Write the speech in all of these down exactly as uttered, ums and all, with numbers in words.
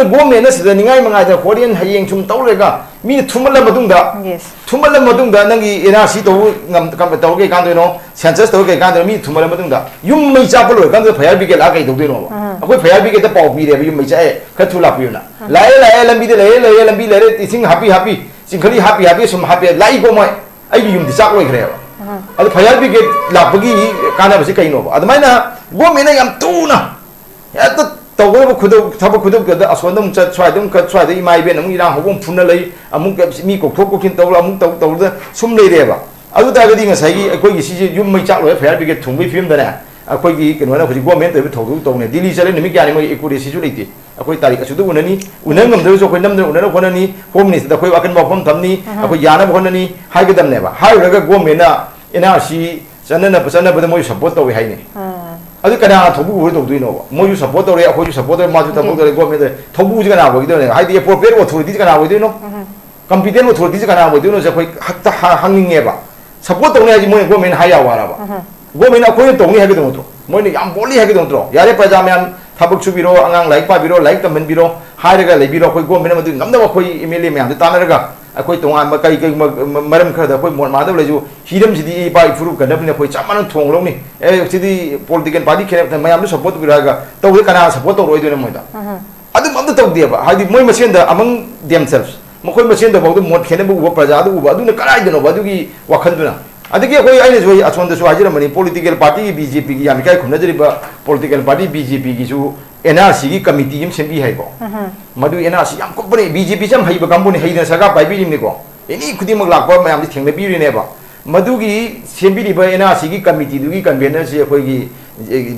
ꯒꯣꯔꯃꯦꯟꯅ ꯁꯤꯗ ꯅꯤꯡꯉꯥꯏ ꯃꯉꯥꯏꯗ ꯍꯣꯔꯦꯟ ꯍꯌꯦꯡ ꯁꯨꯝ ꯇꯧꯔꯒ ꯃꯤꯅ ꯊꯨꯝꯍꯜꯂ ꯃꯇꯨꯡꯗ, Yes. ꯊꯨꯝꯍꯜꯂ ꯃꯇꯨꯡꯗ ꯅꯪꯒꯤ ꯑꯦꯟ ꯑꯥꯔ ꯁꯤ ꯇꯧꯕ ꯉꯝ-, ꯀꯝ-, ꯇꯧꯔ ꯀꯩ ꯀꯥꯟꯗꯣꯏꯅꯣ, ꯁꯦꯟꯁꯁ ꯇꯧꯔ ꯀꯩ ꯀꯥꯟꯗꯣꯏꯅꯣ, ꯃꯤ ꯊꯨꯝꯍꯜꯂ ꯃꯇꯨꯡꯗ ꯌꯨꯝ ꯃꯩ ꯆꯥꯛꯄ ꯂꯣꯏꯔ ꯀꯥꯟꯗ ꯐꯥꯌꯔ ꯕ꯭ꯔꯤꯒꯦꯗ ꯂꯥꯛꯑ ꯀꯩ ꯇꯧꯗꯣꯏꯅꯣꯕ? ꯑꯩꯈꯣꯏ ꯐꯥꯌꯔ ꯕ꯭ꯔꯤꯒꯦꯗꯇ ꯄꯥꯎ ꯄꯤꯔꯦꯕ, ꯌꯨꯝ ꯃꯩ ꯆꯥꯛꯑꯦ, ꯈꯔ ꯊꯨ ꯂꯥꯛꯄꯤꯌꯨꯅ꯫ ꯂꯥꯛꯑꯦ, ꯂꯥꯛꯑꯦ, ꯂꯝꯕꯤꯗ ꯂꯩꯔꯦ, ꯂꯩꯔꯦ, ꯂꯝꯕꯤ ꯂꯩꯔꯦ, ꯏꯁꯤꯡ ꯍꯥꯞꯄꯤ, ꯍꯥꯞꯄꯤ, ꯆꯤꯡꯈꯠꯂꯤ, ꯍꯥꯞꯄꯤ, ꯍꯥꯞꯄꯤ, ꯁꯨꯝ ꯍꯥꯞꯄꯤ, ꯂꯥꯛꯏꯀꯣ ꯃꯣꯏ꯫ ꯑꯩꯒꯤ ꯌꯨꯝꯗꯤ ꯆꯥꯛ ꯂꯣꯏꯈ꯭ꯔꯦꯕ꯫ ꯑꯗꯨ ꯐꯥꯌꯔ ꯕ꯭ꯔꯤꯒꯦꯗ ꯂꯥꯛꯄꯒꯤ ꯀꯥꯟꯅꯕꯁꯤ ꯀꯩꯅꯣꯕ? ꯑꯗꯨꯃꯥꯏꯅ ꯒꯣꯔꯃꯦꯟꯅ ꯌꯥꯝ ꯊꯨꯅ ꯍꯦꯛꯇ ꯇꯧꯒꯗꯕ ꯈꯨꯗꯣ-, ꯊꯕꯛ ꯈꯨꯗꯣꯞꯇꯗ ꯑꯁꯣꯝꯗ ꯑꯃꯨꯛ ꯆꯠ, ꯁ꯭ꯋꯥꯏꯗ ꯑꯃꯨꯛ ꯆꯠ, ꯁ꯭ꯋꯥꯏꯗ ꯏꯃꯥ ꯏꯕꯦꯟ ꯑꯃꯨꯛ ꯏꯔꯥꯡ ꯍꯧꯕ ꯑꯃꯨꯛ ꯐꯨꯅ ꯂꯩ, ꯑꯃꯨꯛ ꯃꯤ ꯀꯧꯊꯣꯛ ꯀꯧꯁꯤꯟ ꯇꯧꯔ ꯑꯃꯨꯛ ꯇꯧ ꯇꯧꯗꯅ ꯁꯨꯝ ꯂꯩꯔꯦꯕ꯫ ꯑꯗꯨ ꯇꯥꯔꯒꯗꯤ ꯉꯁꯥꯏꯒꯤ ꯑꯩꯈꯣꯏꯒꯤ ꯁꯤꯁꯦ ꯌꯨꯝ ꯃꯩ ꯆꯥꯛ ꯂꯣꯏꯔ ꯐꯥꯌꯔ ꯕ꯭ꯔꯤꯒꯦꯗ ꯊꯨꯡꯕꯒꯤ ꯐꯤꯕꯝꯗꯅꯦ, ꯑꯩꯈꯣꯏꯒꯤ ꯀꯩꯅꯣꯅ ꯍꯧꯖꯤꯛ ꯒꯣꯔꯃꯦꯟ ꯇꯧꯔꯤꯕ ꯊꯧꯗꯣꯛ ꯇꯧꯅꯦ꯫ ꯗꯤꯜꯂꯤ ꯆꯠꯂꯦ ꯅꯨꯃꯤꯠ ꯀꯌꯥꯅꯤ, ꯃꯣꯏ ꯑꯦꯀꯨꯔꯦꯁꯤꯁꯨ ꯂꯩꯇꯦ꯫ ꯑꯩꯈꯣꯏ ꯇꯥꯔꯤꯛ ꯑꯁꯨꯛꯇ ꯎꯅꯅꯤ, ꯎꯅ ꯉꯝꯗ꯭ꯔꯒꯁꯨ ꯑꯩꯈꯣꯏ ꯅꯝꯗꯅ ꯎꯅꯅꯕ ꯍꯣꯠꯅꯅꯤ, ꯍꯣꯝ ꯃꯤꯅꯤꯁꯇꯔꯗ ꯑꯩꯈꯣꯏ ꯑꯀꯟꯕ ꯋꯥꯐꯝ ꯊꯝꯅꯤ, ꯑꯩꯈꯣꯏ ꯌꯥꯅꯕ ꯍꯣꯠꯅꯅꯤ ꯍꯥꯏꯒꯗꯕꯅꯦꯕ꯫ ꯍꯥꯏꯔꯨꯔꯒ ꯒꯣꯔꯃꯦꯟꯅ ꯑꯦꯟ ꯑꯥꯔ ꯁꯤ ꯆꯠꯅꯅꯕ, ꯆꯠꯅꯕꯗ ꯃꯣꯏꯁꯨ ꯁꯞꯄꯣꯔꯠ ꯇꯧꯋꯦ ꯍꯥꯏꯅꯤ꯫ ꯑꯗꯨ ꯀꯅꯥꯅ ꯊꯧꯕꯨ ꯎꯔ ꯇꯧꯗꯣꯏꯅꯣꯕ? ꯃꯣꯏꯁꯨ ꯁꯞꯄꯣꯔꯠ ꯇꯧꯔꯦ, ꯑꯩꯈꯣꯏꯁꯨ ꯁꯞꯄꯣꯔꯠ ꯇꯧꯔꯦ, ꯃꯥꯁꯨ ꯊꯕꯛ ꯇꯧꯔꯦ, ꯒꯣꯔꯃꯦꯟ ꯇꯧꯔꯦ꯫ ꯊꯧꯕꯨꯁꯤ ꯀꯅꯥ ꯑꯣꯏꯒꯗꯣꯏꯅꯣ? ꯍꯥꯏꯗꯤ ꯑꯦꯄ꯭ꯔꯣꯄ꯭ꯔꯤꯌꯦꯠ ꯑꯣꯊꯣꯔꯤꯇꯤꯁꯤ ꯀꯅꯥ ꯑꯣꯏꯗꯣꯏꯅꯣ? ꯀꯝꯄꯤꯇꯦꯟ ꯑꯣꯊꯣꯔꯤꯇꯤꯁꯤ ꯀꯅꯥ ꯑꯣꯏꯗꯣꯏꯅꯣꯁꯦ ꯑꯩꯈꯣꯏ ꯍꯛꯇ ꯍ-, ꯍꯪꯅꯤꯡꯉꯦꯕ꯫ ꯁꯞꯄꯣꯔꯠ ꯇꯧꯅꯤ ꯍꯥꯏꯁꯤ ꯃꯣꯏꯅ ꯒꯣꯔꯃꯦꯟ ꯍꯥꯏ ꯌꯥꯎ ꯍꯥꯏꯔꯕ? ꯒꯣꯔꯃꯦꯟ ꯑꯩꯈꯣꯏꯅ ꯇꯧꯅꯤ ꯍꯥꯏꯒꯗꯧ ꯅꯠꯇ꯭ꯔꯣ? ꯃꯣꯏꯅ ꯌꯥꯝ ꯕꯣꯜꯂꯤ ꯍꯥꯏꯒꯗꯧ ꯅꯠꯇ꯭ꯔꯣ? ꯌꯥꯔꯦ, ꯄ꯭ꯔꯖꯥ ꯃꯌꯥꯝ ꯊꯕꯛ ꯁꯨꯕꯤꯔꯣ, ꯑꯉꯥꯡ ꯂꯥꯏꯔꯤꯛ ꯄꯥꯕꯤꯔꯣ, ꯂꯥꯏꯔꯤꯛ ꯇꯝꯍꯟꯕꯤꯔꯣ ꯍꯥꯏꯔꯒ ꯂꯩꯕꯤꯔꯣ꯫ ꯑꯩꯈꯣꯏ ꯒꯣꯔꯃꯦꯟ ꯑꯃꯗꯨ ꯉꯝꯅꯕ ꯑꯩꯈꯣꯏ ꯑꯦꯝ ꯑꯦꯜ ꯑꯦ ꯃꯌꯥꯝꯗꯨ ꯇꯥꯟꯅꯔꯒ ꯑꯩꯈꯣꯏ ꯇꯣꯉꯥꯟꯕ ꯀꯩ ꯀꯩ ꯃ-, ꯃ-, ꯃꯔꯝ ꯈꯔꯗ ꯑꯩꯈꯣꯏ ꯃꯣꯠ ꯃꯥꯟꯅꯗꯕ ꯂꯩꯁꯨ, ꯍꯤꯔꯝꯁꯤꯗꯤ ꯏꯄꯥ ꯏꯄꯨꯔꯨꯞ ꯀꯟꯅꯕꯅꯤꯅ ꯑꯩꯈꯣꯏ ꯆꯞ ꯃꯥꯟꯅ ꯊꯣꯡ ꯂꯧꯅꯤ꯫ ꯑꯦ, ꯁꯤꯗꯤ ꯄꯣꯂꯤꯇꯤꯀꯦꯜ ꯄꯥꯔꯇꯤ ꯈꯦꯠꯅꯕ ꯃꯌꯥꯝꯗꯨ ꯁꯞꯄꯣꯔꯠ ꯇꯧꯕꯤꯔꯣ ꯍꯥꯏꯔꯒ ꯇꯧꯕꯗ ꯀꯅꯥ ꯁꯞꯄꯣꯔꯠ ꯇꯧꯔꯛꯑꯣꯏꯗꯣꯏꯅꯣ ꯃꯣꯏꯗ? ꯑꯗꯨꯝ ꯑꯝꯇ ꯇꯧꯗꯦꯕ꯫ ꯍꯥꯏꯗꯤ ꯃꯣꯏ ꯃꯁꯦꯟꯗ among themselves, ꯃꯈꯣꯏ ꯃꯁꯦꯟꯗꯐꯥꯎꯗ ꯃꯣꯠ ꯈꯦꯠꯅꯕ ꯎꯕ, ꯄ꯭ꯔꯖꯥꯗ ꯎꯕ, ꯑꯗꯨꯅ ꯀꯗꯥꯏꯗꯅꯣꯕ ꯑꯗꯨꯒꯤ ꯋꯥꯈꯜꯗꯨꯅ? ꯑꯗꯒꯤ ꯑꯩꯈꯣꯏ, ꯑꯩꯅꯁꯨ ꯑꯩ ꯑꯁꯣꯝꯗꯁꯨ ꯍꯥꯏꯖꯔꯝꯕꯅꯤ, ꯄꯣꯂꯤꯇꯤꯀꯦꯜ ꯄꯥꯔꯇꯤꯒꯤ ꯕꯤ ꯖꯦ ꯄꯤꯒꯤ ꯌꯥꯝ ꯏꯀꯥꯏ ꯈꯨꯝꯅꯖꯔꯤꯕ ꯄꯣꯂꯤꯇꯤꯀꯦꯜ ꯄꯥꯔꯇꯤ ꯕꯤ ꯖꯦ ꯄꯤꯒꯤꯁꯨ ꯑꯦꯟ ꯑꯥꯔ ꯁꯤꯒꯤ ꯀꯃꯤꯇꯤ ꯑꯃ ꯁꯦꯝꯕꯤ ꯍꯥꯏꯀꯣ꯫ ꯃꯗꯨ ꯑꯦꯟ ꯑꯥꯔ ꯁꯤ ꯌꯥꯝ ꯀꯨꯞꯄꯅꯦ, ꯕꯤ ꯖꯦ ꯄꯤꯁꯦ ꯌꯥꯝ ꯍꯩꯕ ꯀꯥꯡꯕꯨꯅꯤ, ꯍꯩꯗꯅ ꯁꯔꯀꯥꯔ ꯄꯥꯏꯕꯤꯔꯤꯕꯅꯤꯀꯣ꯫ ꯑꯦꯅꯤ ꯈꯨꯗꯤꯡꯃꯛ ꯂꯥꯛꯄ ꯃꯌꯥꯝꯁꯦ ꯊꯦꯡꯅꯕꯤꯔꯤꯅꯦꯕ꯫ ꯃꯗꯨꯒꯤ ꯁꯦꯝꯕꯤꯔꯤꯕ ꯑꯦꯟ ꯑꯥꯔ ꯁꯤꯒꯤ ꯀꯃꯤꯇꯤꯗꯨꯒꯤ ꯀꯟꯚꯦꯅꯔꯁꯤ ꯑꯩꯈꯣꯏꯒꯤ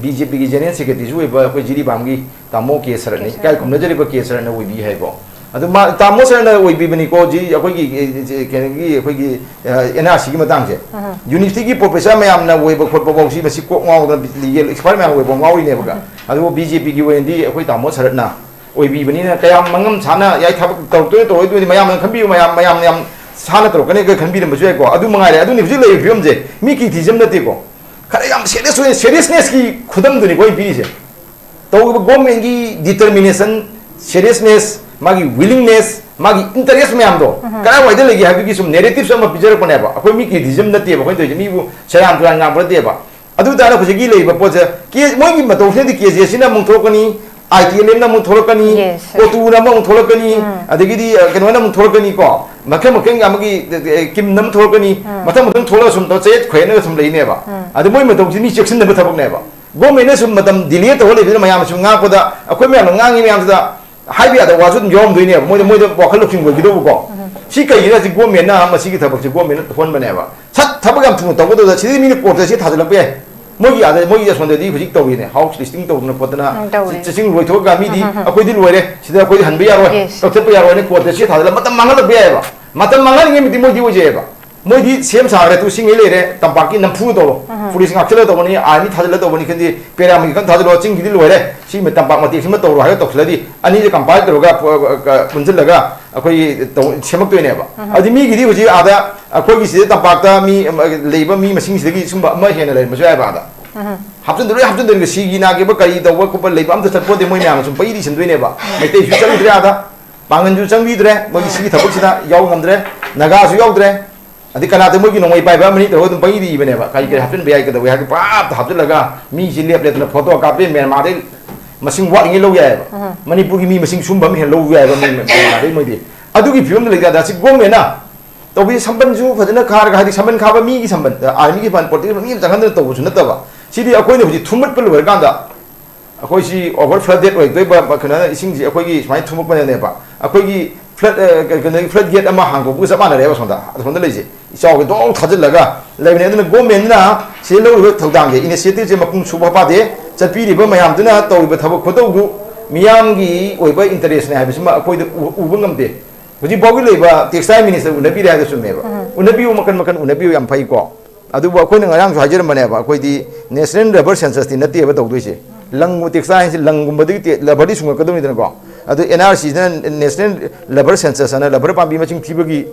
ꯕꯤ ꯖꯦ ꯄꯤꯒꯤ ꯖꯦꯅꯔꯦꯜ ꯁꯦꯀ꯭ꯔꯦꯇꯔꯤꯁꯨ ꯑꯣꯏꯕ ꯑꯩꯈꯣꯏ ꯖꯤꯔꯤꯕꯥꯝꯒꯤ ꯇꯥꯃꯣ ꯀꯦ ꯁꯔꯠꯅꯤ, ꯀꯦ ꯁꯔꯠ꯫ ꯏꯀꯥꯏ ꯈꯨꯝꯅꯖꯔꯤꯕ ꯀꯦ ꯁꯔꯠꯅ ꯑꯣꯏꯕꯤ ꯍꯥꯏꯀꯣ꯫ ꯑꯗꯨ ꯃꯥ, ꯇꯥꯃꯣ ꯁꯔꯠꯅ ꯑꯣꯏꯕꯤꯕꯅꯤꯀꯣ, ꯖꯤ-, ꯑꯩꯈꯣꯏꯒꯤ, ꯑꯦ, ꯑꯦ, ꯀꯩꯅꯣꯒꯤ, ꯑꯩꯈꯣꯏꯒꯤ, ꯑ, ꯑꯦꯟ ꯑꯥꯔ ꯁꯤꯒꯤ ꯃꯇꯥꯡꯁꯦ꯫ ꯌꯨꯅꯤꯚꯔꯁꯤꯇꯤꯒꯤ ꯄ꯭ꯔꯣꯐꯦꯁꯔ ꯃꯌꯥꯝꯅ ꯑꯣꯏꯕ ꯈꯣꯠꯄ ꯐꯥꯎ ꯁꯤ ꯃꯁꯤ ꯀꯣꯛ ꯉꯥꯎꯗꯅ ꯂꯤꯒꯦꯜ ꯑꯦꯛꯁꯄꯔꯠ ꯃꯌꯥꯝ ꯑꯣꯏꯕ ꯉꯥꯎꯔꯤꯅꯦꯕ꯫ ꯑꯗꯨꯕꯨ ꯕꯤ ꯖꯦ ꯄꯤꯒꯤ ꯑꯣꯏꯅꯗꯤ ꯑꯩꯈꯣꯏ ꯇꯥꯃꯣ ꯁꯔꯠꯅ ꯑꯣꯏꯕꯤꯕꯅꯤꯅ ꯀꯌꯥꯝ ꯃꯉꯝ ꯁꯥꯅ ꯌꯥꯏ ꯊꯕꯛ ꯇꯧꯔꯛꯇꯣꯏꯅꯣ ꯇꯧꯔꯣꯏꯗꯣꯏꯅꯤ ꯃꯌꯥꯝꯅ ꯈꯟꯕꯤꯌꯨ, ꯃꯌꯥꯝ, ꯃꯌꯥꯝꯅ ꯌꯥꯝ ꯁꯥꯅ ꯇꯧꯔꯛꯀꯅꯤ ꯈꯟꯕꯤꯔꯝꯕꯁꯨ ꯌꯥꯏꯀꯣ꯫ ꯑꯗꯨ ꯃꯉꯥꯏꯔꯦ꯫ ꯑꯗꯨꯅꯤ ꯍꯧꯖꯤꯛ ꯂꯩꯔꯤꯕ ꯐꯤꯕꯝꯁꯦ, ꯃꯤ criticism ꯅꯠꯇꯦꯀꯣ, ꯈꯔ ꯌꯥꯝ ꯁꯦꯔꯤꯌꯁ ꯑꯣꯏꯅ, ꯁꯦꯔꯤꯌꯁꯅꯦꯁꯀꯤ ꯈꯨꯗꯝꯗꯨꯅꯤꯀꯣ ꯑꯩꯅ ꯄꯤꯔꯤꯁꯦ꯫ ꯇꯧꯔꯤꯕ ꯒꯣꯔꯃꯦꯟꯒꯤ ꯗꯤꯇꯔꯃꯤꯅꯦꯁꯟ, ꯁꯦꯔꯤꯌꯁꯅꯦꯁ, ꯃꯥꯒꯤ ꯋꯤꯂꯤꯡꯅꯦꯁ, ꯃꯥꯒꯤ ꯏꯟꯇꯔꯦꯁ ꯃꯌꯥꯝꯗꯣ ꯀꯗꯥꯏꯋꯥꯏꯗ ꯂꯩꯒꯦ ꯍꯥꯏꯕꯒꯤ ꯁꯨꯝ ꯅꯦꯔꯦꯇꯤꯞꯁ ꯑꯃ ꯄꯤꯖꯔꯛꯄꯅꯦꯕ꯫ ꯑꯩꯈꯣꯏ ꯃꯤ ꯀ꯭ꯔꯤꯇꯤꯁꯤꯖꯝ ꯅꯠꯇꯦꯕ ꯑꯩꯈꯣꯏꯅ ꯇꯧꯔꯤꯁꯦ, ꯃꯤꯕꯨ ꯁꯦꯔꯥꯟ ꯇꯨꯔꯥꯟ ꯉꯥꯡꯕ ꯅꯠꯇꯦꯕ꯫ ꯑꯗꯨ ꯇꯥꯔꯒ ꯍꯧꯖꯤꯛꯀꯤ ꯂꯩꯔꯤꯕ ꯄꯣꯠꯁꯦ, ꯀꯦ-, ꯃꯣꯏꯒꯤ ꯃꯇꯧꯁꯤꯅꯗꯤ ꯀꯦ ꯖꯦ ꯑꯦꯁ ꯁꯤꯅ ꯑꯃꯨꯛ ꯊꯣꯛꯂꯛꯀꯅꯤ, ꯑꯥꯏ ꯇꯤ ꯑꯦꯜ ꯑꯦꯝꯅ ꯑꯃꯨꯛ ꯊꯣꯛꯂꯛꯀꯅꯤ, Yes. ꯑꯣꯇꯨꯅ ꯑꯃꯨꯛ ꯊꯣꯛꯂꯛꯀꯅꯤ, ꯑꯗꯒꯤꯗꯤ, ꯑ, ꯀꯩꯅꯣꯅ ꯑꯃꯨꯛ ꯊꯣꯛꯂꯛꯀꯅꯤꯀꯣ, ꯃꯈꯜ ꯃꯈꯜ ꯑꯃꯒꯤ, ꯑ, ꯀꯤꯝꯅ ꯑꯃꯨꯛ ꯊꯣꯛꯂꯛꯀꯅꯤ, ꯃꯊꯪ ꯃꯊꯪ ꯊꯣꯛꯂꯒ ꯁꯨꯝ ꯇꯧ-, ꯆꯌꯦꯠ ꯈꯣꯏꯌꯦꯠꯅꯒ ꯁꯨꯝ ꯂꯩꯅꯦꯕ꯫ ꯑꯗ ꯃꯣꯏ ꯃꯇꯧꯁꯤ ꯃꯤ ꯆꯦꯛꯁꯤꯟꯅꯕ ꯊꯕꯛꯅꯦꯕ꯫ ꯒꯣꯔꯃꯦꯟꯅ ꯁꯨꯝ ꯃꯇꯝ ꯗꯤꯂꯦ ꯇꯧꯔ ꯂꯩꯕꯗꯨꯅ ꯃꯌꯥꯝꯅ ꯁꯨꯝ ꯉꯥꯡꯉꯛꯄꯗ, ꯑꯩꯈꯣꯏ ꯃꯌꯥꯝꯅ ꯉꯥꯡꯉꯤ ꯃꯌꯥꯝꯁꯤꯗ ꯍꯥꯏꯕ ꯌꯥꯗꯕ ꯋꯥꯁꯨ ꯑꯗꯨꯝ ꯌꯥꯎꯔꯝꯗꯣꯏꯅꯦꯕ꯫ ꯃꯣꯏꯗ, ꯃꯣꯏꯗ ꯋꯥꯈꯜ ꯂꯧꯁꯤꯡ ꯑꯣꯏꯒꯗꯧꯕꯀꯣ꯫ ꯁꯤ ꯀꯩꯒꯤꯅꯣ ꯍꯥꯏꯁꯤ ꯒꯣꯔꯃꯦꯟꯅ ꯃꯁꯤꯒꯤ ꯊꯕꯛꯁꯦ ꯒꯣꯔꯃꯦꯟꯅ ꯊꯣꯛꯍꯟꯕꯅꯦꯕ꯫ ꯁꯠ ꯊꯕꯛ ꯌꯥꯝ ꯊꯨꯅ ꯇꯧꯒꯗꯧꯗ ꯁꯤꯗꯩ ꯃꯤꯅ ꯀꯣꯔꯠꯇ ꯁꯤ ꯊꯥꯖꯤꯜꯂꯛꯄ ꯌꯥꯏ꯫ ꯃꯣꯏꯒꯤ ꯑꯥꯗ, ꯃꯣꯏꯒꯤ ꯑꯁꯣꯝꯗꯗꯤ ꯍꯧꯖꯤꯛ ꯇꯧꯔꯤꯅꯦ, ꯍꯥꯎꯁ ꯂꯤꯁꯇꯤꯡ ꯇꯧꯗꯅ ꯈꯣꯠꯇꯅ, ꯎꯝ, ꯇꯧꯔꯤ꯫ ꯆꯦ-, ꯆꯦꯁꯤꯡ ꯂꯣꯏꯊꯣꯛꯑꯒ ꯃꯤꯗꯤ, "ꯑꯩꯈꯣꯏꯗꯤ ꯂꯣꯏꯔꯦ, ꯁꯤꯗ ꯑꯩꯈꯣꯏꯗꯤ ꯍꯟꯕ ꯌꯥꯔꯣꯏ, Yes. ꯀꯛꯊꯠꯄ ꯌꯥꯔꯣꯏ" ꯍꯥꯏꯅ ꯀꯣꯔꯠꯇ ꯁꯤ ꯊꯥꯖꯤꯜꯂ ꯃꯇꯝ ꯃꯥꯡꯍꯜꯂꯛꯄ ꯌꯥꯏꯑꯕ꯫ ꯃꯇꯝ ꯃꯥꯡꯍꯟꯅꯤꯡꯉꯥꯏ ꯃꯤꯗꯤ ꯃꯣꯏꯗꯤ ꯑꯣꯏꯖꯩꯑꯕ꯫ ꯃꯣꯏꯗꯤ ꯁꯦꯝ ꯁꯥꯈ꯭ꯔꯦ, ꯇꯨ ꯁꯤꯡꯉꯩ ꯂꯩꯔꯦ, ꯇꯝꯄꯥꯛꯀꯤ ꯅꯝꯐꯨ ꯇꯧꯔꯣ, ꯄꯨꯂꯤꯁ ꯉꯥꯛꯁꯤꯜꯂ ꯇꯧꯕꯅꯤ, ꯑꯥꯔꯃꯤ ꯊꯥꯖꯤꯜꯂ ꯇꯧꯕꯅꯤ ꯈꯪꯗꯦ, ꯄꯦꯔꯥꯃꯤꯂꯤꯇꯔꯤ ꯈꯟ ꯊꯥꯖꯤꯜꯂꯣ, ꯆꯤꯡꯒꯤꯗꯤ ꯂꯣꯏꯔꯦ, ꯁꯤ ꯇꯝꯄꯥꯛ ꯃꯇꯦꯛꯁꯤꯃ ꯇꯧꯔꯣ ꯍꯥꯏꯔ ꯇꯧꯁꯤꯜꯂꯗꯤ ꯑꯅꯤꯁꯦ ꯀꯝꯄꯥꯏꯜ ꯇꯧꯔꯒ ꯄꯨ-, ꯀ-, ꯄꯨꯟꯁꯤꯜꯂꯒ ꯑꯩꯈꯣꯏꯒꯤ ꯇꯧ-, ꯁꯦꯝꯃꯛꯇꯣꯏꯅꯦꯕ꯫ ꯑꯗꯨꯗꯤ ꯃꯤꯒꯤꯗꯤ ꯍꯧꯖꯤꯛ ꯑꯥꯗ ꯑꯩꯈꯣꯏꯒꯤ ꯁꯤꯗ ꯇꯝꯄꯥꯛꯇ ꯃꯤ ꯑꯃ, ꯂꯩꯕ ꯃꯤ ꯃꯁꯤꯡꯁꯤꯗꯒꯤ ꯁꯨꯝꯕ ꯑꯃ ꯍꯦꯟꯅ ꯂꯩꯔꯝꯕꯁꯨ ꯌꯥꯏꯕ ꯑꯥꯗ꯫ ꯍꯥꯞꯆꯤꯟꯗ ꯂꯣꯏ ꯍꯥꯞꯆꯤꯟꯗꯣꯏꯅꯦ, ꯁꯤꯒꯤ ꯅꯥꯈꯤꯕ ꯀꯔꯤ ꯇꯧꯕ ꯈꯣꯠꯄ ꯂꯩꯕ ꯑꯝꯇ ꯆꯠꯄꯣꯠꯇꯦ, ꯃꯣꯏ ꯃꯌꯥꯝꯅ ꯁꯨꯝ ꯄꯩꯗꯤ ꯁꯤꯟꯗꯣꯏꯅꯦꯕ꯫ ꯃꯩꯇꯩꯁꯨ ꯆꯪꯗ꯭ꯔꯦ ꯑꯥꯗ, ꯄꯥꯡꯒꯟꯁꯨ ꯆꯪꯕꯤꯗ꯭ꯔꯦ, ꯃꯣꯏꯒꯤ ꯁꯤꯒꯤ ꯊꯕꯛꯁꯤꯗ ꯌꯥꯎ ꯉꯝꯗ꯭ꯔꯦ, ꯅꯥꯒꯥꯁꯨ ꯌꯥꯎꯗ꯭ꯔꯦ꯫ ꯑꯗꯩ ꯀꯅꯥꯗ ꯃꯣꯏꯒꯤ ꯅꯣꯡꯃꯩ ꯄꯥꯏꯕ ꯑꯃꯅꯤ ꯇꯧꯔꯒ ꯑꯗꯨꯝ ꯄꯪꯏꯗ ꯏꯕꯅꯦꯕ꯫ ꯀꯔꯤ ꯀꯔꯤ ꯍꯥꯞꯆꯤꯟꯕ ꯌꯥꯏ, ꯀꯩꯗꯧꯕ ꯌꯥꯏ ꯍꯥꯏꯕꯗꯤ ꯄꯥꯞꯇ ꯍꯥꯞꯆꯤꯜꯂꯒ ꯃꯤꯁꯤ ꯂꯦꯞ ꯂꯦꯞꯇꯅ ꯐꯣꯇꯣ ꯀꯥꯞꯄꯦ꯫ ꯃ꯭ꯌꯥꯟꯃꯥꯔꯗꯩ ꯃꯁꯤꯡ ꯋꯥꯠꯂꯤꯉꯩ ꯂꯧ ꯌꯥꯏꯑꯕ꯫ ꯃꯅꯤꯄꯨꯔꯒꯤ ꯃꯤ ꯃꯁꯤꯡ ꯁꯨꯝꯕ ꯑꯃ ꯍꯦꯟꯅ ꯂꯧꯕ ꯌꯥꯏꯑꯕ ꯃꯤ ꯃ꯭ꯌꯥꯟꯃꯥꯔꯗꯩ ꯃꯣꯏꯗꯤ꯫ ꯑꯗꯨꯒꯤ ꯐꯤꯕꯝꯗ ꯂꯩꯇꯥꯗ ꯁꯤ ꯒꯣꯔꯃꯦꯟꯅ ꯇꯧꯕꯤ ꯁꯝꯕꯟꯁꯨ ꯐꯖꯅ ꯈꯥꯔꯒ, ꯍꯥꯏꯗꯤ ꯁꯝꯕꯟ ꯈꯥꯕ ꯃꯤꯒꯤ ꯁꯝꯕꯟ, ꯑꯥꯔꯃꯤꯒꯤ ꯁꯝꯕꯟ, ꯄꯣꯂꯤꯇꯤꯀꯦꯜ ꯃꯤ ꯑꯃ ꯆꯪꯍꯟꯗꯅ ꯇꯧꯕꯁꯨ ꯅꯠꯇꯕ꯫ ꯁꯤꯗꯤ ꯑꯩꯈꯣꯏꯅ ꯍꯧꯖꯤꯛ ꯊꯨꯝꯃꯠꯄ ꯂꯣꯏꯔꯀꯥꯟꯗ ꯑꯩꯈꯣꯏꯁꯤ ꯑꯣꯚꯔ ꯐ꯭ꯂꯗꯦꯠ ꯑꯣꯏꯗꯣꯏꯕ ꯀꯩꯅꯣ, ꯏꯁꯤꯡꯁꯤ ꯑꯩꯈꯣꯏꯒꯤ ꯁꯨꯃꯥꯏꯅ ꯊꯨꯝꯃꯛꯄꯅꯅꯦꯕ꯫ ꯑꯩꯈꯣꯏꯒꯤ ꯐ꯭ꯂꯠ, ꯑ, ꯀꯩꯅꯣꯒꯤ ꯐ꯭ꯂꯠ ꯒꯦꯠ ꯑꯃ ꯍꯥꯡꯗꯣꯛꯄꯒ ꯆꯞ ꯃꯥꯟꯅꯔꯦꯕ ꯑꯁꯣꯝꯗ, ꯑꯁꯣꯝꯗ ꯂꯩꯁꯦ꯫ ꯏꯆꯥꯎꯒꯤ ꯗꯣꯡ ꯊꯥꯖꯤꯜꯂꯒ ꯂꯩꯕꯅꯦ꯫ ꯑꯗꯨꯅ ꯒꯣꯔꯃꯦꯟꯅ ꯁꯤꯗ ꯂꯧꯔꯤꯕ ꯊꯧꯗꯥꯡꯁꯦ, ꯏꯅꯤꯁꯤꯌꯦꯇꯤꯚꯁꯦ ꯃꯄꯨꯡ ꯁꯨꯕ ꯐꯥꯗꯦ꯫ ꯆꯠꯄꯤꯔꯤꯕ ꯃꯌꯥꯝꯗꯨꯅ ꯇꯧꯔꯤꯕ ꯊꯕꯛ ꯈꯨꯇꯧꯗꯨ ꯃꯤꯌꯥꯝꯒꯤ ꯑꯣꯏꯕ ꯏꯟꯇꯔꯦꯁꯅꯦ ꯍꯥꯏꯕꯁꯤꯃ ꯑꯩꯈꯣꯏꯗ ꯎ-, ꯎꯕ ꯉꯝꯗꯦ꯫ ꯍꯧꯖꯤꯛ ꯐꯥꯎꯒꯤ ꯂꯩꯕ ꯇꯦꯛꯁꯇꯥꯏꯜ ꯃꯤꯅꯤꯁꯇꯔ ꯎꯅꯕꯤꯔꯦ ꯍꯥꯏꯗꯣ ꯆꯨꯝꯃꯦꯕ꯫ ꯎꯅꯕꯤꯌꯨ, ꯃꯈꯟ ꯃꯈꯟ ꯎꯅꯕꯤꯌꯨ, ꯌꯥꯝ ꯐꯩꯀꯣ꯫ ꯑꯗꯨꯕꯨ ꯑꯩꯈꯣꯏꯅ ꯉꯔꯥꯡꯁꯨ ꯍꯥꯏꯖꯔꯝꯕꯅꯦꯕ, ꯑꯩꯈꯣꯏꯗꯤ ꯅꯦꯁꯅꯦꯜ ꯔꯕꯔ ꯁꯦꯟꯁꯁꯇꯤ ꯅꯠꯇꯦꯕ ꯇꯧꯗꯣꯏꯁꯦ꯫ ꯂꯪꯒꯨꯝꯕ, ꯇꯦꯛꯁꯇꯥꯏꯜ ꯍꯥꯏꯁꯦ ꯂꯪꯒꯨꯝꯕꯗꯒꯤ ꯇꯦ-, ꯔꯕꯔꯗꯤ ꯁꯨꯡꯉꯛꯀꯗꯧꯅꯤꯗꯅꯀꯣ꯫ ꯑꯗꯨ ꯑꯦꯟ ꯑꯥꯔ ꯁꯤꯁꯤꯅ ꯅꯦꯁꯅꯦꯜ ꯔꯕꯔ ꯁꯦꯟꯁꯁ ꯍꯥꯏꯅ ꯔꯕꯔ ꯄꯥꯝꯕꯤ ꯃꯁꯤꯡ ꯊꯤꯕꯒꯤ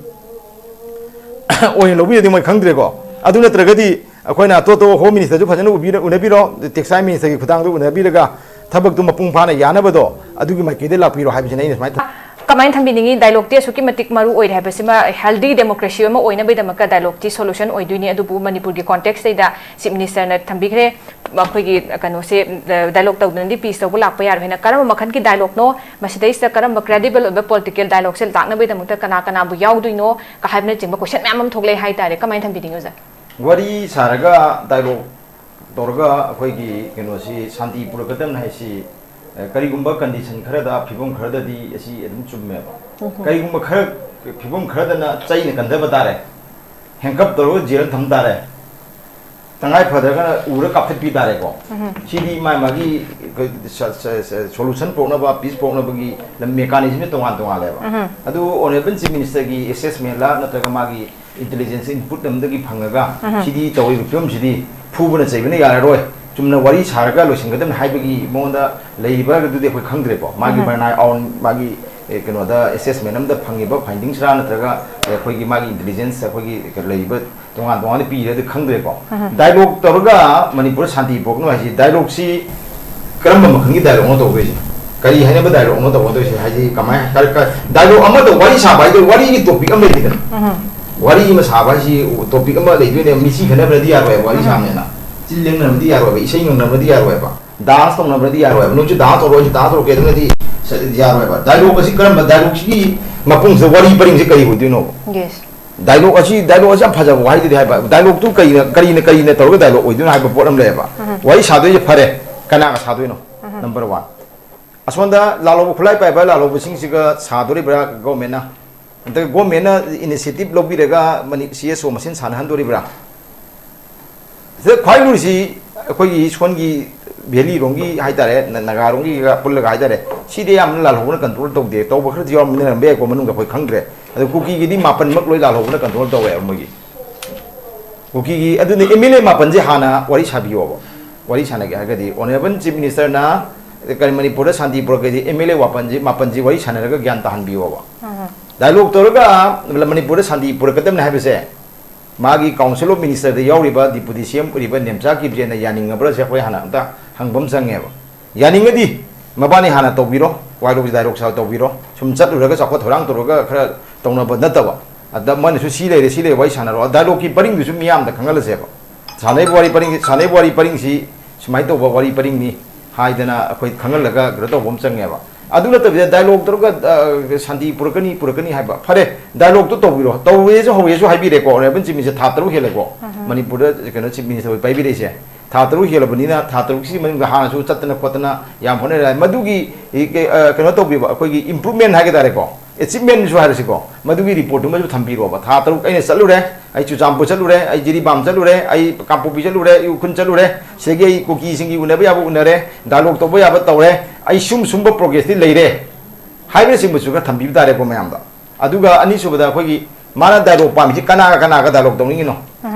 ꯑꯣꯏꯅ ꯂꯧꯕꯤꯔꯗꯤ ꯃꯣꯏ ꯈꯪꯗ꯭ꯔꯦꯀꯣ꯫ ꯑꯗꯨ ꯅꯠꯇ꯭ꯔꯒꯗꯤ ꯑꯩꯈꯣꯏꯅ ꯑꯇꯣꯞ ꯑꯇꯣꯞꯄ ꯍꯣꯝ ꯃꯤꯅꯤꯁꯇꯔꯁꯨ ꯐꯖꯅ ꯎꯕꯤꯔ-, ꯎꯅꯕꯤꯔꯣ, ꯇꯦꯛꯁꯇꯥꯏꯜ ꯃꯤꯅꯤꯁꯇꯔꯒꯤ ꯈꯨꯊꯥꯡꯗ ꯎꯅꯕꯤꯔꯒ ꯊꯕꯛꯇꯨ ꯃꯄꯨꯡ ꯐꯥꯅ ꯌꯥꯅꯕꯗꯣ ꯑꯗꯨꯒꯤ ꯃꯥꯏꯀꯩꯗ ꯂꯥꯛꯄꯤꯔꯣ ꯍꯥꯏꯕꯁꯤꯅ ꯑꯩꯅ ꯁꯨꯃꯥꯏꯅ ꯊꯝ- ꯀꯃꯥꯏꯅ ꯊꯝꯕꯤꯅꯤꯡꯉꯤ? ꯗꯥꯏꯂꯣꯛꯇꯤ ꯑꯁꯨꯛꯀꯤ ꯃꯇꯤꯛ ꯃꯔꯨ ꯑꯣꯏꯔꯦ ꯍꯥꯏꯕꯁꯤꯃ, ꯍꯦꯜꯗꯤ ꯗꯦꯃꯣꯀ꯭ꯔꯦꯁꯤ ꯑꯃ ꯑꯣꯏꯅꯕꯒꯤꯗꯃꯛꯇ ꯗꯥꯏꯂꯣꯛꯇꯤ ꯁꯣꯂꯨꯁꯟ ꯑꯣꯏꯗꯣꯏꯅꯤ꯫ ꯑꯗꯨꯕꯨ ꯃꯅꯤꯄꯨꯔꯒꯤ ꯀꯣꯟꯇꯦꯛꯁꯇꯩꯗ ꯆꯤꯐ ꯃꯤꯅꯤꯁꯇꯔꯅ ꯊꯝꯕꯤꯈ꯭ꯔꯦ, ꯑꯩꯈꯣꯏꯒꯤ ꯀꯩꯅꯣꯁꯦ, ꯗꯥꯏꯂꯣꯛ ꯇꯧꯗꯅꯗꯤ ꯄꯤꯁ ꯇꯧꯕ ꯂꯥꯛꯄ ꯌꯥꯔꯣꯏ ꯍꯥꯏꯅ꯫ ꯀꯔꯝꯕ ꯃꯈꯜꯒꯤ ꯗꯥꯏꯂꯣꯛꯅꯣ? ꯃꯁꯤꯗꯩꯁꯤꯗ ꯀꯔꯝꯕ ꯀ꯭ꯔꯦꯗꯤꯕꯜ ꯑꯣꯏꯕ ꯄꯣꯂꯤꯇꯤꯀꯦꯜ ꯗꯥꯏꯂꯣꯛꯁꯦ ꯂꯥꯛꯅꯕꯒꯤꯗꯃꯛꯇ ꯀꯅꯥ ꯀꯅꯥꯕꯨ ꯌꯥꯎꯗꯣꯏꯅꯣ ꯀ ꯍꯥꯏꯕꯅꯆꯤꯡꯕ ꯀꯣꯏꯁꯟ ꯃꯌꯥꯝ ꯑꯃ ꯊꯣꯛꯂꯛꯑꯦ ꯍꯥꯏꯇꯥꯔꯦ꯫ ꯀꯃꯥꯏꯅ ꯊꯝꯕꯤꯅꯤꯡꯉꯤ ꯑꯣꯖꯥ? ꯋꯥꯔꯤ ꯁꯥꯔꯒ ꯗꯥꯏꯂꯣꯛ ꯇꯧꯔꯒ ꯑꯩꯈꯣꯏꯒꯤ ꯀꯩꯅꯣꯁꯤ ꯁꯥꯟꯇꯤ ꯄꯨꯔꯛꯀꯗꯕꯅꯤ ꯍꯥꯏꯁꯤ, ꯑ, ꯀꯔꯤꯒꯨꯝꯕ ꯀꯟꯗꯤꯁꯟ ꯈꯔꯗ, ꯐꯤꯕꯝ ꯈꯔꯗꯗꯤ ꯑꯁꯤ ꯑꯗꯨꯝ ꯆꯨꯝꯃꯦꯕ꯫ ꯀꯔꯤꯒꯨꯝꯕ ꯈꯔ, ꯐꯤꯕꯝ ꯈꯔꯗꯅ ꯆꯩꯅ ꯀꯟꯊꯕ ꯇꯥꯔꯦ, ꯍꯦꯟꯀꯞ ꯇꯧꯔꯒ ꯖꯦꯜꯗ ꯊꯝ ꯇꯥꯔꯦ, ꯇꯉꯥꯏ ꯐꯗ꯭ꯔꯒꯅ ꯎꯔ ꯀꯥꯞꯊꯠꯄꯤ ꯇꯥꯔꯦꯀꯣ꯫ ꯁꯤꯗꯤ ꯃꯥ ꯃꯥꯒꯤ ꯁꯣꯂꯨꯁꯟ ꯄꯨꯔꯛꯅꯕ, ꯄꯤꯁ ꯄꯨꯔꯛꯅꯕꯒꯤ ꯃꯦꯀꯥꯅꯤꯖꯝꯁꯦ ꯇꯣꯉꯥꯟ ꯇꯣꯉꯥꯜꯂꯦꯕ꯫ ꯑꯗꯨ ꯑꯣꯅꯔꯦꯕꯜ ꯆꯤꯐ ꯃꯤꯅꯤꯁꯇꯔꯒꯤ ꯑꯦꯁꯦꯁꯃꯦꯟꯂ ꯅꯠꯇ꯭ꯔꯒ ꯃꯥꯒꯤ ꯏꯟꯇꯦꯂꯤꯖꯦꯟꯁ ꯏꯟꯄꯨꯠ ꯑꯃꯗꯒꯤ ꯐꯪꯉꯒ ꯁꯤꯗꯤ ꯇꯧꯔꯤꯕ ꯐꯤꯕꯝꯁꯤꯗꯤ ꯐꯨꯕꯅ ꯆꯩꯕꯅ ꯌꯥꯔꯔꯣꯏ, ꯆꯨꯝꯅ ꯋꯥꯔꯤ ꯁꯥꯔꯒ ꯂꯣꯏꯁꯤꯟꯒꯗꯕꯅꯤ ꯍꯥꯏꯕꯒꯤ ꯃꯉꯣꯟꯗ ꯂꯩꯔꯤꯕ꯭ꯔꯥ ꯑꯗꯨꯗꯤ ꯑꯩꯈꯣꯏ ꯈꯪꯗ꯭ꯔꯦꯀꯣ꯫ ꯃꯥꯒꯤ ꯃꯔꯅꯥꯏ ꯑꯥꯎꯟ ꯃꯥꯒꯤ, ꯑꯦ, ꯀꯩꯅꯣꯗ ꯑꯦꯁꯦꯁꯃꯦꯟ ꯑꯃꯗ ꯐꯪꯉꯤꯕ ꯐꯥꯏꯟꯗꯤꯡꯁꯔꯥ ꯅꯠꯇ꯭ꯔꯒ, ꯑꯦ, ꯑꯩꯈꯣꯏꯒꯤ ꯃꯥꯒꯤ ꯏꯟꯇꯦꯂꯤꯖꯦꯟꯁ ꯑꯩꯈꯣꯏꯒꯤ ꯂꯩꯔꯤꯕ ꯇꯣꯉꯥꯟ ꯇꯣꯉꯥꯟꯅ ꯄꯤꯔꯦ ꯑꯗꯨ ꯈꯪꯗ꯭ꯔꯦꯀꯣ꯫ ꯗꯥꯏꯂꯣꯛ ꯇꯧꯔꯒ ꯃꯅꯤꯄꯨꯔꯗ ꯁꯥꯟꯇꯤ ꯄꯨꯔꯛꯅꯕ ꯍꯥꯏꯁꯤ ꯗꯥꯏꯂꯣꯛꯁꯤ ꯀꯔꯝꯕ ꯃꯈꯜꯒꯤ ꯗꯥꯏꯂꯣꯛꯅꯣ ꯇꯧꯗꯣꯏꯁꯦ? ꯀꯔꯤ ꯍꯥꯏꯅꯕ ꯗꯥꯏꯂꯣꯛꯅꯣ ꯇꯧꯒꯗꯣꯏꯁꯦ? ꯍꯥꯏꯗꯤ ꯀꯃꯥꯏ-, ꯀ-, ꯀ-, ꯗꯥꯏꯂꯣꯛ ꯑꯃ ꯇꯧ-, ꯋꯥꯔꯤ ꯁꯥꯕ ꯍꯥꯏꯗꯣ ꯋꯥꯔꯤꯒꯤ ꯇꯣꯄꯤꯛ ꯑꯃ ꯂꯩꯔꯤꯗꯅ꯫ ꯋꯥꯔꯤ ꯑꯃ ꯁꯥꯕ ꯍꯥꯏꯁꯤ ꯇꯣꯄꯤꯛ ꯑꯃ ꯂꯩꯗꯣꯏꯅꯦ, ꯃꯤꯆꯤ ꯈꯠꯅꯕꯅꯗꯤ ꯌꯥꯔꯣꯏꯕ, ꯋꯥꯔꯤ ꯁꯥꯕꯅꯦꯅ꯫ ꯆꯤꯟ ꯂꯦꯡꯅꯕꯗꯤ ꯌꯥꯔꯣꯏꯕ, ꯏꯁꯩ ꯉꯪꯅꯕꯗꯤ ꯌꯥꯔꯣꯏꯕ, ꯗꯥꯟꯁ ꯇꯧꯅꯕꯗꯤ ꯌꯥꯔꯣꯏꯕ꯫ ꯅꯣꯏꯁꯨ ꯗꯥꯟꯁ ꯇꯧꯔꯣ, ꯑꯩꯁꯨ ꯗꯥꯟꯁ ꯇꯧꯔꯛꯀꯦ, ꯑꯗꯨꯅꯗꯤ ꯁ-, ꯌꯥꯔꯣꯏꯕ꯫ ꯗꯥꯏꯂꯣꯛ ꯑꯁꯤ ꯀꯔꯝꯕ, ꯗꯥꯏꯂꯣꯛꯁꯤꯒꯤ ꯃꯄꯨꯡꯁꯤꯗ ꯋꯥꯔꯤ ꯄꯔꯤꯡꯁꯦ ꯀꯔꯤ ꯑꯣꯏꯗꯣꯏꯅꯣꯕ? ꯗꯥꯏꯂꯣꯛ ꯑꯁꯤ, ꯗꯥꯏꯂꯣꯛ ꯑꯁꯤ ꯌꯥꯝ ꯐꯖꯕ ꯋꯥꯍꯩꯗꯨꯗꯤ ꯍꯥꯏꯕ, ꯗꯥꯏꯂꯣꯛꯇꯨ ꯀꯔꯤꯅ, ꯀꯔꯤꯅ, ꯀꯔꯤꯅ ꯇꯧꯔꯒ ꯗꯥꯏꯂꯣꯛ ꯑꯣꯏꯗꯣꯏꯅꯣ ꯍꯥꯏꯕ ꯄꯣꯠ ꯑꯃ ꯂꯩꯌꯦꯕ꯫ ꯋꯥꯔꯤ ꯁꯥꯗꯣꯏꯁꯦ ꯐꯔꯦ, ꯀꯅꯥꯒ ꯁꯥꯗꯣꯏꯅꯣ? Number one. ꯑꯁꯣꯝꯗ ꯂꯥꯜꯍꯧꯕ ꯈꯨꯠꯂꯥꯏ ꯄꯥꯏꯕ ꯂꯥꯜꯍꯧꯕꯁꯤꯡꯁꯤꯒ ꯁꯥꯗꯣꯔꯤꯕ꯭ꯔꯥ ꯒꯣꯔꯃꯦꯟꯅ? ꯅꯠꯇ꯭ꯔꯒ ꯒꯣꯔꯃꯦꯟꯅ ꯏꯅꯤꯁꯤꯌꯦꯇꯤꯚ ꯂꯧꯕꯤꯔꯒ ꯃꯅꯤ-, ꯁꯤ ꯑꯦꯁ ꯑꯣ ꯃꯁꯦꯟ ꯁꯥꯟꯅꯍꯟꯗꯣꯔꯤꯕ꯭ꯔꯥ? ꯁꯤꯗ ꯈ꯭ꯋꯥꯏ ꯂꯨꯔꯤꯁꯤ ꯑꯩꯈꯣꯏꯒꯤ ꯁꯣꯟꯒꯤ ꯚꯦꯂꯤꯔꯣꯝꯒꯤ ꯍꯥꯏꯇꯥꯔꯦ, ꯅ-, ꯅꯥꯒꯥꯔꯣꯝꯒꯤꯒ ꯄꯨꯜꯂꯒ ꯍꯥꯏꯇꯥꯔꯦ, ꯁꯤꯗꯤ ꯌꯥꯝꯅ ꯂꯥꯜꯍꯧꯕꯅ ꯀꯟꯇ꯭ꯔꯣꯜ ꯇꯧꯗꯦ, ꯇꯧꯕ ꯈꯔꯗꯤ ꯌꯥꯎꯔꯝꯕ ꯂꯩꯔꯝꯕ ꯌꯥꯏꯀꯣ ꯃꯅꯨꯡꯗ, ꯑꯩꯈꯣꯏ ꯈꯪꯗ꯭ꯔꯦ꯫ ꯑꯗꯣ ꯀꯨꯀꯤꯒꯤꯗꯤ ꯃꯥꯄꯟꯃꯛ ꯂꯣꯏ ꯂꯥꯜꯍꯧꯕꯅ ꯀꯟꯇ꯭ꯔꯣꯜ ꯇꯧꯋꯦꯕ ꯃꯣꯏꯒꯤ꯫ ꯀꯨꯀꯤꯒꯤ, ꯑꯗꯨꯅꯤ ꯑꯦꯝ ꯑꯦꯜ ꯑꯦ ꯃꯥꯄꯟꯁꯦ ꯍꯥꯟꯅ ꯋꯥꯔꯤ ꯁꯥꯕꯤꯌꯣꯕ꯫ ꯋꯥꯔꯤ ꯁꯥꯟꯅꯒꯦ ꯍꯥꯏꯔꯒꯗꯤ ꯑꯣꯅꯔꯦꯕꯜ ꯆꯤꯐ ꯃꯤꯅꯤꯁꯇꯔꯅ ꯀꯔꯤ ꯃꯅꯤꯄꯨꯔꯗ ꯁꯥꯟꯇꯤ ꯄꯨꯔꯛꯀꯦꯗꯤ ꯑꯦꯝ ꯑꯦꯜ ꯑꯦ ꯋꯥꯄꯟꯁꯤ, ꯃꯥꯄꯟꯁꯤ ꯋꯥꯔꯤ ꯁꯥꯟꯅꯔꯒ ꯒ꯭ꯌꯥꯟ ꯇꯥꯍꯟꯕꯤꯌꯣꯕ꯫ ꯗꯥꯏꯂꯣꯛ ꯇꯧꯔꯒ ꯃꯅꯤꯄꯨꯔꯗ ꯁꯥꯟꯇꯤ ꯄꯨꯔꯛꯀꯗꯕꯅꯤ ꯍꯥꯏꯕꯁꯦ ꯃꯥꯒꯤ ꯀꯥꯎꯟꯁꯤꯜ ꯑꯣꯐ ꯃꯤꯅꯤꯁꯇꯔꯗ ꯌꯥꯎꯔꯤꯕ ꯗꯤꯄꯨꯇꯤ ꯁꯤ ꯑꯦꯝ ꯑꯣꯏꯔꯤꯕ ꯅꯦꯝꯆꯥ ꯀꯤꯞꯖꯦꯅ ꯌꯥꯅꯤꯡꯉꯕ꯭ꯔꯥꯁꯦ ꯑꯩꯈꯣꯏ ꯍꯥꯟꯅ ꯑꯝꯇ ꯍꯪꯕ ꯑꯃ ꯆꯪꯉꯦꯕ꯫ ꯌꯥꯅꯤꯡꯉꯗꯤ ꯃꯕꯥꯅꯤ ꯍꯥꯟꯅ ꯇꯧꯕꯤꯔꯣ, ꯋꯥꯏꯔꯣꯛꯁꯤ ꯗꯥꯏꯂꯣꯛ ꯁꯥ ꯇꯧꯕꯤꯔꯣ꯫ ꯁꯨꯝ ꯆꯠꯂꯨꯔꯒ ꯆꯥꯎꯈꯠ ꯊꯧꯔꯥꯡ ꯇꯧꯔꯒ ꯈꯔ ꯇꯧꯅꯕ ꯅꯠꯇꯕ, ꯑꯗ ꯃꯣꯏꯅꯁꯨ ꯁꯤ ꯂꯩꯔꯦ, ꯁꯤ ꯂꯩꯔꯦ, ꯋꯥꯔꯤ ꯁꯥꯟꯅꯔꯣ꯫ ꯗꯥꯏꯂꯣꯛꯀꯤ ꯄꯔꯤꯡꯗꯨꯁꯨ ꯃꯤꯌꯥꯝꯗ ꯈꯪꯍꯜꯂꯁꯦꯕ꯫ ꯁꯥꯟꯅꯔꯤꯕ ꯋꯥꯔꯤ ꯄꯔꯤꯡ, ꯁꯥꯟꯅꯔꯤꯕ ꯋꯥꯔꯤ ꯄꯔꯤꯡꯁꯤ ꯁꯨꯃꯥꯏꯅ ꯇꯧꯕ ꯋꯥꯔꯤ ꯄꯔꯤꯡꯅꯤ ꯍꯥꯏꯗꯅ ꯑꯩꯈꯣꯏ ꯈꯪꯍꯜꯂꯒ ꯀꯩꯅꯣ ꯇꯧꯕ ꯑꯃ ꯆꯪꯉꯦꯕ꯫ ꯑꯗꯨ ꯅꯠꯇꯕꯤꯗ ꯗꯥꯏꯂꯣꯛ ꯇꯧꯔꯒ, ꯑ, ꯁꯥꯟꯇꯤ ꯄꯨꯔꯛꯀꯅꯤ, ꯄꯨꯔꯛꯀꯅꯤ ꯍꯥꯏꯕ꯫ ꯐꯔꯦ, ꯗꯥꯏꯂꯣꯛꯇꯣ ꯇꯧꯕꯤꯔꯣ꯫ ꯇꯧꯋꯦꯁꯨ ꯍꯧꯋꯦꯁꯨ ꯍꯥꯏꯕꯤꯔꯦꯀꯣ꯫ Honourable Chief Minister ꯊꯥ ꯇꯔꯨꯛ ꯍꯦꯜꯂꯦꯀꯣ ꯃꯅꯤꯄꯨꯔꯗ ꯀꯩꯅꯣ Chief Minister ꯑꯣꯏ ꯄꯥꯏꯕꯤꯔꯛꯏꯁꯦ꯫ ꯊꯥ ꯇꯔꯨꯛ ꯍꯦꯜꯂꯕꯅꯤꯅ ꯊꯥ ꯇꯔꯨꯛꯁꯤꯒꯤ ꯃꯅꯨꯡꯗ ꯍꯥꯟꯅꯁꯨ ꯆꯠꯇꯅ ꯈꯣꯠꯇꯅ ꯌꯥꯝ ꯍꯣꯠꯅꯔꯦ꯫ ꯃꯗꯨꯒꯤ ꯏ-, ꯀꯩ-, ꯑ, ꯀꯩꯅꯣ ꯇꯧꯕꯤꯕ, ꯑꯩꯈꯣꯏꯒꯤ improvement ꯍꯥꯏꯒ ꯇꯥꯔꯦꯀꯣ, achievement ꯁꯨ ꯍꯥꯏꯔꯁꯤꯀꯣ, ꯃꯗꯨꯒꯤ report ꯇꯨꯃꯁꯨ ꯊꯝꯕꯤꯔꯣꯕ꯫ ꯊꯥ ꯇꯔꯨꯛ ꯑꯩꯅ ꯆꯠꯂꯨꯔꯦ, ꯑꯩ ꯆꯨꯔꯆꯥꯟꯄꯨꯔ ꯆꯠꯂꯨꯔꯦ, ꯑꯩ ꯖꯤꯔꯤꯕꯥꯝ ꯆꯠꯂꯨꯔꯦ, ꯑꯩ ꯀꯥꯡꯄꯣꯛꯄꯤ ꯆꯠꯂꯨꯔꯦ, ꯑꯩ ꯎꯈ꯭ꯔꯨꯜ ꯆꯠꯂꯨꯔꯦ, ꯁꯤꯗꯒꯤ ꯑꯩ ꯀꯨꯀꯤꯁꯤꯡꯒꯤ ꯎꯅꯕ ꯌꯥꯕ ꯎꯅꯔꯦ, ꯗꯥꯏꯂꯣꯛ ꯇꯧꯕ ꯌꯥꯕ ꯇꯧꯔꯦ, ꯑꯩ ꯁꯨꯝ ꯁꯨꯝꯕ progress ꯇꯤ ꯂꯩꯔꯦ ꯍꯥꯏꯕꯅꯆꯤꯡꯕꯁꯨ ꯈꯔ ꯊꯝꯕꯤꯕ ꯇꯥꯔꯦꯀꯣ ꯃꯌꯥꯝꯗ꯫ ꯑꯗꯨꯒ ꯑꯅꯤꯁꯨꯕꯗ ꯑꯩꯈꯣꯏꯒꯤ ꯃꯥꯅ ꯗꯥꯏꯂꯣꯛ ꯄꯥꯝꯃꯤꯁꯤ ꯀꯅꯥꯒ ꯀꯅꯥꯒ ꯗꯥꯏꯂꯣꯛ ꯇꯧꯅꯤꯡꯉꯤꯅꯣ?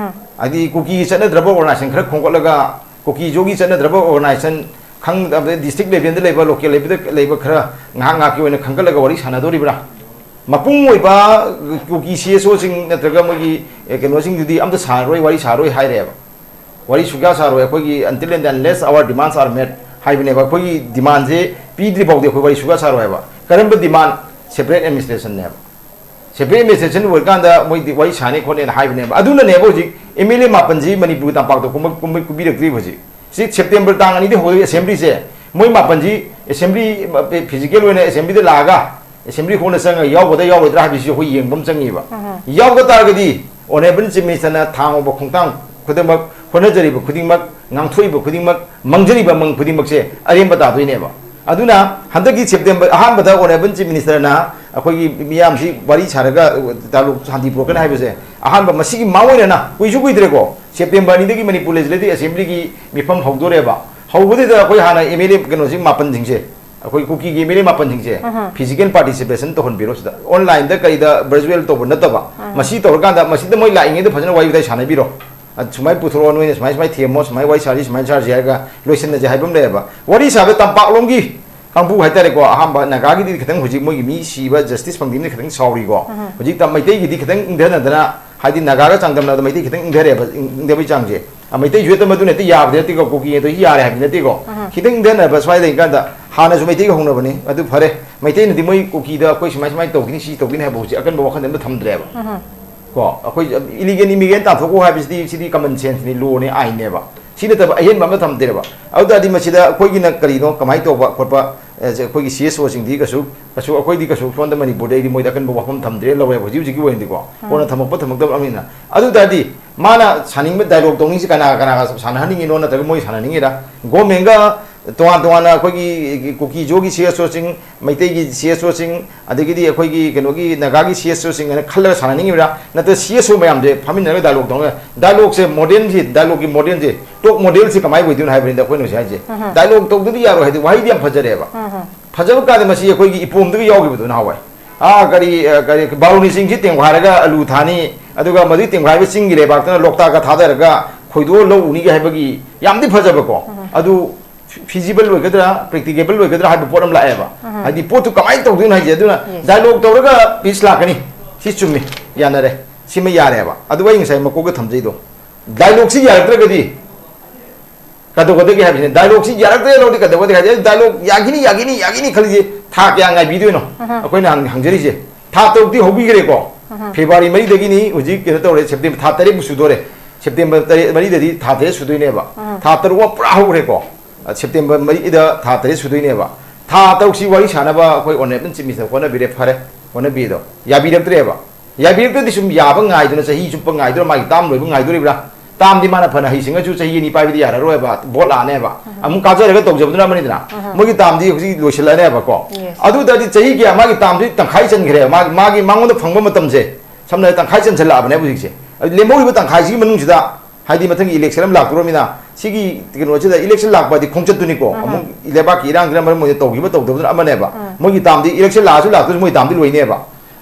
ꯍꯥꯏꯗꯤ ꯀꯨꯀꯤꯒꯤ ꯆꯠꯅꯗ꯭ꯔꯕ organization ꯈꯔ ꯈꯣꯝꯒꯠꯂꯒ, ꯀꯨꯀꯤ ꯖꯣꯒꯤ ꯆꯠꯅꯗ꯭ꯔꯕ organization, ꯈꯪꯗꯕ district level ꯗ ꯂꯩꯕ, local level ꯗ ꯂꯩꯕ ꯈꯔ ꯉꯥꯏꯍꯥꯛ ꯉꯥꯏꯍꯥꯛꯀꯤ ꯑꯣꯏꯅ ꯈꯟꯒꯠꯂꯒ ꯋꯥꯔꯤ ꯁꯥꯟꯅꯗꯣꯔꯤꯕ꯭ꯔꯥ? ꯃꯄꯨꯡ ꯑꯣꯏꯕ ꯀꯨꯀꯤ C S O ꯁꯤꯡ ꯅꯠꯇ꯭ꯔꯒ ꯃꯣꯏꯒꯤ, ꯑꯦ, ꯀꯩꯅꯣꯁꯤꯡꯗꯨꯗꯤ ꯑꯝꯇ ꯁꯥꯔꯔꯣꯏ, ꯋꯥꯔꯤ ꯁꯥꯔꯔꯣꯏ ꯍꯥꯏꯔꯦꯕ꯫ ꯋꯥꯔꯤ ꯁꯨꯛꯌꯥ ꯁꯥꯔꯣꯏ ꯑꯩꯈꯣꯏꯒꯤ, until and unless our demands are met ꯍꯥꯏꯕꯅꯦꯕ꯫ ꯑꯩꯈꯣꯏꯒꯤ demand ꯁꯦ ꯄꯤꯗ꯭ꯔꯤ ꯐꯥꯎꯗꯤ ꯑꯩꯈꯣꯏ ꯋꯥꯔꯤ ꯁꯨꯛꯌꯥ ꯁꯥꯔꯣꯏ ꯍꯥꯏꯕ꯫ ꯀꯔꯝꯕ demand? Separate administration ꯅꯦꯕ꯫ Separate administration ꯑꯣꯏꯔꯀꯥꯟꯗ ꯃꯣꯏꯗꯤ ꯋꯥꯔꯤ ꯁꯥꯅꯤ ꯈꯣꯠꯅꯦꯅ ꯍꯥꯏꯕꯅꯦꯕ꯫ ꯑꯗꯨꯅꯅꯦꯕ ꯍꯧꯖꯤꯛ M L A ꯃꯥꯄꯟꯁꯤ ꯃꯅꯤꯄꯨꯔꯒꯤ ꯇꯝꯄꯥꯛꯇ ꯀꯨꯝꯕ-, ꯀꯨꯝꯕ-, ꯀꯨꯝꯕꯤꯔꯛꯇ꯭ꯔꯤꯕ ꯍꯧꯖꯤꯛ꯫ ꯁꯤ September ꯇꯥꯡ ꯑꯅꯤꯗꯒꯤ ꯍꯧꯔꯒ assembly ꯁꯦ, ꯃꯣꯏ ꯃꯥꯄꯟꯁꯤ assembly, physical ꯑꯣꯏꯅ assembly ꯗ ꯂꯥꯛꯑꯒ assembly ꯍꯣꯜꯗ ꯆꯪꯉꯒ ꯌꯥꯎꯒꯗ꯭ꯔꯥ ꯌꯥꯎꯔꯣꯏꯗ꯭ꯔꯥ ꯍꯥꯏꯕꯁꯤ ꯑꯩꯈꯣꯏ ꯌꯦꯡꯕ ꯑꯃ ꯆꯪꯉꯤꯕ꯫ ꯌꯥꯎꯗ ꯇꯥꯔꯒꯗꯤ Honourable Chief Minister ꯅ ꯊꯥꯡ ꯍꯧꯕ ꯈꯣꯡꯊꯥꯡ ꯈꯨꯗꯤꯡꯃꯛ, ꯍꯣꯠꯅꯖꯔꯤꯕ ꯈꯨꯗꯤꯡꯃꯛ, ꯉꯥꯡꯊꯣꯛꯏꯕ ꯈꯨꯗꯤꯡꯃꯛ, ꯃꯪꯖꯔꯤꯕ ꯃꯪ ꯈꯨꯗꯤꯡꯃꯛꯁꯦ ꯑꯔꯦꯝꯕ ꯇꯥꯗꯣꯏꯅꯦꯕ꯫ ꯑꯗꯨꯅ ꯍꯟꯗꯛꯀꯤ September ꯑꯍꯥꯟꯕꯗ Honourable Chief Minister ꯅ ꯑꯩꯈꯣꯏꯒꯤ ꯃꯤꯌꯥꯝꯁꯤ ꯋꯥꯔꯤ ꯁꯥꯔꯒ ꯗꯥꯏꯂꯣꯛ ꯁꯥꯟꯇꯤ ꯄꯨꯔꯛꯀꯅꯤ ꯍꯥꯏꯕꯁꯦ ꯑꯍꯥꯟꯕ, ꯃꯁꯤꯒꯤ ꯃꯥꯡꯑꯣꯏꯅꯅ ꯀꯨꯏꯁꯨ ꯀꯨꯏꯗ꯭ꯔꯦꯀꯣ, September ꯑꯅꯤꯗꯒꯤ Manipur Legislative Assembly ꯒꯤ ꯃꯤꯐꯝ ꯍꯧꯗꯣꯔꯦꯕ꯫ ꯍꯧꯕꯗꯨꯗ ꯑꯩꯈꯣꯏ ꯍꯥꯟꯅ M L A ꯀꯩꯅꯣꯁꯤ ꯃꯥꯄꯟꯁꯤꯡꯁꯦ, ꯑꯩꯈꯣꯏ ꯀꯨꯀꯤꯒꯤ M L A ꯃꯥꯄꯟꯁꯤꯡꯁꯦ physical participation ꯇꯧꯍꯟꯕꯤꯔꯣ ꯁꯤꯗ, online ꯗ ꯀꯩꯗ virtual ꯇꯧꯕ ꯅꯠꯇꯕ꯫ ꯃꯁꯤ ꯇꯧꯔꯀꯥꯟꯗ ꯃꯁꯤꯗ ꯃꯣꯏ ꯂꯥꯛꯏꯉꯩꯗ ꯐꯖꯅ ꯋꯥꯔꯤ ꯋꯥꯇꯥꯏ ꯁꯥꯟꯅꯕꯤꯔꯣ꯫ ꯑꯗ ꯁꯨꯃꯥꯏꯅ ꯄꯨꯊꯣꯔꯛꯑꯣ, ꯅꯣꯏꯅ ꯁꯨꯃꯥꯏ ꯁꯨꯃꯥꯏꯅ ꯊꯦꯝꯃꯣ, ꯁꯨꯃꯥꯏꯅ ꯋꯥꯔꯤ ꯁꯥꯁꯤ, ꯁꯨꯃꯥꯏꯅ ꯁꯥꯁꯤ ꯍꯥꯏꯔꯒ ꯂꯣꯏꯁꯤꯟꯅꯁꯦ ꯍꯥꯏꯕ ꯑꯃ ꯂꯩꯌꯦꯕ꯫ ꯋꯥꯔꯤ ꯁꯥꯕ ꯇꯝꯄꯥꯛꯂꯣꯝꯒꯤ ꯀꯥꯡꯕꯨ ꯍꯥꯏꯇꯥꯔꯦꯀꯣ, ꯑꯍꯥꯟꯕ ꯅꯥꯒꯥꯒꯤꯗꯤ ꯈꯤꯇꯪ ꯍꯧꯖꯤꯛ ꯃꯣꯏꯒꯤ ꯃꯤ ꯁꯤꯕ justice ꯐꯪꯗꯕꯅꯤꯅ ꯈꯤꯇꯪ ꯁꯥꯎꯔꯤꯀꯣ꯫ ꯍꯧꯖꯤꯛꯇ ꯃꯩꯇꯩꯒꯤꯗꯤ ꯈꯤꯇꯪ ꯏꯪꯊꯅꯗꯅ, ꯍꯥꯏꯗꯤ ꯅꯥꯒꯥꯒ ꯆꯥꯡꯗꯝꯅꯕꯗ ꯃꯩꯇꯩ ꯈꯤꯇꯪ ꯏꯪꯊꯔꯦꯕ, ꯏꯪ-, ꯏꯪꯊꯕꯒꯤ ꯆꯥꯡꯁꯦ꯫ ꯃꯩꯇꯩꯁꯨ ꯍꯦꯛꯇ ꯃꯗꯨꯅ ꯍꯦꯛꯇ ꯌꯥꯕꯗꯤ ꯅꯠꯇꯦꯀꯣ, ꯀꯨꯀꯤ ꯑꯗꯨ ꯌꯥꯔꯦ ꯍꯥꯏꯕꯗꯤ ꯅꯠꯇꯦꯀꯣ꯫ ꯈꯤꯇꯪ ꯏꯟꯊꯅꯕ ꯁ꯭ꯋꯥꯏꯗ ꯂꯩꯀꯥꯟꯗ ꯍꯥꯟꯅꯁꯨ ꯃꯩꯇꯩꯒ ꯍꯧꯅꯕꯅꯤ, ꯑꯗꯨ ꯐꯔꯦ꯫ ꯃꯩꯇꯩꯅꯗꯤ ꯃꯣꯏ ꯀꯨꯀꯤꯗ ꯑꯩꯈꯣꯏ ꯁꯨꯃꯥꯏ ꯁꯨꯃꯥꯏꯅ ꯇꯧꯈꯤꯅꯤ, ꯁꯤ ꯇꯧꯈꯤꯅꯤ ꯍꯥꯏꯕ ꯍꯧꯖꯤꯛ ꯑꯀꯟꯕ ꯋꯥꯈꯜꯗ ꯑꯝꯇ ꯊꯝꯗ꯭ꯔꯦꯕ꯫ ꯀꯣ, ꯑꯩꯈꯣꯏ illegal immigrant ꯇꯥꯟꯊꯣꯛꯈꯣ ꯍꯥꯏꯕꯁꯤꯗꯤ, ꯁꯤꯗꯤ common sense ꯅꯤ, law ꯅꯤ, ꯑꯥꯏꯟꯅꯦꯕ꯫ ꯁꯤ ꯅꯠꯇꯕ ꯑꯍꯦꯟꯕ ꯑꯃ ꯊꯝꯗꯦꯕ꯫ ꯑꯗꯨ ꯇꯥꯔꯗꯤ ꯃꯁꯤꯗ ꯑꯩꯈꯣꯏꯒꯤꯅ ꯀꯔꯤꯅꯣ, ꯀꯃꯥꯏꯅ ꯇꯧꯕ ꯈꯣꯠꯄ, ꯑꯦ, ꯑꯩꯈꯣꯏꯒꯤ C S O ꯁꯤꯡꯗꯤ ꯀꯩꯁꯨ, ꯀꯩꯁꯨ, ꯑꯩꯈꯣꯏꯗꯤ ꯀꯩꯁꯨ ꯁꯣꯝꯗ ꯃꯅꯤꯄꯨꯔꯗ ꯑꯩꯗꯤ ꯃꯣꯏꯗ ꯑꯀꯟꯕ ꯋꯥꯐꯝ ꯊꯝꯗ꯭ꯔꯦ, ꯂꯧꯔꯦꯕ ꯍꯧꯖꯤꯛ ꯍꯧꯖꯤꯛꯀꯤ ꯑꯣꯏꯅꯗꯤꯀꯣ꯫ ꯀꯣꯟꯅ ꯊꯝꯃꯛꯄ ꯊꯝꯃꯛꯇꯕ ꯑꯃꯅꯤꯅ꯫ ꯑꯗꯨ ꯇꯥꯔꯗꯤ ꯃꯥꯅ ꯁꯥꯅꯤꯡꯕ dialogue ꯇꯧꯅꯤꯡꯁꯤ ꯀꯅꯥ ꯀꯅꯥꯒ ꯁꯥꯟꯅꯍꯟꯅꯤꯡꯉꯤꯅꯣ, ꯅꯠꯇ꯭ꯔꯒ ꯃꯣꯏ ꯁꯥꯟꯅꯅꯤꯡꯉꯤꯔꯥ? Government ꯒ ꯇꯣꯉꯥꯟ ꯇꯣꯉꯥꯟꯅ ꯑꯩꯈꯣꯏꯒꯤ ꯀꯨꯀꯤ ꯖꯣꯒꯤ C S O ꯁꯤꯡ, ꯃꯩꯇꯩꯒꯤ C S O ꯁꯤꯡ, ꯑꯗꯒꯤꯗꯤ ꯑꯩꯈꯣꯏꯒꯤ ꯀꯩꯅꯣꯒꯤ ꯅꯥꯒꯥꯒꯤ C S O ꯁꯤꯡ ꯍꯥꯏꯅ ꯈꯜꯂꯒ ꯁꯥꯟꯅꯅꯤꯡꯉꯤꯕ꯭ꯔꯥ? ꯅꯠꯇ꯭ꯔ C S O ꯃꯌꯥꯝꯁꯦ ꯐꯝꯃꯤꯟꯅꯔꯒ dialogue ꯇꯧꯅ, dialogue ꯁꯦ modern ꯁꯤ, dialogue ꯀꯤ modern ꯁꯦ, top model ꯁꯤ ꯀꯃꯥꯏꯅ ꯑꯣꯏꯗꯣꯏꯅꯣ ꯍꯥꯏꯕꯅꯤꯗ ꯑꯩꯈꯣꯏꯅ ꯍꯧꯖꯤꯛ ꯍꯥꯏꯁꯦ꯫ Dialogue ꯇꯧꯗꯗꯤ ꯌꯥꯔꯣꯏ ꯍꯥꯏꯗꯤ ꯋꯥꯍꯩꯗꯤ ꯌꯥꯝ ꯐꯖꯔꯦꯕ꯫ ꯐꯖꯕ ꯀꯥꯟꯗ ꯃꯁꯤ ꯑꯩꯈꯣꯏꯒꯤ ꯏꯄꯣꯝꯗꯒ ꯌꯥꯎꯈꯤꯕꯗꯣ ꯅꯍꯥꯟꯋꯥꯏ꯫ ꯑꯥ, ꯀꯔꯤ, ꯑ, ꯀꯔꯤ, ꯕꯥꯔꯨꯅꯤ ꯆꯤꯡꯁꯤ ꯇꯦꯝꯈꯥꯏꯔꯒ ꯑꯂꯨ ꯊꯥꯅꯤ, ꯑꯗꯨꯒ ꯃꯗꯨꯒꯤ ꯇꯦꯝꯈꯥꯏꯕ ꯆꯤꯡꯒꯤ ꯂꯩꯕꯥꯛꯇꯨꯅ ꯂꯣꯛꯇꯥꯛꯀ ꯊꯥꯗꯔꯒ ꯈꯣꯏꯗꯣꯛꯑ ꯂꯧ ꯎꯅꯤꯒ ꯍꯥꯏꯕꯒꯤ ꯌꯥꯝꯗꯤ ꯐꯖꯕꯀꯣ꯫ ꯑꯗꯨ feasible ꯑꯣꯏꯒꯗ꯭ꯔꯥ, practicable ꯑꯣꯏꯒꯗ꯭ꯔꯥ ꯍꯥꯏꯕ ꯄꯣꯠ ꯑꯃ ꯂꯥꯛꯑꯦꯕ꯫ ꯍꯥꯏꯗꯤ ꯄꯣꯠꯇꯨ ꯀꯃꯥꯏꯅ ꯇꯧꯗꯣꯏꯅꯣ ꯍꯥꯏꯁꯦ꯫ ꯑꯗꯨꯅ Yes. Dialogue ꯇꯧꯔꯒ peace ꯂꯥꯛꯀꯅꯤ, ꯁꯤ ꯆꯨꯝꯃꯤ, ꯌꯥꯅꯔꯦ, ꯁꯤꯃ ꯌꯥꯔꯦꯕ꯫ ꯑꯗꯨꯒ ꯑꯩ ꯉꯁꯥꯏ ꯃꯀꯣꯛꯇ ꯊꯝꯖꯩꯗꯣ, dialogue ꯁꯤ ꯌꯥꯔꯛꯇ꯭ꯔꯒꯗꯤ ꯀꯩꯗꯧꯒꯗꯒꯦ ꯍꯥꯏꯕꯁꯤꯅꯦ꯫ Dialogue ꯁꯤ ꯌꯥꯔꯛꯇ꯭ꯔꯦ ꯂꯧꯗꯤ ꯀꯩꯗꯧꯒꯗꯒꯦ ꯍꯥꯏꯗꯤ, dialogue ꯌꯥꯈꯤꯅꯤ, ꯌꯥꯈꯤꯅꯤ, ꯌꯥꯈꯤꯅꯤ ꯈꯜꯂꯤꯁꯦ ꯊꯥ ꯀꯌꯥ ꯉꯥꯏꯕꯤꯗꯣꯏꯅꯣ? ꯑꯩꯈꯣꯏꯅ ꯍꯪ-, ꯍꯪꯖꯔꯤꯁꯦ꯫ ꯊꯥ ꯇꯔꯨꯛꯇꯤ ꯍꯧꯕꯤꯈ꯭ꯔꯦꯀꯣ꯫ February ꯃꯔꯤꯗꯒꯤꯅꯤ, ꯍꯧꯖꯤꯛ ꯀꯩꯅꯣ ꯇꯧꯔꯦ, September ꯊꯥ ꯇꯔꯦꯠꯄꯨ ꯁꯨꯗꯣꯔꯦ꯫ September ꯇꯔꯦꯠ, ꯃꯔꯤꯗꯗꯤ ꯊꯥ ꯇꯔꯦꯠ ꯁꯨꯗꯣꯏꯅꯦꯕ꯫ ꯊꯥ ꯇꯔꯨꯛ ꯑꯃ ꯄꯨꯔꯥ ꯍꯧꯈ꯭ꯔꯦꯀꯣ꯫ September ꯃꯔꯤꯗ ꯊꯥ ꯇꯔꯦꯠ ꯁꯨꯗꯣꯏꯅꯦꯕ꯫ ꯊꯥ ꯇꯔꯨꯛꯁꯤ ꯋꯥꯔꯤ ꯁꯥꯟꯅꯕ ꯑꯩꯈꯣꯏ Honourable Chief Minister ꯍꯣꯠꯅꯕꯤꯔꯦ, ꯐꯔꯦ, ꯍꯣꯠꯅꯕꯤꯗꯣ ꯌꯥꯕꯤꯔꯛꯇ꯭ꯔꯦꯕ꯫ ꯌꯥꯕꯤꯔꯛꯇ꯭ꯔꯗꯤ ꯁꯨꯝ ꯌꯥꯕ ꯉꯥꯏꯗꯨꯅ ꯆꯍꯤ ꯆꯨꯞꯄ ꯉꯥꯏꯗꯣꯏꯔꯥ, ꯃꯥꯒꯤ term ꯂꯣꯏꯕ ꯉꯥꯏꯗꯣꯔꯤꯕ꯭ꯔꯥ? Term ꯗꯤ ꯃꯥꯅ ꯐꯅ ꯍꯩꯁꯤꯡꯉꯁꯨ ꯆꯍꯤ ꯑꯅꯤ ꯄꯥꯏꯕꯗꯤ ꯌꯥꯔꯔꯣꯏꯕ, vote ꯂꯥꯛꯑꯅꯦꯕ꯫ ꯑꯃꯨꯛ ꯀꯥꯖꯔꯒ ꯇꯧꯖꯕꯗꯨꯅ ꯑꯃꯅꯤꯗꯅ꯫ ꯃꯣꯏꯒꯤ term ꯗꯤ ꯍꯧꯖꯤꯛ ꯂꯣꯏꯁꯤꯜꯂꯛꯑꯅꯦꯕꯀꯣ꯫ Yes. ꯑꯗꯨ ꯑꯣꯏ ꯇꯥꯔꯗꯤ ꯆꯍꯤ ꯀꯌꯥ ꯃꯥꯒꯤ term ꯗꯤ ꯇꯪꯈꯥꯏ ꯆꯟꯈ꯭ꯔꯦꯕ꯫ ꯃꯥꯒꯤ, ꯃꯥꯒꯤ ꯃꯉꯣꯟꯗ ꯐꯪꯕ ꯃꯇꯝꯁꯦ ꯁꯝꯅ ꯍꯥꯏꯔꯕꯗ ꯇꯪꯈꯥꯏ ꯆꯟꯁꯤꯜꯂꯛꯑꯕꯅꯦꯕ ꯍꯧꯖꯤꯛꯁꯦ꯫ ꯑꯗꯨ ꯂꯦꯝꯍꯧꯔꯤꯕ ꯇꯪꯈꯥꯏꯁꯤꯒꯤ ꯃꯅꯨꯡꯁꯤꯗ ꯍꯥꯏꯗꯤ ꯃꯊꯪꯒꯤ election ꯑꯃ ꯂꯥꯛꯇꯣꯔꯃꯤꯅ ꯁꯤꯒꯤ ꯀꯩꯅꯣꯁꯤꯗ election ꯂꯥꯛꯄ ꯍꯥꯏꯗꯤ ꯈꯣꯡꯆꯠꯇꯨꯅꯤꯀꯣ꯫ ꯑꯃꯨꯛ ꯂꯩꯕꯥꯛꯀꯤ ꯏꯔꯥꯡꯁꯤꯅ ꯃꯔꯝ ꯑꯣꯏꯔꯒ ꯇꯧꯈꯤꯕ ꯇꯧꯗꯕꯗꯨꯅ ꯑꯃꯅꯦꯕ꯫ ꯃꯣꯏꯒꯤ term ꯗꯤ election ꯂꯥꯛꯑꯁꯨ ꯂꯥꯛꯇ꯭ꯔꯁꯨ ꯃꯣꯏ term ꯗꯤ ꯂꯣꯏꯅꯦꯕ꯫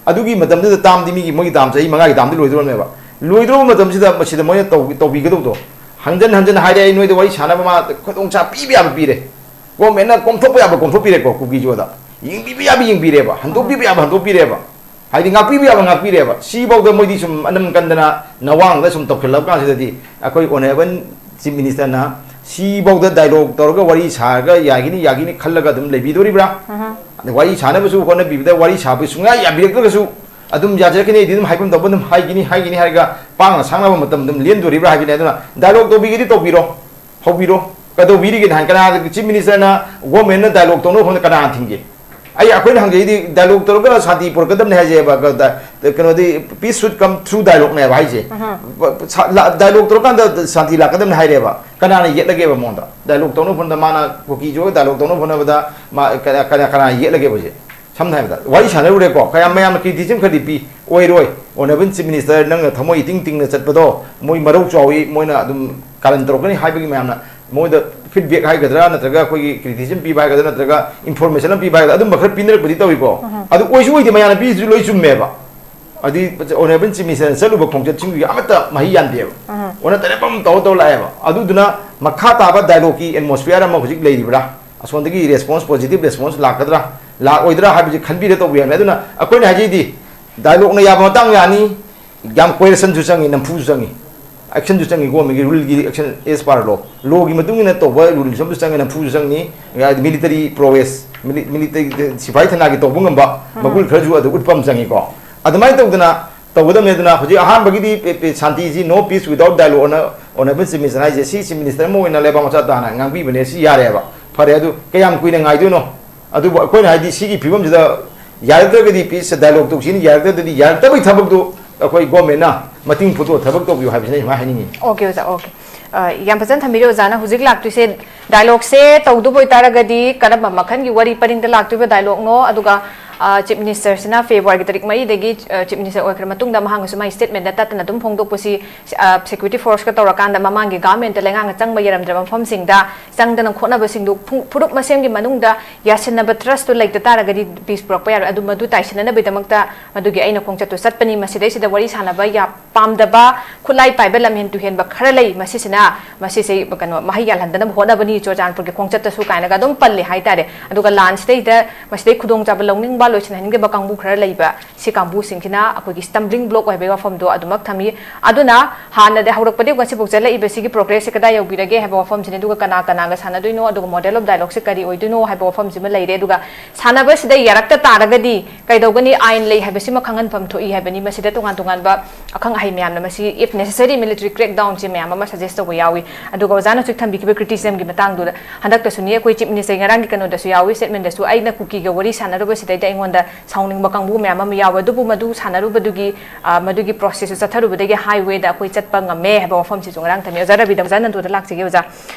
ꯑꯗꯨꯒꯤ ꯃꯇꯝꯗꯨꯗ term ꯗꯤ ꯃꯤꯒꯤ ꯃꯣꯏꯒꯤ term ꯆꯍꯤ ꯃꯉꯥꯒꯤ term ꯗꯤ ꯂꯣꯏꯗꯣꯔꯕꯅꯦꯕ꯫ ꯂꯣꯏꯗꯣꯔꯕ ꯃꯇꯝꯁꯤꯗ ꯃꯁꯤꯗ ꯃꯣꯏꯅ ꯇꯧ-, ꯇꯧꯕꯤꯒꯗꯧꯗꯣ ꯍꯟꯖꯟ ꯍꯟꯖꯟ ꯍꯥꯏꯔꯦ, ꯑꯩ ꯅꯣꯏꯗ ꯋꯥꯔꯤ ꯁꯥꯟꯅꯕ ꯃꯥ ꯈꯨꯗꯣꯡꯆꯥꯕ ꯄꯤꯕ ꯌꯥꯕ ꯄꯤꯔꯦ꯫ Government ꯅ ꯀꯣꯝꯊꯣꯛꯄ ꯌꯥꯕ ꯀꯣꯝꯊꯣꯛꯄꯤꯔꯦꯀꯣ, ꯀꯨꯀꯤ ꯖꯣꯗ ꯌꯦꯡꯕꯤꯕ ꯌꯥꯕ ꯌꯦꯡꯕꯤꯔꯦꯕ, ꯍꯟꯗꯣꯛꯄꯤꯕ ꯌꯥꯕ ꯍꯟꯗꯣꯛꯄꯤꯔꯦꯕ꯫ ꯍꯥꯏꯗꯤ ꯉꯥꯛꯄꯤꯕ ꯌꯥꯕ ꯉꯥꯛꯄꯤꯔꯦꯕ꯫ ꯁꯤꯐꯥꯎꯗ ꯃꯣꯏꯗꯤ ꯁꯨꯝ ꯑꯅꯝ ꯀꯟꯗꯅ ꯅꯋꯥꯡꯗ ꯁꯨꯝ ꯇꯧꯁꯤꯜꯂꯕ ꯀꯥꯟꯁꯤꯗꯗꯤ ꯑꯩꯈꯣꯏ ꯑꯣꯅꯔꯦꯕꯜ ꯆꯤꯐ ꯃꯤꯅꯤꯁꯇꯔꯅ ꯁꯤꯐꯥꯎꯗ ꯗꯥꯏꯂꯣꯛ ꯇꯧꯔꯒ ꯋꯥꯔꯤ ꯁꯥꯔꯒ ꯌꯥꯒꯤꯅꯤ ꯌꯥꯒꯤꯅꯤ ꯈꯜꯂꯒ ꯑꯗꯨꯝ ꯂꯩꯕꯤꯗꯣꯔꯤꯕ꯭ꯔꯥ? ꯑꯗ ꯋꯥꯔꯤ ꯁꯥꯅꯕꯁꯨ ꯍꯣꯠꯅꯕꯤꯕꯗ ꯋꯥꯔꯤ ꯁꯥꯕ ꯁꯨꯡꯌꯥ ꯌꯥꯕꯤꯔꯛꯇ꯭ꯔꯒꯁꯨ ꯑꯗꯨꯝ ꯌꯥꯖꯔꯛꯀꯅꯤ, ꯑꯩꯗꯤ ꯑꯗꯨꯝ ꯍꯥꯏꯐꯝ ꯇꯧꯕ ꯑꯗꯨꯝ ꯍꯥꯏꯒꯤꯅꯤ ꯍꯥꯏꯒꯤꯅꯤ ꯍꯥꯏꯔꯒ ꯄꯥꯡꯅ ꯁꯥꯡꯅꯕ ꯃꯇꯝ ꯑꯗꯨꯝ ꯂꯦꯟꯗꯣꯔꯤꯕ꯭ꯔꯥ ꯍꯥꯏꯕꯅꯤ꯫ ꯑꯗꯨꯅ ꯗꯥꯏꯂꯣꯛ ꯇꯧꯕꯤꯒꯦꯗꯤ ꯇꯧꯕꯤꯔꯣ, ꯍꯧꯕꯤꯔꯣ꯫ ꯀꯩꯗꯧꯕꯤꯔꯤꯒꯦꯅ ꯍꯥꯏ, ꯀꯅꯥ ꯆꯤꯐ ꯃꯤꯅꯤꯁꯇꯔꯅ ꯒꯣꯔꯃꯦꯟꯅ ꯗꯥꯏꯂꯣꯛ ꯇꯧꯅꯕ ꯍꯣꯠꯅ ꯀꯅꯥꯅ ꯊꯤꯡꯒꯦ? ꯑꯩ ꯑꯩꯈꯣꯏꯅ ꯍꯪꯖꯩꯗꯤ ꯗꯥꯏꯂꯣꯛ ꯇꯧꯔꯒ ꯁꯥꯟꯇꯤ ꯄꯨꯔꯛꯀꯗꯕꯅꯤ ꯍꯥꯏꯁꯦꯕ, ꯀ-, ꯗ-, ꯀꯩꯅꯣꯗꯤ peace should come through dialogue ꯅꯦꯕ ꯍꯥꯏꯁꯦ꯫ ꯁꯥ-, ꯂꯥ-, ꯗꯥꯏꯂꯣꯛ ꯇꯧꯔꯀꯥꯟꯗ ꯁꯥꯟꯇꯤ ꯂꯥꯛꯀꯗꯕꯅꯤ ꯍꯥꯏꯔꯦꯕ꯫ ꯀꯅꯥꯅ ꯌꯦꯠꯂꯒꯦꯕ ꯃꯉꯣꯟꯗ? ꯗꯥꯏꯂꯣꯛ ꯇꯧꯅꯕ ꯍꯣꯠꯅ ꯃꯥꯅ ꯀꯨꯀꯤ ꯆꯨꯔꯒ ꯗꯥꯏꯂꯣꯛ ꯇꯧꯅꯕ ꯍꯣꯠꯅꯕꯗ ꯃꯥ ꯀꯅꯥ, ꯀꯅꯥ, ꯀꯅꯥ ꯌꯦꯠꯂꯒꯦꯕ ꯍꯧꯖꯤꯛ? ꯁꯝꯅ ꯍꯥꯏꯔꯕꯗ ꯋꯥꯔꯤ ꯁꯥꯟꯅꯔꯨꯔꯦꯀꯣ, ꯀꯌꯥꯝ ꯃꯌꯥꯝꯅ criticism ꯈꯔꯗꯤ ꯄꯤ, ꯑꯣꯏꯔꯣꯏ꯫ ꯑꯣꯅꯔꯦꯕꯜ ꯆꯤꯐ ꯃꯤꯅꯤꯁꯇꯔ, ꯅꯪꯅ ꯊꯃꯣꯏ ꯏꯇꯤꯡ ꯇꯤꯡꯅ ꯆꯠꯄꯗꯣ, ꯃꯣꯏ ꯃꯔꯧ ꯆꯥꯎꯏ, ꯃꯣꯏꯅ ꯑꯗꯨꯝ ꯀꯥꯔꯟ ꯇꯧꯔꯛꯀꯅꯤ ꯍꯥꯏꯕꯒꯤ ꯃꯌꯥꯝꯅ ꯃꯣꯏꯗ feedback ꯍꯥꯏꯒꯗ꯭ꯔꯥ, ꯅꯠꯇ꯭ꯔꯒ ꯑꯩꯈꯣꯏꯒꯤ criticism ꯄꯤꯕ ꯍꯥꯏꯒꯗ꯭ꯔꯥ, ꯅꯠꯇ꯭ꯔꯒ information ꯑꯃ ꯄꯤꯕ ꯍꯥꯏꯒꯗ꯭ꯔꯥ, ꯑꯗꯨꯝꯕ ꯈꯔ ꯄꯤꯅꯔꯛꯄꯗꯤ ꯇꯧꯏꯀꯣ꯫ ꯑꯗꯨ ꯑꯣꯏꯁꯨ ꯑꯣꯏꯗꯦ, ꯃꯌꯥꯝꯅ ꯄꯤꯔꯤꯁꯨ ꯂꯣꯏ ꯆꯨꯝꯃꯦꯕ꯫ ꯑꯗꯨꯗꯤ ꯑꯣꯅꯔꯦꯕꯜ ꯆꯤꯐ ꯃꯤꯅꯤꯁꯇꯔꯅ ꯆꯠꯂꯨꯕ ꯈꯣꯡꯆꯠꯁꯤꯡꯗꯨꯒꯤ ꯑꯃꯠꯇ ꯃꯍꯩ ꯌꯥꯟꯗꯦꯕ꯫ ꯑꯣꯟꯅ ꯇꯩꯅꯕ ꯑꯃ ꯇꯧꯔ ꯇꯧꯔ ꯂꯥꯛꯑꯦꯕ꯫ ꯑꯗꯨꯗꯨꯅ ꯃꯈꯥ ꯇꯥꯕ ꯗꯥꯏꯂꯣꯛꯀꯤ ꯑꯦꯠꯃꯣꯁꯐꯤꯌꯥꯔ ꯑꯃ ꯍꯧꯖꯤꯛ ꯂꯩꯔꯤꯕ꯭ꯔꯥ? ꯑꯁꯣꯝꯗꯒꯤ ꯔꯦꯁꯄꯣꯟꯁ, ꯄꯣꯖꯤꯇꯤꯚ ꯔꯦꯁꯄꯣꯟꯁ ꯂꯥꯛꯀꯗ꯭ꯔꯥ, ꯂꯥꯛꯑꯣꯏꯗ꯭ꯔꯥ ꯍꯥꯏꯕꯁꯤ ꯈꯟꯕꯤꯔ ꯇꯧꯕ ꯌꯥꯕꯅꯤ꯫ ꯑꯗꯨꯅ ꯑꯩꯈꯣꯏꯅ ꯍꯥꯏꯖꯩꯗꯤ, ꯗꯥꯏꯂꯣꯛꯅ ꯌꯥꯕ ꯃꯇꯥꯡ ꯌꯥꯅꯤ, ꯌꯥꯝ ꯀꯣꯑꯦꯔꯦꯁꯟꯁꯨ ꯆꯪꯉꯤ, ꯅꯝꯐꯨꯁꯨ ꯆꯪꯉꯤ, ꯑꯦꯛꯁꯟꯁꯨ ꯆꯪꯉꯤ, ꯒꯣꯔꯃꯦꯟꯒꯤ ꯔꯨꯜꯒꯤ ꯑꯦꯛꯁꯟ as per law, ꯂꯣꯒꯤ ꯃꯇꯨꯡ ꯏꯟꯅ ꯇꯧꯕ ꯔꯨꯜꯁꯨ ꯑꯃꯁꯨ ꯆꯪꯉꯤ, ꯅꯝꯐꯨꯁꯨ ꯆꯪꯉꯤ, ꯃꯤꯂꯤꯇꯔꯤ ꯄ꯭ꯔꯣꯋꯦꯁ, ꯃꯤꯂꯤ-, ꯃꯤꯂꯤꯇꯔꯤ ꯁꯤꯐꯥꯏ ꯊꯅꯥꯒꯤ ꯇꯧꯕ ꯉꯝꯕ ꯃꯒꯨꯟ ꯈꯔꯁꯨ ꯑꯗꯨ ꯎꯠꯄ ꯑꯃ ꯆꯪꯉꯤꯀꯣ꯫ ꯑꯗꯨꯃꯥꯏꯅ ꯇꯧꯗꯅ ꯇꯧꯒꯗꯕꯅꯤ꯫ ꯑꯗꯨꯅ ꯍꯧꯖꯤꯛ ꯑꯍꯥꯟꯕꯒꯤꯗꯤ ꯄꯦ-, ꯄꯦ-, ꯁꯥꯟꯇꯤꯁꯤ no peace without dialogue ꯑꯅ ꯑꯣꯅꯔꯦꯕꯜ ꯆꯤꯐ ꯃꯤꯅꯤꯁꯇꯔ ꯍꯥꯏꯁꯦ, ꯁꯤ ꯆꯤꯐ ꯃꯤꯅꯤꯁꯇꯔ ꯑꯃ ꯑꯣꯏꯅ ꯂꯩꯕꯥꯛ ꯃꯆꯥ ꯇꯥꯅ ꯉꯥꯡꯕꯤꯕꯅꯦ, ꯁꯤ ꯌꯥꯔꯦꯕ, ꯐꯔꯦ꯫ ꯑꯗꯨ ꯀꯌꯥꯝ ꯀꯨꯏꯅ ꯉꯥꯏꯗꯣꯏꯅꯣ? ꯑꯗꯨꯕꯨ ꯑꯩꯈꯣꯏꯅ ꯍꯥꯏꯗꯤ ꯁꯤꯒꯤ ꯐꯤꯕꯝꯁꯤꯗ ꯌꯥꯔꯛꯇ꯭ꯔꯒꯗꯤ ꯄꯤꯁ ꯗꯥꯏꯂꯣꯛ ꯇꯧꯁꯤꯅꯤ, ꯌꯥꯔꯛꯇ꯭ꯔꯒꯗꯤ ꯌꯥꯔꯛꯇꯕꯒꯤ ꯊꯕꯛꯇꯨ ꯑꯩꯈꯣꯏ ꯒꯣꯔꯃꯦꯟꯅ ꯃꯇꯤꯡ ꯄꯨꯊꯣꯛꯑ ꯊꯕꯛ ꯇꯧꯕꯤꯌꯨ ꯍꯥꯏꯕꯁꯤꯅ ꯑꯩ ꯁꯨꯃꯥꯏꯅ ꯍꯥꯏꯅꯤꯡꯉꯤ꯫ ꯑꯣꯀꯦ ꯑꯣꯖꯥ, ꯑꯣꯀꯦ꯫ ꯑ, ꯌꯥꯝ ꯐꯖꯅ ꯊꯝꯕꯤꯔꯦ ꯑꯣꯖꯥꯅ꯫ ꯍꯧꯖꯤꯛ ꯂꯥꯛꯇꯣꯏꯁꯦ, ꯗꯥꯏꯂꯣꯛꯁꯦ ꯇꯧꯗꯕ ꯑꯣꯏꯇꯥꯔꯒꯗꯤ ꯀꯔꯝꯕ ꯃꯈꯜꯒꯤ ꯋꯥꯔꯤ ꯄꯔꯤꯡꯗ ꯂꯥꯛꯇꯣꯏꯕ ꯗꯥꯏꯂꯣꯛꯅꯣ? ꯑꯗꯨꯒ, ꯑ, ꯆꯤꯐ ꯃꯤꯅꯤꯁꯇꯔꯁꯤꯅ ꯐꯦꯕ꯭ꯔꯨꯋꯥꯔꯤꯒꯤ ꯇꯥꯔꯤꯛ ꯃꯔꯤꯗꯒꯤ, ꯑ, ꯆꯤꯐ ꯃꯤꯅꯤꯁꯇꯔ ꯑꯣꯏꯈ꯭ꯔ ꯃꯇꯨꯡꯗ ꯃꯍꯥꯛꯅꯁꯨ ꯃꯥꯒꯤ ꯁ꯭ꯇꯦꯠꯃꯦꯟꯗ ꯇꯠꯇꯅ ꯑꯗꯨꯝ ꯐꯣꯡꯗꯣꯛꯄꯁꯤ, ꯑ, ꯁꯦꯀ꯭ꯌꯨꯔꯤꯇꯤ ꯐꯣꯔꯁꯀ ꯇꯧꯔꯀꯥꯟꯗ ꯃꯃꯥꯡꯒꯤ ꯒꯚꯔꯟꯃꯦꯟꯠꯇ ꯂꯩꯉꯥꯛꯅ ꯆꯪꯕ ꯌꯥꯔꯝꯗ꯭ꯔꯕ ꯃꯐꯝꯁꯤꯡꯗ ꯆꯪꯗꯅ ꯈꯣꯠꯅꯕꯁꯤꯡꯗꯨ ꯐꯨ-, ꯐꯨꯔꯨꯞ ꯃꯁꯦꯟꯒꯤ ꯃꯅꯨꯡꯗ ꯌꯥꯁꯤꯟꯅꯕ ꯇ꯭ꯔꯁꯇꯨ ꯂꯩꯇ ꯇꯥꯔꯒꯗꯤ ꯄꯤꯁ ꯄꯨꯔꯛꯄ ꯌꯥꯔꯣꯏ꯫ ꯑꯗꯨ ꯃꯗꯨ ꯇꯥꯏꯁꯤꯟꯅꯅꯕꯒꯤꯗꯃꯛꯇ ꯃꯗꯨꯒꯤ ꯑꯩꯅ ꯈꯣꯡꯆꯠꯇꯨ ꯆꯠꯄꯅꯤ꯫ ꯃꯁꯤꯗꯩꯁꯤꯗ ꯋꯥꯔꯤ ꯁꯥꯟꯅꯕ ꯌꯥ-, ꯄꯥꯝꯗꯕ, ꯈꯨꯠꯂꯥꯏ ꯄꯥꯏꯕ ꯂꯝꯍꯦꯟ ꯇꯨꯍꯦꯟꯕ ꯈꯔ ꯂꯩ꯫ ꯃꯁꯤꯁꯤꯅ ꯃꯁꯤꯁꯦ, ꯀꯩꯅꯣ, ꯃꯍꯩ ꯌꯥꯜꯍꯟꯗꯅꯕ ꯍꯣꯠꯅꯕꯅꯤ ꯆꯨꯔꯆꯥꯟꯄꯨꯔꯒꯤ ꯈꯣꯡꯆꯠꯇꯁꯨ ꯀꯥꯏꯅꯒ ꯑꯗꯨꯝ ꯄꯜꯂꯤ ꯍꯥꯏꯇꯥꯔꯦ꯫ ꯑꯗꯨꯒ ꯂꯥꯟꯁꯤꯗꯩꯗ ꯃꯁꯤꯗꯩ ꯈꯨꯗꯣꯡꯆꯥꯕ ꯂꯧꯅꯤꯡꯕ ꯂꯣꯏꯁꯤꯟꯍꯟꯅꯤꯡꯗꯕ ꯀꯥꯡꯕꯨ ꯈꯔ ꯂꯩꯕ, ꯁꯤ ꯀꯥꯡꯕꯨꯁꯤꯡꯁꯤꯅ ꯑꯩꯈꯣꯏꯒꯤ stumbling block ꯑꯣꯏꯕꯒꯤ ꯋꯥꯐꯝꯗꯣ ꯑꯗꯨꯃꯛ ꯊꯝꯃꯤ꯫ ꯑꯗꯨꯅ ꯍꯥꯟꯅꯗꯤ ꯍꯧꯔꯛꯄꯗꯒꯤ ꯉꯁꯤꯐꯥꯎ ꯆꯠꯂꯛꯏꯕ ꯁꯤꯒꯤ progress ꯁꯦ ꯀꯗꯥꯏ ꯌꯧꯕꯤꯔꯒꯦ ꯍꯥꯏꯕ ꯋꯥꯐꯝꯁꯤꯅꯤ, ꯑꯗꯨꯒ ꯀꯅꯥ ꯀꯅꯥꯒ ꯁꯥꯟꯅꯗꯣꯏꯅꯣ, ꯑꯗꯨꯒ model of dialogue ꯁꯦ ꯀꯔꯤ ꯑꯣꯏꯗꯣꯏꯅꯣ ꯍꯥꯏꯕ ꯋꯥꯐꯝꯁꯤꯃ ꯂꯩꯔꯦ꯫ ꯑꯗꯨꯒ ꯁꯥꯟꯅꯕꯁꯤꯗ ꯌꯥꯔꯛꯇ ꯇꯥꯔꯒꯗꯤ ꯀꯩꯗꯧꯒꯅꯤ? ꯑꯥꯏꯟ ꯂꯩ ꯍꯥꯏꯕꯁꯤꯃ ꯈꯪꯍꯟꯐꯝ ꯊꯣꯛꯏ ꯍꯥꯏꯕꯅꯤ꯫ ꯃꯁꯤꯗ ꯇꯣꯉꯥꯟ ꯇꯣꯉꯥꯟꯕ ꯑꯈꯪ ꯑꯍꯩ ꯃꯌꯥꯝꯅ ꯃꯁꯤ, if necessary, military crackdown ꯁꯦ ꯃꯌꯥꯝ ꯑꯃ suggest ꯇꯧꯕ ꯌꯥꯎꯏ꯫ ꯑꯗꯨꯒ ꯑꯣꯖꯥꯅ ꯍꯧꯖꯤꯛ ꯊꯝꯕꯤꯈꯤꯕ criticism ꯒꯤ ꯃꯇꯥꯡꯗꯨꯗ, ꯍꯟꯗꯛꯇꯁꯨꯅꯤ ꯑꯩꯈꯣꯏ Chief Minister ꯉꯔꯥꯡꯒꯤ ꯀꯩꯅꯣꯗꯁꯨ ꯌꯥꯎꯏ, statement ꯗꯁꯨ, ꯑꯩꯅ ꯀꯨꯀꯤꯒ ꯋꯥꯔꯤ ꯁꯥꯟꯅꯔꯨꯕꯁꯤꯗꯩꯗ ꯑꯩꯉꯣꯟꯗ ꯁꯥꯎꯅꯤꯡꯕ ꯀꯥꯡꯕꯨ ꯃꯌꯥꯝ ꯑꯃ ꯌꯥꯎꯋꯦ꯫ ꯑꯗꯨꯕꯨ ꯃꯗꯨ ꯁꯥꯟꯅꯔꯨꯕꯗꯨꯒꯤ, ꯑ, ꯃꯗꯨꯒꯤ process ꯁꯨ ꯆꯠꯊꯔꯨꯕꯗꯒꯤ highway ꯗ ꯑꯩꯈꯣꯏ ꯆꯠꯄ ꯉꯝꯃꯦ ꯍꯥꯏꯕ ꯋꯥꯐꯝꯁꯤꯁꯨ ꯉꯔꯥꯡ ꯊꯝꯃꯤ꯫ ꯑꯣꯖꯥ ꯔꯕꯤꯗ, ꯑꯣꯖꯥ ꯅꯟꯗꯨꯗ ꯂꯥꯛꯆꯒꯦ꯫ ꯑꯣꯖꯥ,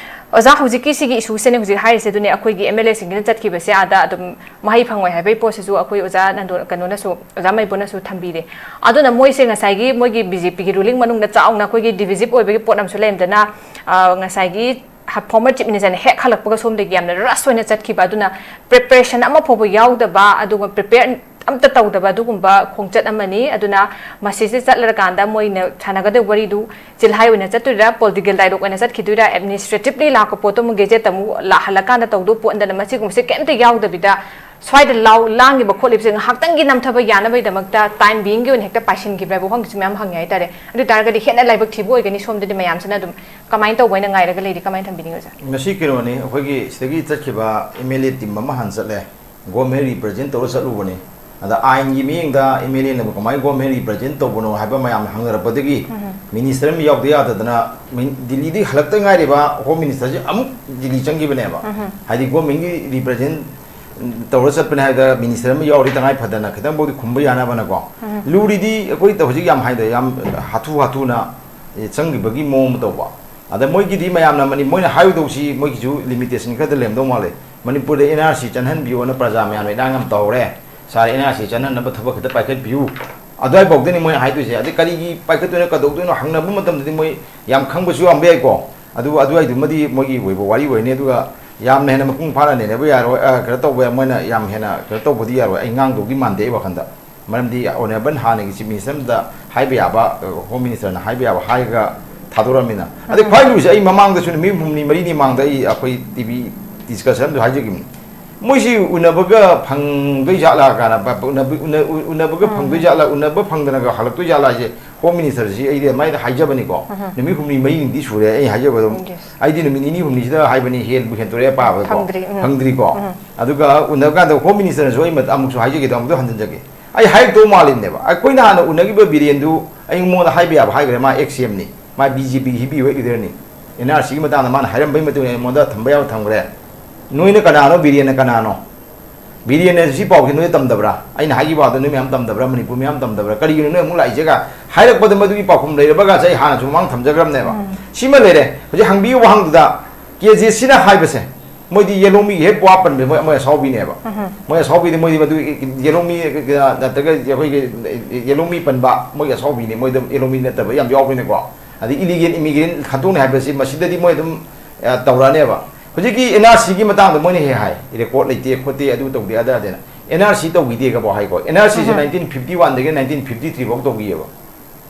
ꯑꯣꯖꯥ, ꯍꯧꯖꯤꯛꯀꯤ ꯁꯤꯒꯤ issue ꯁꯤꯅꯦ ꯍꯧꯖꯤꯛ ꯍꯥꯏꯔꯤꯁꯦ, ꯑꯗꯨꯅꯦ ꯑꯩꯈꯣꯏꯒꯤ M L A ꯁꯤꯡꯒꯤꯅ ꯆꯠꯈꯤꯕꯁꯦ ꯑꯥꯗ ꯑꯗꯨꯝ ꯃꯍꯩ ꯐꯪꯉꯣꯏ ꯍꯥꯏꯕꯒꯤ ꯄꯣꯠꯁꯤꯁꯨ ꯑꯩꯈꯣꯏ ꯑꯣꯖꯥ ꯅꯟꯗꯣ, ꯀꯩꯅꯣꯅꯁꯨ, ꯑꯣꯖꯥ ꯃꯩꯕꯨꯅꯁꯨ ꯊꯝꯕꯤꯔꯦ꯫ ꯑꯗꯨꯅ ꯃꯣꯏꯁꯦ ꯉꯁꯥꯏꯒꯤ ꯃꯣꯏꯒꯤ B J P ꯒꯤ ruling ꯃꯅꯨꯡꯗ ꯆꯥꯎꯅ ꯑꯩꯈꯣꯏꯒꯤ divisive ꯑꯣꯏꯕꯒꯤ ꯄꯣꯠ ꯑꯃꯁꯨ ꯂꯩꯔꯝꯗꯅ, ꯑ, ꯉꯁꯥꯏꯒꯤ ꯍ-, former Chief Minister ꯅ ꯍꯦꯛ ꯍꯜꯂꯛꯄꯒ ꯁꯣꯝꯗꯒꯤ ꯌꯥꯝꯅ rush ꯑꯣꯏꯅ ꯆꯠꯈꯤꯕ, ꯑꯗꯨꯅ preparation ꯑꯃ ꯐꯥꯎꯕ ꯌꯥꯎꯗꯕ, ꯑꯗꯨꯒ prepare ꯑꯝꯇ ꯇꯧꯗꯕ ꯑꯗꯨꯒꯨꯝꯕ ꯈꯣꯡꯆꯠ ꯑꯃꯅꯤ꯫ ꯑꯗꯨꯅ ꯃꯁꯤꯁꯦ ꯆꯠꯂꯔꯀꯥꯟꯗ ꯃꯣꯏꯅ ꯁꯥꯟꯅꯒꯗꯕ ꯋꯥꯔꯤꯗꯨ ꯆꯤꯜꯍꯥꯏ ꯑꯣꯏꯅ ꯆꯠꯇꯣꯏꯔꯥ, political dialogue ꯑꯣꯏꯅ ꯆꯠꯈꯤꯗꯣꯏꯔꯥ, administratively ꯂꯥꯛꯄ ꯄꯣꯠꯇꯨ ꯑꯃꯨꯛ gazette ꯇ ꯑꯃꯨꯛ ꯂꯥꯛꯍꯜꯂꯀꯥꯟꯗ ꯇꯧꯗꯧꯕ ꯄꯣꯠ ꯅꯠꯇꯅ, ꯃꯁꯤꯒꯨꯝꯕꯁꯦ ꯀꯩꯝꯇ ꯌꯥꯎꯗꯕꯤꯗ ꯁ꯭ꯋꯥꯏꯗ ꯂꯥꯎ ꯂꯥꯡꯉꯤꯕ ꯈꯣꯠꯂꯤꯕꯁꯦ ꯉꯥꯏꯍꯥꯛꯇꯪꯒꯤ ꯅꯝꯊꯕ ꯌꯥꯅꯕꯒꯤꯗꯃꯛꯇ time being ꯒꯤ ꯑꯣꯏꯅ ꯍꯦꯛꯇ ꯄꯥꯏꯁꯤꯟꯈꯤꯕ꯭ꯔꯥ ꯍꯥꯏꯕ ꯋꯥꯐꯝꯒꯤꯁꯨ ꯃꯌꯥꯝ ꯍꯪꯉꯦ ꯍꯥꯏꯇꯥꯔꯦ꯫ ꯑꯗꯨ ꯑꯣꯏ ꯇꯥꯔꯒꯗꯤ ꯍꯦꯟꯅ ꯂꯥꯏꯕꯛ ꯊꯤꯕ ꯑꯣꯏꯒꯅꯤ꯫ ꯁꯣꯝꯗꯗꯤ ꯃꯌꯥꯝꯁꯤꯅ ꯑꯗꯨꯝ ꯀꯃꯥꯏꯅ ꯇꯧꯕ ꯍꯥꯏꯅ ꯉꯥꯏꯔꯒ ꯂꯩꯔꯤ? ꯀꯃꯥꯏꯅ ꯊꯝꯕꯤꯅꯤꯡꯉꯤ ꯑꯣꯖꯥ? ꯉꯁꯤ ꯀꯩꯅꯣꯅꯤ, ꯑꯩꯈꯣꯏꯒꯤ ꯁꯤꯗꯒꯤ ꯆꯠꯈꯤꯕ M L A team ꯑꯃ ꯍꯥꯟꯅ ꯆꯠꯂꯦ꯫ Government represent ꯇꯧꯔ ꯆꯠꯂꯨꯕꯅꯤ꯫ ꯑꯗ ꯑꯥꯏꯟꯒꯤ ꯃꯤꯠꯌꯦꯡꯗ M L A ꯅꯕꯨ ꯀꯃꯥꯏꯅ government represent ꯇꯧꯕꯅꯣ ꯍꯥꯏꯕ ꯃꯌꯥꯝꯅ ꯍꯪꯅꯔꯛꯄꯗꯒꯤ, ꯎꯝ꯫ Minister ꯑꯃ ꯌꯥꯎꯗ ꯌꯥꯗꯗꯅ ꯃꯤ-, ꯗꯤꯜꯂꯤꯗꯒꯤ ꯍꯜꯂꯛꯇ ꯉꯥꯏꯔꯤꯕ Home Minister ꯁꯦ ꯑꯃꯨꯛ ꯗꯤꯜꯂꯤ ꯆꯪꯈꯤꯕꯅꯦꯕ꯫ ꯎꯝ꯫ ꯍꯥꯏꯗꯤ government ꯀꯤ represent ꯇꯧꯔ ꯆꯠꯄꯅꯦ ꯍꯥꯏꯗ Minister ꯑꯃ ꯌꯥꯎꯔꯤ ꯇꯉꯥꯏ ꯐꯗꯅ ꯈꯤꯇꯪꯐꯥꯎꯗꯤ ꯈꯨꯝꯕ ꯌꯥꯅꯕꯅꯀꯣ꯫ ꯎꯝ꯫ ꯂꯨꯔꯤꯗꯤ ꯑꯩꯈꯣꯏ ꯍꯧꯖꯤꯛ ꯌꯥꯝ ꯍꯥꯏꯗ ꯌꯥꯝ ꯍꯥꯊꯨ ꯍꯥꯊꯨꯅ, ꯑꯦ, ꯆꯪꯈꯤꯕꯒꯤ ꯃꯑꯣꯡ ꯑꯃ ꯇꯧꯕ꯫ ꯑꯗ ꯃꯣꯏꯒꯤꯗꯤ ꯃꯌꯥꯝꯅ ꯃꯅꯤ-, ꯃꯣꯏꯅ ꯍꯥꯏꯔꯨꯗꯧꯁꯤ ꯃꯣꯏꯒꯤꯁꯨ limitation ꯈꯔꯗꯤ ꯂꯩꯔꯝꯗꯧ ꯃꯥꯜꯂꯦ꯫ ꯃꯅꯤꯄꯨꯔꯗ N R C ꯆꯪꯍꯟꯕꯤꯌꯣꯅ ꯄ꯭ꯔꯖꯥ ꯃꯌꯥꯝꯅ ꯏꯔꯥꯡ ꯌꯥꯝ ꯇꯧꯔꯦ꯫ ꯁꯥꯔ, N R C ꯆꯪꯍꯟꯅꯕ ꯊꯕꯛ ꯈꯤꯇ ꯄꯥꯏꯈꯠꯄꯤꯌꯨ꯫ ꯑꯗꯨꯋꯥꯏꯐꯥꯎꯗꯅꯤ ꯃꯣꯏꯅ ꯍꯥꯏꯗꯣꯏꯁꯦ꯫ ꯑꯗꯩ ꯀꯔꯤꯒꯤ ꯄꯥꯏꯈꯠꯇꯣꯏꯅꯣ, ꯀꯩꯗꯧꯗꯣꯏꯅꯣ ꯍꯪꯅꯕ ꯃꯇꯝꯗꯗꯤ ꯃꯣꯏ ꯌꯥꯝ ꯈꯪꯕꯁꯨ ꯌꯥꯝꯕ ꯌꯥꯏꯀꯣ꯫ ꯑꯗꯨ, ꯑꯗꯨꯋꯥꯏꯗꯨꯃꯗꯤ ꯃꯣꯏꯒꯤ ꯑꯣꯏꯕ ꯋꯥꯔꯤ ꯑꯣꯏꯔꯅꯤ꯫ ꯑꯗꯨꯒ ꯌꯥꯝꯅ ꯍꯦꯟꯅ ꯃꯄꯨꯡ ꯐꯥꯅ ꯅꯩꯅꯕ ꯌꯥꯔꯣꯏ, ꯑ, ꯀꯩꯅꯣ ꯇꯧꯕ, ꯃꯣꯏꯅ ꯌꯥꯝ ꯍꯦꯟꯅ ꯀꯩꯅꯣ ꯇꯧꯕꯗꯤ ꯌꯥꯔꯣꯏ꯫ ꯑꯩ ꯉꯥꯡꯗꯧꯗꯤ ꯃꯥꯟꯗꯦ ꯑꯩ ꯋꯥꯈꯜꯗ꯫ ꯃꯔꯝꯗꯤ Honourable ꯍꯥꯟꯅꯒꯤ Chief Minister ꯑꯃꯗ ꯍꯥꯏꯕ ꯌꯥꯕ, ꯑ, Home Minister ꯅ ꯍꯥꯏꯕ ꯌꯥꯕ ꯍꯥꯏꯔꯒ ꯊꯥꯗꯣꯔꯛꯑꯃꯤꯅ꯫ ꯑꯗꯩ ꯎꯝ꯫ ꯈ꯭ꯋꯥꯏ ꯂꯨꯔꯤꯁꯦ, ꯑꯩ ꯃꯃꯥꯡꯗꯁꯨ ꯅꯨꯃꯤꯠ ꯍꯨꯝꯅꯤ ꯃꯔꯤꯅꯤ ꯃꯃꯥꯡꯗ ꯑꯩ ꯑꯩꯈꯣꯏ T V discussion ꯑꯃꯁꯨ ꯍꯥꯏꯖꯈꯤꯕꯅꯤ꯫ ꯃꯣꯏꯁꯤ ꯎꯅꯕꯒ ꯐꯪꯗꯣꯏ ꯖꯥꯠꯂꯥ ꯀꯥꯏꯅ, ꯕ-, ꯕ-, ꯎꯅꯕ-, ꯎ-, ꯎ-, ꯎꯅꯕꯒ ꯎꯝ꯫ ꯐꯪꯗꯣꯏ ꯖꯥꯠꯂꯥ, ꯎꯅꯕ ꯐꯪꯗꯅꯒ ꯍꯜꯂꯛꯇꯣꯏ ꯖꯥꯠꯂꯥ ꯍꯥꯏꯁꯦ꯫ ꯍꯣꯝ ꯃꯤꯅꯤꯁꯇꯔꯁꯤ ꯑꯩꯗꯤ ꯑꯗꯨꯃꯥꯏꯅ ꯍꯥꯏꯖꯕꯅꯤꯀꯣ꯫ ꯎꯝ꯫ ꯅꯨꯃꯤꯠ ꯍꯨꯝꯅꯤ ꯃꯔꯤꯅꯤꯗꯤ ꯁꯨꯔꯦ ꯑꯩ ꯍꯥꯏꯖꯕ ꯑꯗꯨꯝ꯫ Yes꯫ ꯑꯩꯗꯤ ꯅꯨꯃꯤꯠ ꯅꯤꯅꯤ ꯍꯨꯝꯅꯤꯁꯤꯗ ꯍꯥꯏꯕꯅꯤ, ꯍꯦꯟꯕꯨ ꯍꯦꯟꯇꯣꯔꯛꯑꯦ ꯄꯥꯕꯗꯀꯣ꯫ ꯐꯪꯗ꯭ꯔꯤ, ꯎꯝ꯫ ꯐꯪꯗ꯭ꯔꯤꯀꯣ꯫ ꯎꯝ꯫ ꯑꯗꯨꯒ ꯎꯅꯕ ꯀꯥꯟꯗ ꯍꯣꯝ ꯃꯤꯅꯤꯁꯇꯔꯅꯁꯨ ꯑꯩ ꯃꯇ-, ꯑꯃꯨꯛꯁꯨ ꯍꯥꯏꯖꯒꯦ, ꯑꯃꯨꯛꯁꯨ ꯍꯟꯖꯤꯟꯖꯒꯦ꯫ ꯑꯩ ꯍꯥꯏꯔꯛꯇꯧ ꯃꯥꯜꯂꯤꯕꯅꯦꯕ꯫ ꯑꯩꯈꯣꯏꯅ ꯍꯥꯟꯅ ꯎꯅꯈꯤꯕ ꯕꯤꯔꯦꯟꯗꯨ ꯑꯩ ꯃꯉꯣꯟꯗ ꯍꯥꯏꯕ ꯌꯥꯕ ꯍꯥꯏꯈ꯭ꯔꯦ, ꯃꯥ ꯑꯦꯛꯁ ꯁꯤ ꯑꯦꯝꯅꯤ, ꯃꯥ ꯕꯤ ꯖꯦ ꯄꯤꯒꯤ ꯍꯤꯕꯤ ꯋꯦꯠ ꯂꯤꯗꯔꯅꯤ꯫ ꯑꯦꯟ ꯑꯥꯔ ꯁꯤꯒꯤ ꯃꯇꯥꯡꯗ ꯃꯥꯅ ꯍꯥꯏꯔꯝꯕꯒꯤ ꯃꯇꯨꯡ ꯏꯟꯅ ꯑꯩꯉꯣꯟꯗ ꯊꯝꯕ ꯌꯥꯕ ꯊꯝꯈ꯭ꯔꯦ꯫ ꯅꯣꯏꯅ ꯀꯅꯥꯅꯣ, ꯕꯤꯔꯦꯟꯅ ꯀꯅꯥꯅꯣ? ꯕꯤꯔꯦꯟꯅ ꯁꯤ ꯄꯥꯎꯁꯤ ꯅꯣꯏ ꯇꯝꯗꯕ꯭ꯔꯥ? ꯑꯩꯅ ꯍꯥꯏꯈꯤꯕ ꯋꯥꯗꯣ ꯅꯣꯏ ꯃꯌꯥꯝ ꯇꯝꯗꯕ꯭ꯔꯥ? ꯃꯅꯤꯄꯨꯔ ꯃꯌꯥꯝ ꯇꯝꯗꯕ꯭ꯔꯥ? ꯀꯔꯤꯒꯤꯅꯣ ꯅꯣꯏ ꯑꯃꯨꯛ ꯂꯥꯛꯏꯁꯦꯒ ꯍꯥꯏꯔꯛꯄꯗ ꯃꯗꯨꯒꯤ ꯄꯥꯎꯈꯨꯝ ꯂꯩꯔꯕꯒꯁꯦ ꯑꯩ ꯍꯥꯟꯅꯁꯨ ꯃꯃꯥꯡ ꯊꯝꯖꯈ꯭ꯔꯕꯅꯦꯕ꯫ ꯎꯝ꯫ ꯁꯤꯃ ꯂꯩꯔꯦ꯫ ꯍꯧꯖꯤꯛ ꯍꯪꯕꯤꯌꯨ ꯋꯥꯍꯪꯗꯨꯗ ꯀꯦ ꯖꯦ ꯁꯤꯅ ꯍꯥꯏꯕꯁꯦ, ꯃꯣꯏꯗꯤ ꯌꯦꯂꯣꯡꯃꯤꯒꯤ ꯍꯦꯛ ꯋꯥ ꯄꯟꯕꯁꯦ ꯃꯣꯏ, ꯃꯣꯏ ꯑꯁꯥꯎꯕꯤꯅꯦꯕ꯫ ꯎꯝ꯫ ꯃꯣꯏ ꯑꯁꯥꯎꯕꯤꯗꯤ ꯃꯣꯏꯗꯤ ꯃꯗꯨ ꯌꯦꯂꯣꯡꯃꯤ ꯅꯠꯇ꯭ꯔꯒ ꯑꯩꯈꯣꯏꯒꯤ ꯌꯦꯂꯣꯡꯃꯤ ꯄꯟꯕ ꯃꯣꯏꯒꯤ ꯑꯁꯥꯎꯕꯤꯅꯤ꯫ ꯃꯣꯏꯗ ꯌꯦꯂꯣꯡꯃꯤ ꯅꯠꯇꯕ ꯌꯥꯝ ꯌꯥꯎꯕꯅꯤꯀꯣ꯫ ꯑꯗꯩ ꯏꯂꯤꯒꯦꯜ ꯏꯃꯤꯒ꯭ꯔꯦꯟ ꯈꯟꯗꯣꯛꯅꯤ ꯍꯥꯏꯕꯁꯤ ꯃꯁꯤꯗꯗꯤ ꯃꯣꯏ ꯑꯗꯨꯝ, ꯑ, ꯇꯧꯔꯛꯑꯅꯦꯕ꯫ ꯍꯧꯖꯤꯛꯀꯤ ꯑꯦꯟ ꯑꯥꯔ ꯁꯤꯒꯤ ꯃꯇꯥꯡꯗ ꯃꯣꯏꯅ ꯍꯦꯛ ꯍꯥꯏ, ꯔꯦꯀꯣꯔꯗ ꯂꯩꯇꯦ ꯈꯣꯠꯇꯦ, ꯑꯗꯨ ꯇꯧꯗꯦ ꯑꯗꯥ ꯇꯧꯗꯦꯅ꯫ ꯑꯦꯟ ꯑꯥꯔ ꯁꯤ ꯇꯧꯈꯤꯗꯦꯒꯕꯥꯎ ꯍꯥꯏꯀꯣ꯫ ꯑꯦꯟ ꯑꯥꯔ ꯁꯤꯁꯦ ꯎꯝ꯫ ꯅꯥꯏꯟꯇꯤꯟ ꯐꯤꯐꯇꯤ ꯋꯥꯟꯗꯒꯤ ꯅꯥꯏꯟꯇꯤꯟ ꯐꯤꯐꯇꯤ ꯊ꯭ꯔꯤ ꯐꯥꯎ ꯇꯧꯈꯤꯑꯕ꯫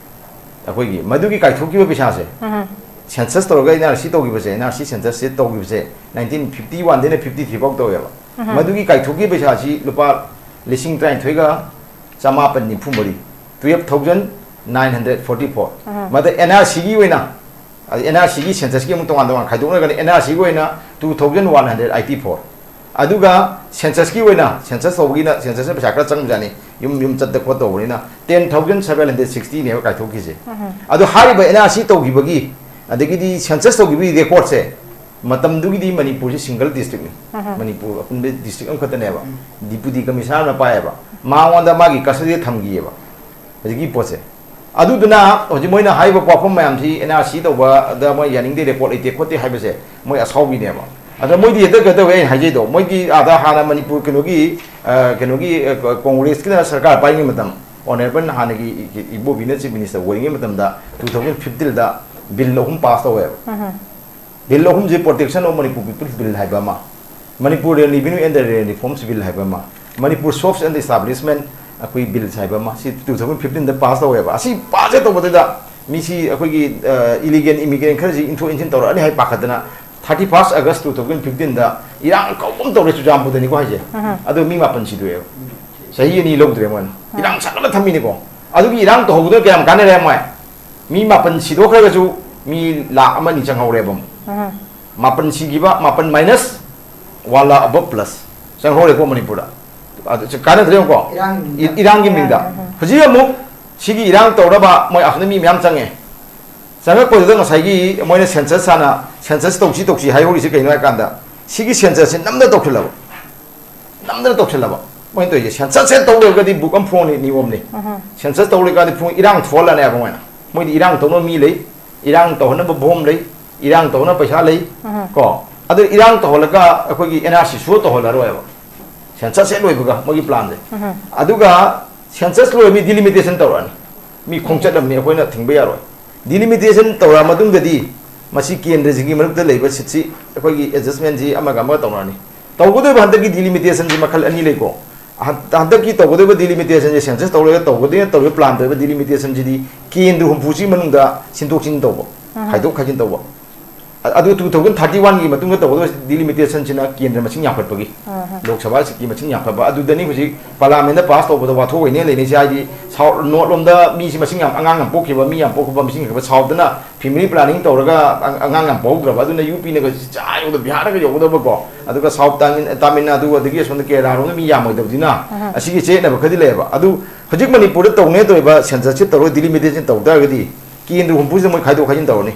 ꯑꯩꯈꯣꯏꯒꯤ ꯃꯗꯨꯒꯤ ꯀꯥꯏꯊꯣꯛꯈꯤꯕ ꯄꯩꯁꯥꯁꯦ, ꯎꯝ꯫ ꯁꯦꯟꯁꯁ ꯇꯧꯔꯒ ꯑꯦꯟ ꯑꯥꯔ ꯁꯤ ꯇꯧꯈꯤꯕꯁꯦ, ꯑꯦꯟ ꯑꯥꯔ ꯁꯤ ꯁꯦꯟꯁꯁꯁꯦ ꯇꯧꯈꯤꯕꯁꯦ ꯅꯥꯏꯟꯇꯤꯟ ꯐꯤꯐꯇꯤ ꯋꯥꯟꯗꯩꯅ ꯐꯤꯐꯇꯤ ꯊ꯭ꯔꯤ ꯐꯥꯎ ꯇꯧꯋꯦꯕ꯫ ꯎꯝ꯫ ꯃꯗꯨꯒꯤ ꯀꯥꯏꯊꯣꯛꯈꯤꯕ ꯄꯩꯁꯥꯁꯤ ꯂꯨꯄꯥ ꯂꯤꯁꯤꯡ ꯇꯔꯥꯅꯤꯊꯣꯏꯒ ꯆꯃꯥꯄꯟ ꯅꯤꯐꯨ ꯃꯔꯤ, twelve thousand nine hundred forty four꯫ ꯎꯝ꯫ ꯃꯗ ꯑꯦꯟ ꯑꯥꯔ ꯁꯤꯒꯤ ꯑꯣꯏꯅ, ꯑꯗ ꯑꯦꯟ ꯑꯥꯔ ꯁꯤꯒꯤ ꯁꯦꯟꯁꯁꯀꯤ ꯑꯃꯨꯛ ꯇꯣꯉꯥꯟ ꯇꯣꯉꯥꯟ ꯈꯥꯏꯗꯣꯛꯅꯔꯒꯅꯤ, ꯑꯦꯟ ꯑꯥꯔ ꯁꯤꯒꯤ ꯑꯣꯏꯅ two thousand one hundred eighty four꯫ ꯑꯗꯨꯒ ꯁꯦꯟꯁꯁꯀꯤ ꯑꯣꯏꯅ, ꯁꯦꯟꯁꯁ ꯇꯧꯕꯒꯤꯅ, ꯁꯦꯟꯁꯁꯅ ꯄꯩꯁꯥ ꯈꯔ ꯆꯪꯕꯖꯥꯠꯅꯤ, ꯌꯨꯝ ꯌꯨꯝ ꯆꯠꯇ ꯈꯣꯠ ꯇꯧꯕꯅꯤꯅ, ten thousand seven hundred sixtyꯅꯦꯕ ꯀꯥꯏꯊꯣꯛꯈꯤꯁꯦ꯫ ꯎꯝ꯫ ꯑꯗꯣ ꯍꯥꯏꯔꯤꯕ ꯑꯦꯟ ꯑꯥꯔ ꯁꯤ ꯇꯧꯈꯤꯕꯒꯤ, ꯑꯗꯒꯤꯗꯤ ꯁꯦꯟꯁꯁ ꯇꯧꯈꯤꯕꯒꯤ ꯔꯦꯀꯣꯔꯠꯁꯦ, ꯃꯇꯝꯗꯨꯒꯤꯗꯤ ꯃꯅꯤꯄꯨꯔꯁꯤ ꯁꯤꯡꯒꯜ ꯗꯤꯁꯇ꯭ꯔꯤꯛꯅꯤ꯫ ꯎꯝ꯫ ꯃꯅꯤꯄꯨꯔ ꯑꯄꯨꯟꯕ ꯗꯤꯁꯇ꯭ꯔꯤꯛ ꯑꯃꯈꯛꯇꯅꯦꯕ꯫ ꯎꯝ꯫ ꯗꯤꯄꯨꯇꯤ ꯀꯃꯤꯁꯅꯔꯅ ꯄꯥꯏꯌꯦꯕ꯫ ꯃꯉꯣꯟꯗ ꯃꯥꯒꯤ ꯀꯁꯇꯗꯤꯗ ꯊꯝꯈꯤꯑꯕ꯫ ꯍꯧꯖꯤꯛꯀꯤ ꯄꯣꯠꯁꯦ꯫ ꯑꯗꯨꯗꯨꯅ ꯍꯧꯖꯤꯛ ꯃꯣꯏꯅ ꯍꯥꯏꯔꯤꯕ ꯋꯥꯐꯝ ꯃꯌꯥꯝꯁꯤ ꯑꯦꯟ ꯑꯥꯔ ꯁꯤ ꯇꯧꯕꯗ ꯃꯣꯏ ꯌꯥꯅꯤꯡꯗꯦ, ꯔꯦꯀꯣꯔꯠ ꯂꯩꯇꯦ ꯈꯣꯠꯇꯦ ꯍꯥꯏꯕꯁꯦ ꯃꯣꯏ ꯑꯁꯥꯎꯕꯤꯅꯦꯕ꯫ ꯑꯗ ꯃꯣꯏꯗꯤ ꯍꯦꯛꯇ ꯀꯩꯗꯧꯋꯦ ꯑꯩꯅ ꯍꯥꯏꯖꯩꯗꯣ, ꯃꯣꯏꯒꯤ ꯑꯥꯗ ꯍꯥꯟꯅ ꯃꯅꯤꯄꯨꯔ ꯀꯩꯅꯣꯒꯤ, ꯑ, ꯀꯩꯅꯣꯒꯤ, ꯑ, ꯀꯣꯡꯒ꯭ꯔꯦꯁꯀꯤꯅ ꯁꯔꯀꯥꯔ ꯄꯥꯏꯔꯤꯉꯩ ꯃꯇꯝ, ꯑꯣꯅꯔꯦꯕꯜ ꯍꯥꯟꯅꯒꯤ ꯏꯕꯣꯕꯤꯅ ꯆꯤꯐ ꯃꯤꯅꯤꯁꯇꯔ ꯑꯣꯏꯔꯤꯉꯩ ꯃꯇꯝꯗ two thousand fifteenꯗ ꯕꯤꯜ ꯑꯍꯨꯝ ꯄꯥꯁ ꯇꯧꯋꯦꯕ꯫ ꯎꯝ꯫ ꯕꯤꯜ ꯑꯍꯨꯝꯁꯦ Protection of Manipur People's Bill ꯍꯥꯏꯕ ꯑꯃ, Manipur Land Revenue and the Land Reforms Bill ꯍꯥꯏꯕ ꯑꯃ, Manipur Shops and Establishment ꯑꯩꯈꯣꯏ ꯕꯤꯜꯁ ꯍꯥꯏꯕ ꯑꯃ, ꯁꯤ two thousand fifteenꯗ ꯄꯥꯁ ꯇꯧꯋꯦꯕ꯫ ꯑꯁꯤ ꯄꯥꯁ ꯍꯦꯛ ꯇꯧꯕꯗꯨꯗ ꯃꯤꯁꯤ ꯑꯩꯈꯣꯏꯒꯤ, ꯑ, ꯏꯂꯤꯒꯦꯜ ꯏꯃꯤꯒ꯭ꯔꯦꯟ ꯈꯔꯁꯤ ꯏꯟꯊꯣꯛ ꯏꯟꯁꯤꯟ ꯇꯧꯔꯛꯑꯅꯤ ꯍꯥꯏ ꯄꯥꯈꯠꯇꯅ Thirty first August two thousand fifteen ꯗ ꯏꯔꯥꯡ ꯀꯧꯕ ꯑꯃ ꯇꯧꯔꯦ ꯆꯨꯔꯆꯥꯟꯄꯨꯔꯗꯅꯤꯀꯣ ꯍꯥꯏꯁꯦ꯫ ꯑꯗꯨ ꯃꯤ ꯃꯥꯄꯟ ꯁꯤꯗꯣꯛꯑꯦꯕ꯫ ꯆꯍꯤ ꯑꯅꯤ ꯂꯧꯗ꯭ꯔꯦ ꯃꯣꯏꯅ꯫ ꯏꯔꯥꯡ ꯁꯥꯒꯠꯂ ꯊꯝꯃꯤꯅꯤꯀꯣ꯫ ꯑꯗꯨꯒꯤ ꯏꯔꯥꯡ ꯇꯧꯍꯧꯕꯗꯨꯅ ꯀꯌꯥꯝ ꯀꯥꯟꯅꯔꯦ ꯃꯣꯏ? ꯃꯤ ꯃꯥꯄꯟ ꯁꯤꯗꯣꯛꯈ꯭ꯔꯒꯁꯨ ꯃꯤ ꯂꯥꯈ ꯑꯃ ꯑꯅꯤ ꯆꯪꯍꯧꯔꯦꯕ ꯑꯃꯨꯛ꯫ ꯃꯥꯄꯟ ꯁꯤꯈꯤꯕ, ꯃꯥꯄꯟ minus one lakh above plus ꯆꯪꯍꯧꯔꯦꯀꯣ ꯃꯅꯤꯄꯨꯔꯗ꯫ ꯑꯗꯨ ꯀꯥꯟꯅꯗ꯭ꯔꯦ ꯌꯦꯡꯉꯨꯀꯣ꯫ ꯏꯔꯥꯡꯒꯤ ꯃꯤꯡꯗ꯫ ꯏ-, ꯏꯔꯥꯡꯒꯤ ꯃꯤꯡꯗ꯫ ꯍꯧꯖꯤꯛ ꯑꯃꯨꯛ ꯁꯤꯒꯤ ꯏꯔꯥꯡ ꯇꯧꯅꯕ ꯃꯣꯏ ꯑꯁꯣꯝꯗ ꯃꯤ ꯃꯌꯥꯝ ꯆꯪꯉꯦ꯫ ꯆꯪꯉꯛꯄꯗꯨꯗ ꯉꯁꯥꯏꯒꯤ ꯃꯣꯏꯅ census ꯍꯥꯟꯅ, census ꯇꯧꯁꯤ ꯇꯧꯁꯤ ꯍꯥꯏꯍꯧꯔꯤꯁꯦ ꯀꯩꯅꯣ ꯍꯥꯏ ꯀꯥꯟꯗ, ꯁꯤꯒꯤ census ꯁꯦ ꯅꯝꯗꯅ ꯇꯧꯁꯤꯜꯂꯕ꯫ ꯅꯝꯗꯅ ꯇꯧꯁꯤꯜꯂꯕ꯫ ꯃꯣꯏꯅ ꯇꯧꯔꯤꯁꯦ, census ꯍꯦꯛ ꯇꯧ ꯂꯣꯏꯔꯒꯗꯤ book ꯑꯃ ꯐꯣꯡꯅꯤ, ꯅꯤꯌꯣꯝꯅꯤ꯫ Census ꯇꯧ ꯂꯣꯏꯀꯥꯟꯗ ꯐꯣꯡ, ꯏꯔꯥꯡ ꯊꯣꯛꯍꯜꯂꯅꯦꯕ ꯃꯣꯏꯅ꯫ ꯃꯣꯏꯗꯤ ꯏꯔꯥꯡ ꯇꯧꯅꯕ ꯃꯤ ꯂꯩ, ꯏꯔꯥꯡ ꯇꯧꯍꯟꯅꯕ ꯕꯣꯝ ꯂꯩ, ꯏꯔꯥꯡ ꯇꯧꯍꯟꯅꯕ ꯄꯩꯁꯥ ꯂꯩ꯫ ꯀꯣ? ꯑꯗꯨ ꯏꯔꯥꯡ ꯇꯧꯍꯜꯂꯒ ꯑꯩꯈꯣꯏꯒꯤ N R C ꯁꯨ ꯇꯧꯍꯜꯂꯔꯣꯏꯕ꯫ Census ꯍꯦꯛ ꯂꯣꯏꯕꯒ ꯃꯣꯏꯒꯤ plan ꯁꯦ꯫ ꯑꯗꯨꯒ census ꯂꯣꯏꯔ ꯃꯤ delimitation ꯇꯧꯔꯛꯑꯅꯤ꯫ ꯃꯤ ꯈꯣꯡꯆꯠ ꯑꯃꯅꯤ, ꯑꯩꯈꯣꯏꯅ ꯊꯤꯡꯕ ꯌꯥꯔꯣꯏ꯫ Delimitation ꯇꯧꯔꯛꯑ ꯃꯇꯨꯡꯗꯗꯤ ꯃꯁꯤ ꯀꯦꯟꯗ꯭ꯔꯁꯤꯒꯤ ꯃꯔꯛꯇ ꯂꯩꯕ seat ꯁꯤ ꯑꯩꯈꯣꯏꯒꯤ adjustment ꯁꯤ ꯑꯃꯒ ꯑꯃꯒ ꯇꯧꯅꯔꯅꯤ꯫ ꯇꯧꯒꯗꯣꯏꯕ ꯍꯟꯗꯛꯀꯤ delimitation ꯁꯤ ꯃꯈꯜ ꯑꯅꯤ ꯂꯩꯀꯣ꯫ ꯍꯟ-, ꯍꯟꯗꯛꯀꯤ ꯇꯧꯒꯗꯣꯏꯕ delimitation ꯁꯦ, census ꯇꯧꯔꯒ ꯇꯧꯒꯗꯣꯏꯅ ꯇꯧꯔꯤꯕ plan ꯇꯧꯔꯤꯕ delimitation ꯁꯤꯗꯤ ꯀꯦꯟꯗ꯭ꯔ ꯍꯨꯝꯐꯨꯁꯤ ꯃꯅꯨꯡꯗ ꯁꯤꯟꯗꯣꯛ ꯁꯤꯟꯖꯤꯟ ꯇꯧꯕ, ꯈꯥꯏꯗꯣꯛ ꯈꯥꯏꯖꯤꯟ ꯇꯧꯕ꯫ ꯑ-, ꯑꯗꯨ two thousand thirty one ꯒꯤ ꯃꯇꯨꯡꯗ ꯇꯧꯒꯗꯕ delimitation ꯁꯤꯅ ꯀꯦꯟꯗ꯭ꯔ ꯃꯁꯤꯡ ꯌꯥꯝꯈꯠꯄꯒꯤ, ꯂꯣꯛ ꯁꯚꯥ seat ꯀꯤ ꯃꯁꯤꯡ ꯌꯥꯝꯈꯠꯄ꯫ ꯑꯗꯨꯗꯅꯤ ꯍꯧꯖꯤꯛ parliament ꯗ pass ꯇꯧꯕꯗ ꯋꯥꯊꯣꯛ ꯑꯣꯏꯅ ꯂꯩꯅꯩꯁꯦ꯫ ꯍꯥꯏꯗꯤ south, north ꯂꯣꯝꯗ ꯃꯤꯁꯤ ꯃꯁꯤꯡ ꯌꯥꯝ, ꯑꯉꯥꯡ ꯌꯥꯝ ꯄꯣꯛꯈꯤꯕ, ꯃꯤ ꯌꯥꯝ ꯄꯣꯛꯈꯤꯕ ꯃꯁꯤꯡ ꯌꯥꯝꯈꯠꯄ꯫ South ꯇꯅ family planning ꯇꯧꯔꯒ ꯑꯉ-, ꯑꯉꯥꯡ ꯌꯥꯝ ꯄꯣꯛꯍꯧꯗ꯭ꯔꯕ꯫ ꯑꯗꯨꯅ U P ꯅꯒ ꯆꯥ ꯌꯧꯗ ꯕꯤꯍꯥꯔꯒ ꯌꯧꯒꯗꯕꯀꯣ꯫ ꯑꯗꯨꯒ south ꯇꯥꯃꯤꯜ-, ꯇꯥꯃꯤꯜ ꯅꯥꯗꯨ ꯑꯗꯒꯤ ꯑꯁꯣꯝꯗ ꯀꯦꯔꯂꯥꯔꯣꯝꯗ ꯃꯤ ꯌꯥꯝꯃꯣꯏꯗꯕꯅꯤꯅ ꯑꯁꯤꯒꯤ ꯆꯌꯦꯠꯅꯕ ꯈꯔꯗꯤ ꯂꯩꯌꯦꯕ꯫ ꯑꯗꯨ ꯍꯧꯖꯤꯛ ꯃꯅꯤꯄꯨꯔꯗ ꯇꯧꯅꯦ ꯇꯧꯔꯤꯕ census ꯁꯤ ꯇꯧꯔꯒ delimitation ꯇꯧ ꯇꯥꯔꯒꯗꯤ ꯀꯦꯟꯗ꯭ꯔ ꯍꯨꯝꯐꯨꯁꯤꯗ ꯃꯣꯏ ꯈꯥꯏꯗꯣꯛ ꯈꯥꯏꯖꯤꯟ ꯇꯧꯔꯅꯤ꯫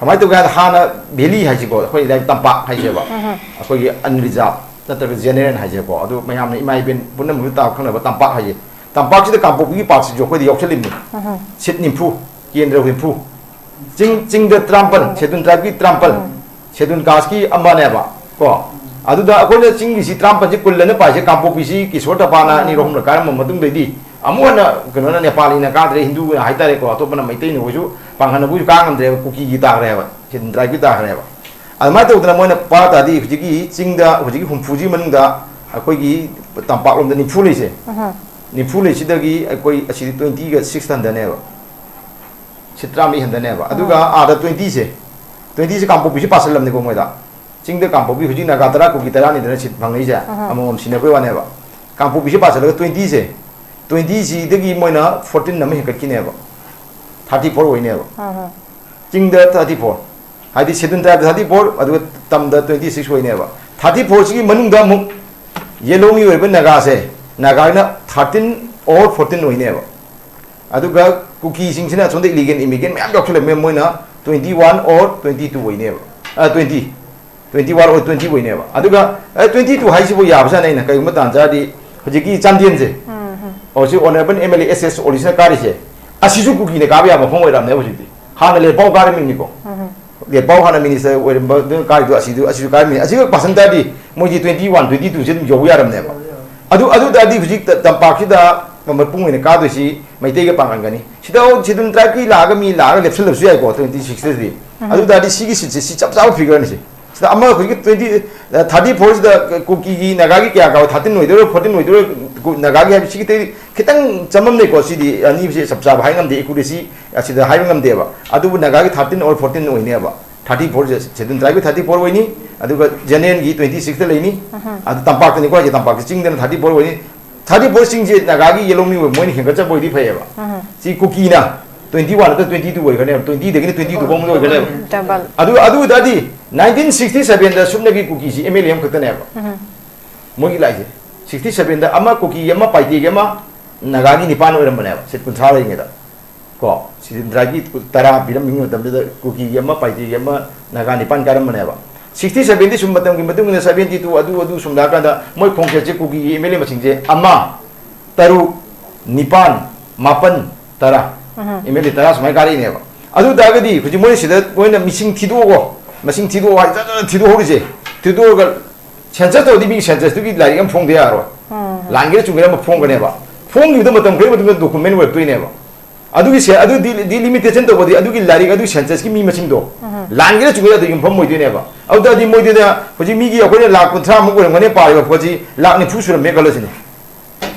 ꯀꯃꯥꯏꯅ ꯇꯧꯒꯦ ꯍꯥꯏꯗ, ꯍꯥꯟꯅ valley ꯍꯥꯏꯁꯤꯀꯣ, ꯑꯩꯈꯣꯏ ꯂꯥꯏꯛ ꯇꯝꯄꯥꯛ ꯍꯥꯏꯁꯦꯕ, ꯑꯩꯈꯣꯏꯒꯤ unreserved ꯅꯠꯇ꯭ꯔꯒ general ꯍꯥꯏꯁꯦꯀꯣ, ꯑꯗꯨ ꯃꯌꯥꯝꯅ ꯏꯃꯥ ꯏꯕꯦꯟ ꯄꯨꯝꯅꯃꯛꯅ ꯇꯥꯕ ꯈꯪꯅꯕ ꯇꯝꯄꯥꯛ ꯍꯥꯏꯁꯦ, ꯇꯝꯄꯥꯛꯁꯤꯗ ꯀꯥꯡꯄꯣꯛꯄꯤꯒꯤ ꯄꯥꯔꯠꯁꯤꯁꯨ ꯑꯩꯈꯣꯏꯗ ꯌꯥꯎꯁꯜꯂꯤꯕꯅꯤ꯫ Seat ꯅꯤꯐꯨ, ꯀꯦꯟꯗ꯭ꯔ ꯍꯨꯝꯐꯨ, ꯆꯤꯡ, ꯆꯤꯡꯗ ꯇꯔꯥꯃꯥꯄꯜ, schedule tribe ꯀꯤ ꯇꯔꯥꯃꯥꯄꯜ, schedule caste ꯀꯤ ꯑꯃꯅꯦꯕ ꯀꯣ꯫ ꯑꯗꯨꯗ ꯑꯩꯈꯣꯏꯅ ꯆꯤꯡꯒꯤꯁꯤ ꯇꯔꯥꯃꯥꯄꯜꯁꯤ ꯀꯨꯜ ꯑꯅ ꯄꯥꯏꯁꯦ, ꯀꯥꯡꯄꯣꯛꯄꯤꯁꯤ ꯀꯤꯁꯣꯔ ꯇꯄꯥꯅ ꯑꯅꯤꯔꯛ ꯑꯍꯨꯝꯂꯛ ꯀꯥꯏꯔꯝꯕ ꯃꯇꯨꯡꯗꯩꯗꯤ ꯑꯃꯨꯛ ꯍꯟꯅ ꯀꯩꯅꯣꯅ, ꯅꯦꯄꯥꯂꯤꯅ ꯀꯥꯗ꯭ꯔꯦ, ꯍꯤꯟꯗꯨꯅ ꯍꯥꯏꯇꯥꯔꯦꯀꯣ, ꯑꯇꯣꯞꯄꯅ, ꯃꯩꯇꯩꯅ, ꯑꯩꯈꯣꯏꯁꯨ ꯄꯥꯡꯒꯟ ꯑꯩꯈꯣꯏꯁꯨ ꯀꯥ ꯉꯝꯗ꯭ꯔꯦꯕ, ꯀꯨꯀꯤꯒꯤ ꯇꯥꯈ꯭ꯔꯦꯕ, schedule tribe ꯀꯤ ꯇꯥꯈ꯭ꯔꯦꯕ꯫ ꯑꯗꯨꯃꯥꯏꯅ ꯇꯧꯗꯅ ꯃꯣꯏꯅ ꯄꯥ ꯇꯥꯔꯗꯤ ꯍꯧꯖꯤꯛꯀꯤ ꯆꯤꯡꯗ, ꯍꯧꯖꯤꯛꯀꯤ ꯍꯨꯝꯐꯨꯁꯤ ꯃꯅꯨꯡꯗ ꯑꯩꯈꯣꯏꯒꯤ ꯇꯝꯄꯥꯛꯂꯣꯝꯗ ꯅꯤꯐꯨ ꯂꯩꯁꯦ, ꯅꯤꯐꯨ ꯂꯩꯁꯤꯗꯒꯤ ꯑꯩꯈꯣꯏ ꯑꯁꯤꯗꯤ twenty ꯒ six ꯍꯟꯊꯅꯦꯕ, seat ꯇꯔꯥꯃꯔꯤ ꯍꯟꯊꯅꯦꯕ꯫ ꯑꯗꯨꯒ ꯑꯥꯗ twenty ꯁꯦ, ꯇ꯭ꯋꯦꯟꯇꯤꯁꯦ ꯀꯥꯡꯄꯣꯛꯄꯤꯁꯨ ꯄꯥꯁꯜꯂꯝꯅꯤꯀꯣ ꯃꯣꯏꯗ꯫ ꯆꯤꯡꯗ ꯀꯥꯡꯄꯣꯛꯄꯤ ꯍꯧꯖꯤꯛ ꯅꯥꯒꯥ ꯇꯔꯥ, ꯀꯨꯀꯤ ꯇꯔꯥꯅꯤꯗꯅ ꯁꯤꯠ ꯐꯪꯅꯩꯁꯦ꯫ ꯑꯍꯥ꯫ ꯑꯃꯃꯝ ꯁꯤꯟꯅꯕꯩ ꯋꯥꯅꯦꯕ꯫ ꯀꯥꯡꯄꯣꯛꯄꯤꯁꯦ ꯄꯥꯁꯜꯂꯒ ꯇ꯭ꯋꯦꯟꯇꯤꯁꯦ, ꯇ꯭ꯋꯦꯟꯇꯤꯁꯤꯗꯒꯤ ꯃꯣꯏꯅ ꯐꯣꯔꯇꯤꯟ ꯑꯃ ꯍꯦꯟꯒꯠꯈꯤꯅꯦꯕ꯫ ꯊꯥꯔꯇꯤ ꯐꯣꯔ ꯑꯣꯏꯅꯦꯕ꯫ ꯑꯍꯥ꯫ ꯆꯤꯡꯗ ꯊꯥꯔꯇꯤ ꯐꯣꯔ, ꯍꯥꯏꯗꯤ ꯁꯦꯗꯨꯜ ꯇ꯭ꯔꯥꯏꯕꯇ ꯊꯥꯔꯇꯤ ꯐꯣꯔ, ꯑꯗꯨꯒ ꯇꯝꯗ ꯇ꯭ꯋꯦꯟꯇꯤ ꯁꯤꯛꯁ ꯑꯣꯏꯅꯦꯕ꯫ ꯊꯥꯔꯇꯤ ꯐꯣꯔꯁꯤꯒꯤ ꯃꯅꯨꯡꯗ ꯑꯃꯨꯛ ꯌꯦꯂꯣꯃꯤ ꯑꯣꯏꯕ ꯅꯥꯒꯥꯁꯦ, ꯅꯥꯒꯥꯅ ꯊꯥꯔꯇꯤꯟ ꯑꯣꯔ ꯐꯣꯔꯇꯤꯟ ꯑꯣꯏꯅꯦꯕ꯫ ꯑꯗꯨꯒ ꯀꯨꯀꯤꯁꯤꯡꯁꯤꯅ ꯑꯁꯣꯝꯗ ꯏꯂꯤꯒꯦꯜ ꯏꯃꯤꯒ꯭ꯔꯦꯟ ꯃꯌꯥꯝ ꯌꯥꯎꯁꯜꯂꯛꯑꯦ, ꯃꯣꯏꯅ twenty one or twenty two ꯑꯣꯏꯅꯦꯕ꯫ Twenty, twenty one or twenty ꯑꯣꯏꯅꯦꯕ꯫ ꯑꯗꯨꯒ ꯇ꯭ꯋꯦꯟꯇꯤ ꯇꯨ ꯍꯥꯏꯁꯤꯕꯨ ꯌꯥꯕꯖꯥꯠꯅꯤ꯫ ꯑꯩꯅ ꯀꯩꯒꯨꯝꯕ ꯇꯥꯟ ꯆꯥꯔꯗꯤ ꯍꯧꯖꯤꯛꯀꯤ ꯆꯥꯟꯗꯦꯜꯁꯦ, ꯎꯝ, ꯎꯝ꯫ ꯑꯣ, ꯁꯤ honourable M L A S S ꯑꯣꯂꯤꯁꯅ ꯀꯥꯔꯤꯁꯦ, ꯑꯁꯤꯁꯨ ꯀꯨꯀꯤꯅ ꯀꯥꯕ ꯌꯥꯕ ꯃꯐꯝ ꯑꯣꯏꯔꯝꯅꯦꯕ ꯍꯧꯖꯤꯛꯇꯤ꯫ ꯍꯥꯟꯅ ꯂꯦꯠꯄꯥꯎ ꯀꯥꯔꯝꯃꯤꯅꯤꯀꯣ꯫ ꯎꯝ, ꯎꯝ꯫ ꯂꯦꯠꯄꯥꯎ ꯍꯥꯟꯅ ꯃꯤꯅꯤꯁꯇꯔ ꯑꯣꯏꯔꯝꯕꯗꯨꯅ ꯀꯥꯔꯤꯗꯣ ꯑꯁꯤꯗꯨ, ꯑꯁꯤꯁꯨ ꯀꯥꯔꯝꯃꯤꯅꯤ꯫ ꯑꯁꯤꯒ ꯄꯥꯁꯟ ꯇꯥꯔꯗꯤ ꯃꯣꯏꯗꯤ ꯇ꯭ꯋꯦꯟꯇꯤ ꯋꯥꯟ, ꯇ꯭ꯋꯦꯟꯇꯤ ꯇꯨꯁꯦ ꯑꯗꯨꯝ ꯌꯧꯕ ꯌꯥꯔꯝꯅꯦꯕ꯫ ꯑꯗꯨ, ꯑꯗꯨ ꯇꯥꯔꯗꯤ ꯍꯧꯖꯤꯛ ꯇ-, ꯇꯝꯄꯥꯛꯁꯤꯗ ꯃꯄꯨꯡ ꯑꯣꯏꯅ ꯀꯥꯗꯣꯏꯁꯤ ꯃꯩꯇꯩꯒ ꯄꯥꯡꯒꯟꯒꯅꯤ꯫ ꯁꯤꯗ ꯁꯦꯗꯨꯜ ꯇ꯭ꯔꯥꯏꯕꯀꯤ ꯂꯥꯛꯑꯒ ꯃꯤ ꯂꯥꯛꯑꯒ ꯂꯦꯞꯁꯜꯂꯕꯁꯨ ꯌꯥꯏꯀꯣ, ꯇ꯭ꯋꯦꯟꯇꯤ ꯁꯤꯛꯁꯇꯗꯤ꯫ ꯎꯝ꯫ ꯑꯗꯨ ꯇꯥꯔꯗꯤ ꯁꯤꯒꯤ ꯁꯤꯠꯁꯦ ꯁꯤ ꯆꯞ ꯆꯥꯕ ꯐꯤꯒꯔꯅꯤ ꯁꯤ꯫ ꯁꯤꯗ ꯑꯃ ꯍꯧꯖꯤꯛꯀꯤ ꯇ꯭ꯋꯦꯟꯇꯤ, ꯊꯥꯔꯇꯤ ꯐꯣꯔꯁꯤꯗ ꯀꯨꯀꯤꯒꯤ, ꯅꯥꯒꯥꯒꯤ ꯀꯌꯥ ꯀꯥꯕ, ꯊꯥꯔꯇꯤꯟ ꯑꯣꯏꯗꯣꯏꯔꯣ, ꯐꯣꯔꯇꯤꯟ ꯑꯣꯏꯗꯣꯏꯔꯣ, ꯀꯨ-, ꯅꯥꯒꯥꯒꯤ ꯍꯥꯏꯕꯁꯤꯒꯤ ꯈꯤꯇꯪ ꯆꯃꯝꯅꯩꯀꯣ꯫ ꯁꯤꯗꯤ ꯑꯅꯤꯁꯦ ꯆꯞ ꯆꯥꯕ ꯍꯥꯏ ꯉꯝꯗꯦ, ꯑꯦꯀꯨꯔꯦꯁꯤ ꯑꯁꯤꯗ ꯍꯥꯏꯕ ꯉꯝꯗꯦꯕ꯫ ꯑꯗꯨꯕꯨ ꯅꯥꯒꯥꯒꯤ ꯊꯥꯔꯇꯤꯟ ꯑꯣꯔ ꯐꯣꯔꯇꯤꯟ ꯑꯣꯏꯅꯦꯕ꯫ ꯊꯥꯔꯇꯤ ꯐꯣꯔꯁꯦ ꯁꯦꯗꯨꯜ ꯇ꯭ꯔꯥꯏꯕꯀꯤ ꯊꯥꯔꯇꯤ ꯐꯣꯔ ꯑꯣꯏꯅꯤ, ꯑꯗꯨꯒ ꯖꯦꯅꯔꯦꯜꯒꯤ ꯇ꯭ꯋꯦꯟꯇꯤ ꯁꯤꯛꯁꯇ ꯂꯩꯅꯤ꯫ ꯎꯝ꯫ ꯑꯗꯨ ꯇꯝꯄꯥꯛꯇꯅꯤꯀꯣ ꯍꯥꯏꯁꯦ, ꯇꯝꯄꯥꯛꯀꯤ ꯆꯤꯡꯗꯅ ꯊꯥꯔꯇꯤ ꯐꯣꯔ ꯑꯣꯏꯅꯤ꯫ ꯊꯥꯔꯇꯤ ꯐꯣꯔ ꯆꯤꯡꯁꯦ ꯅꯥꯒꯥꯒꯤ ꯌꯦꯂꯣꯃꯤ ꯑꯣꯏꯕ ꯃꯣꯏꯅ ꯍꯦꯟꯒꯠꯆꯕ ꯑꯣꯏꯗꯤ ꯐꯩꯌꯦꯕ꯫ ꯎꯝ꯫ ꯁꯤ ꯀꯨꯀꯤꯅ ꯇ꯭ꯋꯦꯟꯇꯤ ꯋꯥꯟ ꯅꯠꯇ꯭ꯔ ꯇ꯭ꯋꯦꯟꯇꯤ ꯇꯨ ꯑꯣꯏꯒꯅꯦꯕ, ꯇ꯭ꯋꯦꯟꯇꯤꯗꯒꯤꯅ ꯇ꯭ꯋꯦꯟꯇꯤ ꯇꯨ ꯐꯥꯎ ꯑꯣꯏꯒꯅꯦꯕ꯫ ꯗꯕꯜ꯫ ꯑꯗꯨ, ꯑꯗꯨ ꯑꯣꯏ ꯇꯥꯔꯗꯤ ꯅꯥꯏꯟꯇꯤꯟ ꯁꯤꯛꯁꯇꯤ ꯁꯚꯦꯟꯗ ꯁꯨꯞꯅꯒꯤ ꯀꯨꯀꯤꯁꯤ ꯑꯦꯝ ꯑꯦꯜ ꯑꯦ ꯑꯃꯈꯛꯇꯅꯦꯕ꯫ ꯎꯝ꯫ ꯃꯣꯏꯒꯤ ꯂꯥꯛꯏꯁꯦ꯫ ꯁꯤꯛꯁꯇꯤ ꯁꯚꯦꯟꯗ ꯑꯃ ꯀꯨꯀꯤꯒꯤ ꯑꯃ, ꯄꯥꯏꯇꯦꯒꯤ ꯑꯃ, ꯅꯥꯒꯥꯒꯤ ꯅꯤꯄꯥꯟ ꯑꯣꯏꯔꯝꯕꯅꯦꯕ, ꯁꯤꯠ ꯀꯨꯟꯊ꯭ꯔꯥ ꯂꯩꯔꯤꯉꯩꯗ꯫ ꯀꯣ, ꯁꯤꯠ ꯀꯨꯟꯊ꯭ꯔꯥꯒꯤ ꯇꯔꯥ ꯄꯤꯔꯝꯃꯤ ꯃꯇꯝꯗꯨꯗ ꯀꯨꯀꯤꯒꯤ ꯑꯃ, ꯄꯥꯏꯇꯦꯒꯤ ꯑꯃ, ꯅꯥꯒꯥ ꯅꯤꯄꯥꯟ ꯀꯥꯔꯝꯕꯅꯦꯕ꯫ ꯁꯤꯛꯁꯇꯤ ꯁꯚꯦꯟꯗꯤ ꯁꯨꯝ ꯃꯇꯝꯒꯤ ꯃꯇꯨꯡ ꯏꯟꯅ ꯁꯚꯦꯟꯇꯤ ꯇꯨ ꯑꯗꯨ ꯑꯗꯨ ꯁꯨꯝ ꯂꯥꯛꯑꯀꯥꯟꯗ ꯃꯣꯏ ꯈꯣꯡꯆꯠꯁꯦ ꯀꯨꯀꯤꯒꯤ ꯑꯦꯝ ꯑꯦꯜ ꯑꯦ ꯃꯁꯤꯡꯁꯦ ꯑꯃ, ꯇꯔꯨꯛ, ꯅꯤꯄꯥꯟ, ꯃꯥꯄꯟ, ꯇꯔꯥ꯫ ꯎꯝ꯫ ꯑꯦꯝ ꯑꯦꯜ ꯑꯦ ꯇꯔꯥ ꯁꯨꯃꯥꯏꯅ ꯀꯥꯔꯛꯏꯅꯦꯕ꯫ ꯑꯗꯨ ꯑꯣꯏ ꯇꯥꯔꯒꯗꯤ ꯍꯧꯖꯤꯛ ꯃꯣꯏꯅ ꯁꯤꯗ ꯃꯣꯏꯅ ꯃꯤꯁꯤꯡ ꯊꯤꯗꯣꯛꯑꯣ, ꯃꯁꯤꯡ ꯊꯤꯗꯣꯛꯑꯣ ꯍꯥꯏ ꯖꯠ ꯖꯠ ꯊꯤꯗꯣꯛꯍꯧꯔꯤꯁꯦ꯫ ꯊꯤꯗꯣꯛꯑꯒ ꯁꯦꯟꯁꯁ ꯇꯧꯔꯗꯤ ꯃꯤꯒꯤ ꯁꯦꯟꯁꯁꯇꯨꯒꯤ ꯂꯥꯏꯔꯤꯛ ꯑꯃ ꯐꯣꯡꯗ ꯌꯥꯔꯣꯏ꯫ ꯎꯝ꯫ ꯂꯥꯟꯒꯦꯔꯥ ꯆꯨꯝꯒꯦꯔꯥ ꯑꯃ ꯐꯣꯡꯒꯅꯦꯕ꯫ ꯐꯣꯡꯈꯤꯕꯗ ꯃꯇꯝ ꯈꯔꯒꯤ ꯃꯇꯨꯡꯗ ꯗꯣꯀꯨꯃꯦꯟ ꯑꯣꯏꯔꯛꯇꯣꯏꯅꯦꯕ꯫ ꯑꯗꯨꯒꯤ ꯁꯦ-, ꯑꯗꯨ ꯗꯤ-, ꯗꯤꯂꯤꯃꯤꯇꯦꯁꯟ ꯇꯧꯕꯗꯤ ꯑꯗꯨꯒꯤ ꯂꯥꯏꯔꯤꯛ ꯑꯗꯨꯒꯤ ꯁꯦꯟꯁꯁꯀꯤ ꯃꯤ ꯃꯁꯤꯡꯗꯣ ꯎꯝ꯫ ꯂꯥꯟꯒꯦꯔꯥ ꯆꯨꯝꯒꯦꯔꯥ ꯑꯗꯨ ꯌꯨꯝꯐꯝ ꯑꯣꯏꯗꯣꯏꯅꯦꯕ꯫ ꯑꯗꯨ ꯇꯥꯔꯗꯤ ꯃꯣꯏꯗꯨꯅ ꯍꯧꯖꯤꯛ ꯃꯤꯒꯤ ꯑꯩꯈꯣꯏꯅ ꯂꯥꯛ ꯀꯨꯟꯊ꯭ꯔꯥꯃꯨꯛ ꯑꯣꯏꯔꯝꯒꯅꯤ ꯄꯥꯔꯤꯕ ꯄꯣꯠꯁꯤ ꯂꯥꯛ ꯅꯤꯐꯨ ꯁꯨꯔꯝꯃꯦ ꯈꯜꯂꯁꯤꯅꯦ꯫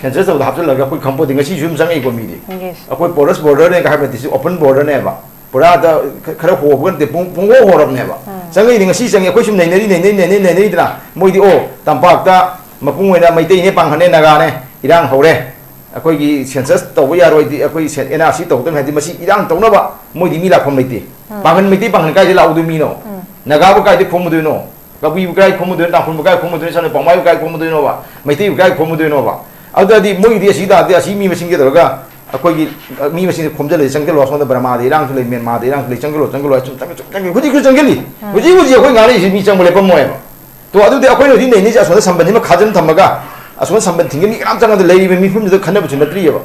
ꯁꯦꯟꯁꯁ ꯇꯧꯕꯗ ꯍꯥꯞꯆꯤꯜꯂꯒ ꯑꯩꯈꯣꯏ ꯈꯪꯄꯣꯠꯇꯦ, ꯉꯁꯤꯁꯨ ꯑꯗꯨꯝ ꯆꯪꯉꯛꯏꯀꯣ ꯃꯤꯗꯤ꯫ Yes꯫ ꯑꯩꯈꯣꯏ ꯄꯣꯔꯁ ꯕꯣꯔꯗꯔꯅꯦ ꯍꯥꯏꯕ ꯗꯤꯁꯇ꯭ꯔꯤꯛ ꯑꯣꯄꯟ ꯕꯣꯔꯗꯔꯅꯦꯕ꯫ ꯄꯨꯔꯥꯗ ꯈꯔ ꯍꯣꯕ ꯅꯠꯇꯦ, ꯄꯨꯡ ꯄꯨꯡꯍꯣ ꯍꯣꯔꯕꯅꯦꯕ꯫ ꯆꯪꯉꯛꯏꯗꯤ ꯉꯁꯤ ꯆꯪꯉꯤ, ꯑꯩꯈꯣꯏ ꯁꯨꯝ ꯅꯩꯅꯔꯤ ꯅꯩꯅꯔꯤ ꯅꯩꯅꯔꯤ ꯅꯩꯅꯔꯤꯗꯅ꯫ ꯃꯣꯏꯗꯤ ꯑꯣ, ꯇꯝꯄꯥꯛꯇ ꯃꯄꯨꯡ ꯑꯣꯏꯅ ꯃꯩꯇꯩꯅꯦ, ꯄꯥꯡꯒꯜꯅꯦ, ꯅꯥꯒꯥꯅꯦ, ꯏꯔꯥꯡ ꯍꯧꯔꯦ, ꯑꯩꯈꯣꯏꯒꯤ ꯁꯦꯟꯁꯁ ꯇꯧꯕ ꯌꯥꯔꯣꯏꯗꯤ, ꯑꯩꯈꯣꯏ ꯑꯦꯟ ꯑꯥꯔ ꯁꯤ ꯇꯧꯗꯕꯅꯤ ꯍꯥꯏꯗꯤ, ꯃꯁꯤ ꯏꯔꯥꯡ ꯇꯧꯅꯕ ꯃꯣꯏꯗꯤ ꯃꯤ ꯂꯥꯛꯐꯝ ꯂꯩꯇꯦ꯫ ꯄꯥꯡꯒꯜ, ꯃꯩꯇꯩ ꯄꯥꯡꯒꯜ ꯀꯥꯏꯗ ꯂꯥꯛꯎꯗꯣꯏ ꯃꯤꯅꯣ? ꯅꯥꯒꯥꯕꯨ ꯀꯥꯏꯗ ꯈꯣꯝꯃꯨꯗꯣꯏꯅꯣ? ꯀꯕꯨꯏꯕꯨ ꯀꯥꯏ ꯈꯣꯝꯃꯨꯗꯣꯏꯅꯣ? ꯇꯥꯡꯈꯨꯜꯕꯨ ꯀꯥꯏ ꯈꯣꯝꯃꯨꯗꯣꯏꯅꯣ? ꯁꯝꯅ ꯄꯥꯎꯃꯥꯏꯕꯨ ꯀꯥꯏ ꯈꯣꯝꯃꯨꯗꯣꯏꯅꯣꯕ? ꯃꯩꯇꯩꯕꯨ ꯀꯥꯏ ꯈꯣꯝꯃꯨꯗꯣꯏꯅꯣꯕ? ꯑꯗꯨꯗꯤ ꯃꯣꯏꯒꯤꯗꯤ ꯑꯁꯤ ꯇꯥꯔꯗꯤ ꯑꯁꯤ ꯃꯤ ꯃꯁꯤꯡꯁꯦ ꯇꯧꯔꯒ ꯑꯩꯈꯣꯏꯒꯤ, ꯑ, ꯃꯤ ꯃꯁꯤꯡꯁꯦ ꯈꯣꯝꯖꯤꯜꯂꯗꯤ ꯆꯪꯁꯤꯜꯂꯣ, ꯑꯁꯣꯝꯗ ꯕꯔꯃꯥꯗ ꯏꯔꯥꯡꯁꯨ ꯂꯩ, ꯃ꯭ꯌꯥꯟꯃꯥꯔꯗ ꯏꯔꯥꯡꯁꯨ ꯂꯩ, ꯆꯪꯁꯤꯜꯂꯣ, ꯆꯪꯁꯤꯜꯂꯣ, ꯑꯁꯨꯝ ꯆꯪꯁꯤꯜ-, ꯆꯪꯁꯤꯜ-, ꯍꯧꯖꯤꯛ ꯍꯧꯖꯤꯛ ꯑꯩꯈꯣꯏ ꯉꯥꯡꯅꯔꯤꯁꯤ ꯃꯤ ꯆꯪꯕ ꯂꯦꯞꯄꯝꯃꯣꯏꯕ꯫ ꯇꯣ, ꯑꯗꯨꯗꯤ ꯑꯩꯈꯣꯏꯅ ꯍꯧꯖꯤꯛ ꯅꯩꯅꯤꯁꯦ ꯑꯁꯣꯝꯗ ꯁꯝꯕꯟꯁꯤꯃ ꯈꯥꯖꯤꯟ ꯊꯝꯃꯒ, ꯑꯁꯣꯝꯗ ꯁꯝꯕꯟ ꯊꯤꯡꯒꯦ ꯃꯤ ꯀꯅꯥꯝ ꯆꯪꯉꯗ ꯂꯩꯔꯤꯕ ꯃꯤꯐꯝꯗꯨꯗ ꯈꯟꯅꯕꯁꯨ ꯅꯠꯇ꯭ꯔꯤꯑꯕ꯫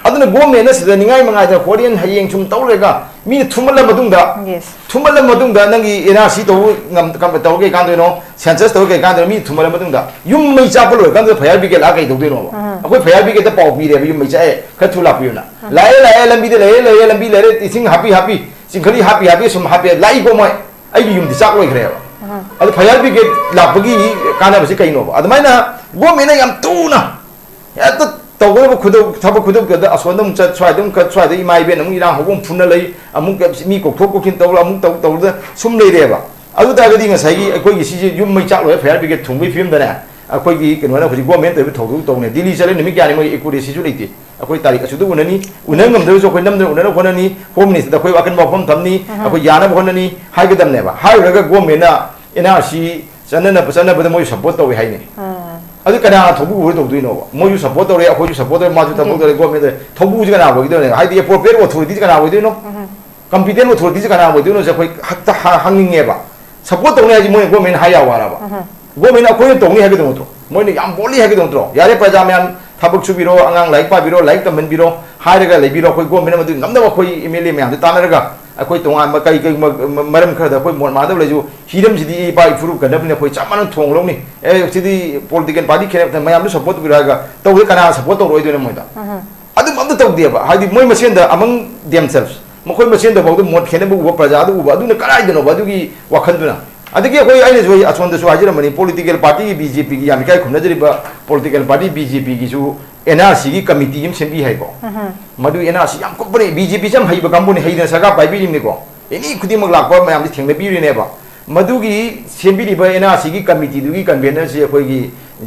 ꯑꯗꯨꯅ ꯒꯣꯔꯃꯦꯟꯅ ꯁꯤꯗ ꯅꯤꯡꯉꯥꯏ ꯃꯉꯥꯏꯗ ꯍꯣꯔꯦꯟ ꯍꯌꯦꯡ ꯁꯨꯝ ꯇꯧꯔꯒ ꯃꯤꯅ ꯊꯨꯝꯍꯜꯂ ꯃꯇꯨꯡꯗ, ꯌꯦꯁ꯫ ꯊꯨꯝꯍꯜꯂ ꯃꯇꯨꯡꯗ ꯅꯪꯒꯤ ꯑꯦꯟ ꯑꯥꯔ ꯁꯤ ꯇꯧꯕ ꯉꯝ-, ꯀꯝ-, ꯇꯧꯔ ꯀꯩ ꯀꯥꯟꯗꯣꯏꯅꯣ? ꯁꯦꯟꯁꯁ ꯇꯧꯔ ꯀꯩ ꯀꯥꯟꯗꯣꯏꯅꯣ? ꯃꯤ ꯊꯨꯝꯍꯜꯂ ꯃꯇꯨꯡꯗ ꯌꯨꯝ ꯃꯩ ꯆꯥꯛꯄ ꯂꯣꯏꯔ ꯀꯥꯟꯗ ꯐꯥꯌꯔ ꯕ꯭ꯔꯤꯒꯦꯗ ꯂꯥꯛꯑ ꯀꯩ ꯇꯧꯗꯣꯏꯅꯣꯕ? ꯑꯩꯈꯣꯏ ꯐꯥꯌꯔ ꯕ꯭ꯔꯤꯒꯦꯗꯇ ꯄꯥꯎ ꯄꯤꯔꯦꯕ, ꯌꯨꯝ ꯃꯩ ꯆꯥꯛꯑꯦ, ꯈꯔ ꯊꯨ ꯂꯥꯛꯄꯤꯌꯨꯅ꯫ ꯂꯥꯛꯑꯦ, ꯂꯥꯛꯑꯦ, ꯂꯝꯕꯤꯗ ꯂꯩꯔꯦ, ꯂꯩꯔꯦ, ꯂꯝꯕꯤ ꯂꯩꯔꯦ, ꯏꯁꯤꯡ ꯍꯥꯞꯄꯤ, ꯍꯥꯞꯄꯤ, ꯆꯤꯡꯈꯠꯂꯤ, ꯍꯥꯞꯄꯤ, ꯍꯥꯞꯄꯤ, ꯁꯨꯝ ꯍꯥꯞꯄꯤ, ꯂꯥꯛꯏꯀꯣ ꯃꯣꯏ꯫ ꯑꯩꯒꯤ ꯌꯨꯝꯗꯤ ꯆꯥꯛ ꯂꯣꯏꯈ꯭ꯔꯦꯕ꯫ ꯑꯗꯨ ꯐꯥꯌꯔ ꯕ꯭ꯔꯤꯒꯦꯗ ꯂꯥꯛꯄꯒꯤ ꯀꯥꯟꯅꯕꯁꯦ ꯀꯩꯅꯣꯕ? ꯑꯗꯨꯃꯥꯏꯅ ꯒꯣꯔꯃꯦꯟꯅ ꯌꯥꯝ ꯊꯨꯅ ꯍꯦꯛꯇ ꯇꯧꯒꯗꯕ ꯈꯨꯗꯧ-, ꯊꯕꯛ ꯈꯨꯗꯧꯇꯗ ꯑꯁꯣꯝꯗ ꯑꯃꯨꯛ ꯆꯠ, ꯁ꯭ꯋꯥꯏꯗ ꯑꯃꯨꯛ ꯆꯠ, ꯁ꯭ꯋꯥꯏꯗ ꯏꯃꯥ ꯏꯕꯦꯟ ꯑꯃꯨꯛ ꯏꯔꯥꯡ ꯍꯧꯕ ꯑꯃꯨꯛ ꯐꯨꯅ ꯂꯩ, ꯑꯃꯨꯛ ꯃꯤ ꯀꯧꯊꯣꯛ ꯀꯧꯁꯤꯟ ꯇꯧꯔ ꯑꯃꯨꯛ ꯇꯧ, ꯇꯧꯗꯅ ꯁꯨꯝ ꯂꯩꯔꯦꯕ꯫ ꯑꯗꯨ ꯇꯥꯔꯒꯗꯤ ꯉꯁꯥꯏꯒꯤ ꯑꯩꯈꯣꯏꯒꯤ ꯁꯤꯁꯦ ꯌꯨꯝ ꯃꯩ ꯆꯥꯛ ꯂꯣꯏꯔꯦ, ꯐꯥꯌꯔ ꯕ꯭ꯔꯤꯒꯦꯗ ꯊꯨꯡꯕꯒꯤ ꯐꯤꯕꯝꯗꯅꯦ, ꯑꯩꯈꯣꯏꯒꯤ ꯀꯩꯅꯣꯅ ꯍꯧꯖꯤꯛ ꯒꯣꯔꯃꯦꯟ ꯇꯧꯔꯤꯕ ꯊꯧꯗꯣꯛ ꯇꯧꯅꯦ꯫ ꯗꯤꯜꯂꯤ ꯆꯠꯂꯦ ꯅꯨꯃꯤꯠ ꯀꯌꯥꯅꯤ, ꯃꯣꯏ ꯑꯦꯀꯨꯔꯦꯁꯤꯁꯨ ꯂꯩꯇꯦ꯫ ꯑꯩꯈꯣꯏ ꯇꯥꯔꯤꯛ ꯑꯁꯨꯛꯇ ꯎꯅꯅꯤ, ꯎꯅ ꯉꯝꯗ꯭ꯔꯒꯁꯨ ꯑꯩꯈꯣꯏ ꯅꯝꯗꯅ ꯎꯅꯅꯕ ꯍꯣꯠꯅꯅꯤ, ꯍꯣꯝ ꯃꯤꯅꯤꯁꯇꯔꯗ ꯑꯩꯈꯣꯏ ꯑꯀꯟꯕ ꯋꯥꯐꯝ ꯊꯝꯅꯤ, ꯑꯩꯈꯣꯏ ꯌꯥꯅꯕ ꯍꯣꯠꯅꯅꯤ ꯍꯥꯏꯒꯗꯕꯅꯦꯕ꯫ ꯍꯥꯏꯔꯨꯔꯒ ꯒꯣꯔꯃꯦꯟꯅ ꯑꯦꯟ ꯑꯥꯔ ꯁꯤ ꯆꯠꯅꯅꯕ, ꯆꯠꯅꯕꯗ ꯃꯣꯏꯁꯨ ꯁꯞꯄꯣꯔꯠ ꯇꯧꯋꯤ ꯍꯥꯏꯅꯤ꯫ ꯑꯗꯨ ꯀꯅꯥꯅ ꯊꯧꯕꯨ ꯄꯨꯔ ꯇꯧꯗꯣꯏꯅꯣꯕ? ꯃꯣꯏꯁꯨ ꯁꯞꯄꯣꯔꯠ ꯇꯧꯔꯦ, ꯑꯩꯈꯣꯏꯁꯨ ꯁꯞꯄꯣꯔꯠ ꯇꯧꯔꯦ, ꯃꯥꯁꯨ ꯁꯞꯄꯣꯔꯠ ꯇꯧꯔꯦ, ꯒꯣꯔꯃꯦꯟ ꯇꯧꯔꯦ꯫ ꯊꯧꯕꯨꯁꯤ ꯀꯅꯥ ꯑꯣꯏꯒꯗꯣꯏꯅꯣ? ꯍꯥꯏꯗꯤ ꯑꯦꯄ꯭ꯔꯣꯄ꯭ꯔꯤꯌꯦꯠ ꯑꯣꯊꯣꯔꯤꯇꯤꯁꯤ ꯀꯅꯥ ꯑꯣꯏꯗꯣꯏꯅꯣ? ꯀꯝꯄꯤꯇꯦꯟ ꯑꯣꯊꯣꯔꯤꯇꯤꯁꯤ ꯀꯅꯥ ꯑꯣꯏꯗꯣꯏꯅꯣꯁꯦ ꯑꯩꯈꯣꯏ ꯍꯛꯇ ꯍ-, ꯍꯪꯅꯤꯡꯉꯦꯕ꯫ ꯁꯞꯄꯣꯔꯠ ꯇꯧꯅꯤ ꯍꯥꯏꯁꯤ ꯃꯣꯏꯅ ꯒꯣꯔꯃꯦꯟ ꯍꯥꯏ ꯌꯥ ꯋꯥꯔꯕ? ꯒꯣꯔꯃꯦꯟ ꯑꯩꯈꯣꯏꯅ ꯇꯧꯅꯤ ꯍꯥꯏꯒꯗꯧ ꯅꯠꯇ꯭ꯔꯣ? ꯃꯣꯏꯅ ꯌꯥꯝ ꯕꯣꯜꯂꯤ ꯍꯥꯏꯒꯗꯧ ꯅꯠꯇ꯭ꯔꯣ? ꯌꯥꯔꯦ, ꯄ꯭ꯔꯖꯥ ꯃꯌꯥꯝ ꯊꯕꯛ ꯁꯨꯕꯤꯔꯣ, ꯑꯉꯥꯡ ꯂꯥꯏꯔꯤꯛ ꯄꯥꯕꯤꯔꯣ, ꯂꯥꯏꯔꯤꯛ ꯇꯝꯍꯟꯕꯤꯔꯣ ꯍꯥꯏꯔꯒ ꯂꯩꯕꯤꯔꯣ꯫ ꯑꯩꯈꯣꯏ ꯒꯣꯔꯃꯦꯟ ꯑꯃꯗꯤ ꯉꯝꯅꯕ ꯑꯩꯈꯣꯏ ꯑꯦꯝ ꯑꯦꯜ ꯑꯦ ꯃꯌꯥꯝꯗꯨ ꯇꯥꯟꯅꯔꯒ ꯑꯩꯈꯣꯏ ꯇꯣꯉꯥꯟꯕ ꯀꯔꯤ ꯀꯔꯤꯒꯨꯝꯕ ꯃꯔꯝ ꯈꯔꯗ ꯑꯩꯈꯣꯏ ꯃꯣꯠ ꯃꯥꯟꯅꯗꯕ ꯂꯩꯁꯨ ꯍꯤꯔꯝꯁꯤꯗꯤ ꯏꯄꯥ ꯏꯄꯨꯔꯨꯞ ꯀꯟꯅꯕꯅꯤꯅ ꯑꯩꯈꯣꯏ ꯆꯞ ꯃꯥꯟꯅꯅ ꯊꯣꯡ ꯂꯧꯅꯤ꯫ ꯑꯦ, ꯁꯤꯗꯤ ꯄꯣꯂꯤꯇꯤꯀꯦꯜ ꯄꯥꯔꯇꯤ ꯈꯦꯠꯅꯕ ꯃꯌꯥꯝꯗꯨ ꯁꯞꯄꯣꯔꯠ ꯇꯧꯕꯤꯔꯣ ꯍꯥꯏꯔꯒ ꯇꯧꯕꯗ ꯀꯅꯥ ꯁꯞꯄꯣꯔꯠ ꯇꯧꯔꯣꯏꯗꯣꯏꯅꯣ ꯃꯣꯏꯗ? ꯑꯗꯨꯝ ꯑꯝꯇ ꯇꯧꯗꯦꯕ꯫ ꯍꯥꯏꯗꯤ ꯃꯣꯏ ꯃꯁꯦꯟꯗ among themselves, ꯃꯈꯣꯏ ꯃꯁꯦꯟꯗꯐꯥꯎꯗ ꯃꯣꯠ ꯈꯦꯠꯅꯕ ꯎꯕ, ꯄ꯭ꯔꯖꯥꯗ ꯎꯕ, ꯑꯗꯨꯅ ꯀꯗꯥꯏꯗꯅꯣꯕ ꯑꯗꯨꯒꯤ ꯋꯥꯈꯜꯗꯨꯅ? ꯑꯗꯒꯤ ꯑꯩꯈꯣꯏ, ꯑꯩꯅꯁꯨ ꯑꯩ ꯑꯁꯣꯝꯗꯁꯨ ꯍꯥꯏꯖꯔꯝꯕꯅꯤ, ꯄꯣꯂꯤꯇꯤꯀꯦꯜ ꯄꯥꯔꯇꯤꯒꯤ ꯕꯤ ꯖꯦ ꯄꯤꯒꯤ ꯌꯥꯝ ꯏꯀꯥꯏ ꯈꯨꯝꯅꯖꯔꯤꯕ ꯄꯣꯂꯤꯇꯤꯀꯦꯜ ꯄꯥꯔꯇꯤ ꯕꯤ ꯖꯦ ꯄꯤꯒꯤꯁꯨ ꯑꯦꯟ ꯑꯥꯔ ꯁꯤꯒꯤ ꯀꯃꯤꯇꯤ ꯑꯃ ꯁꯦꯝꯕꯤ ꯍꯥꯏꯀꯣ꯫ ꯃꯗꯨ ꯑꯦꯟ ꯑꯥꯔ ꯁꯤ ꯌꯥꯝ ꯀꯨꯞꯄꯅꯦ, ꯕꯤ ꯖꯦ ꯄꯤꯁꯦ ꯌꯥꯝ ꯍꯩꯕ ꯀꯥꯡꯕꯨꯅꯤ, ꯍꯩꯗꯅ ꯁꯔꯀꯥꯔ ꯄꯥꯏꯕꯤꯔꯤꯕꯅꯤꯀꯣ꯫ ꯑꯦꯅꯤ ꯈꯨꯗꯤꯡꯃꯛ ꯂꯥꯛꯄ ꯃꯌꯥꯝꯁꯤ ꯊꯦꯡꯅꯕꯤꯔꯤꯅꯦꯕ꯫ ꯃꯗꯨꯒꯤ ꯁꯦꯝꯕꯤꯔꯤꯕ ꯑꯦꯟ ꯑꯥꯔ ꯁꯤꯒꯤ ꯀꯃꯤꯇꯤꯗꯨꯒꯤ ꯀꯟꯚꯦꯅꯔꯁꯤ ꯑꯩꯈꯣꯏꯒꯤ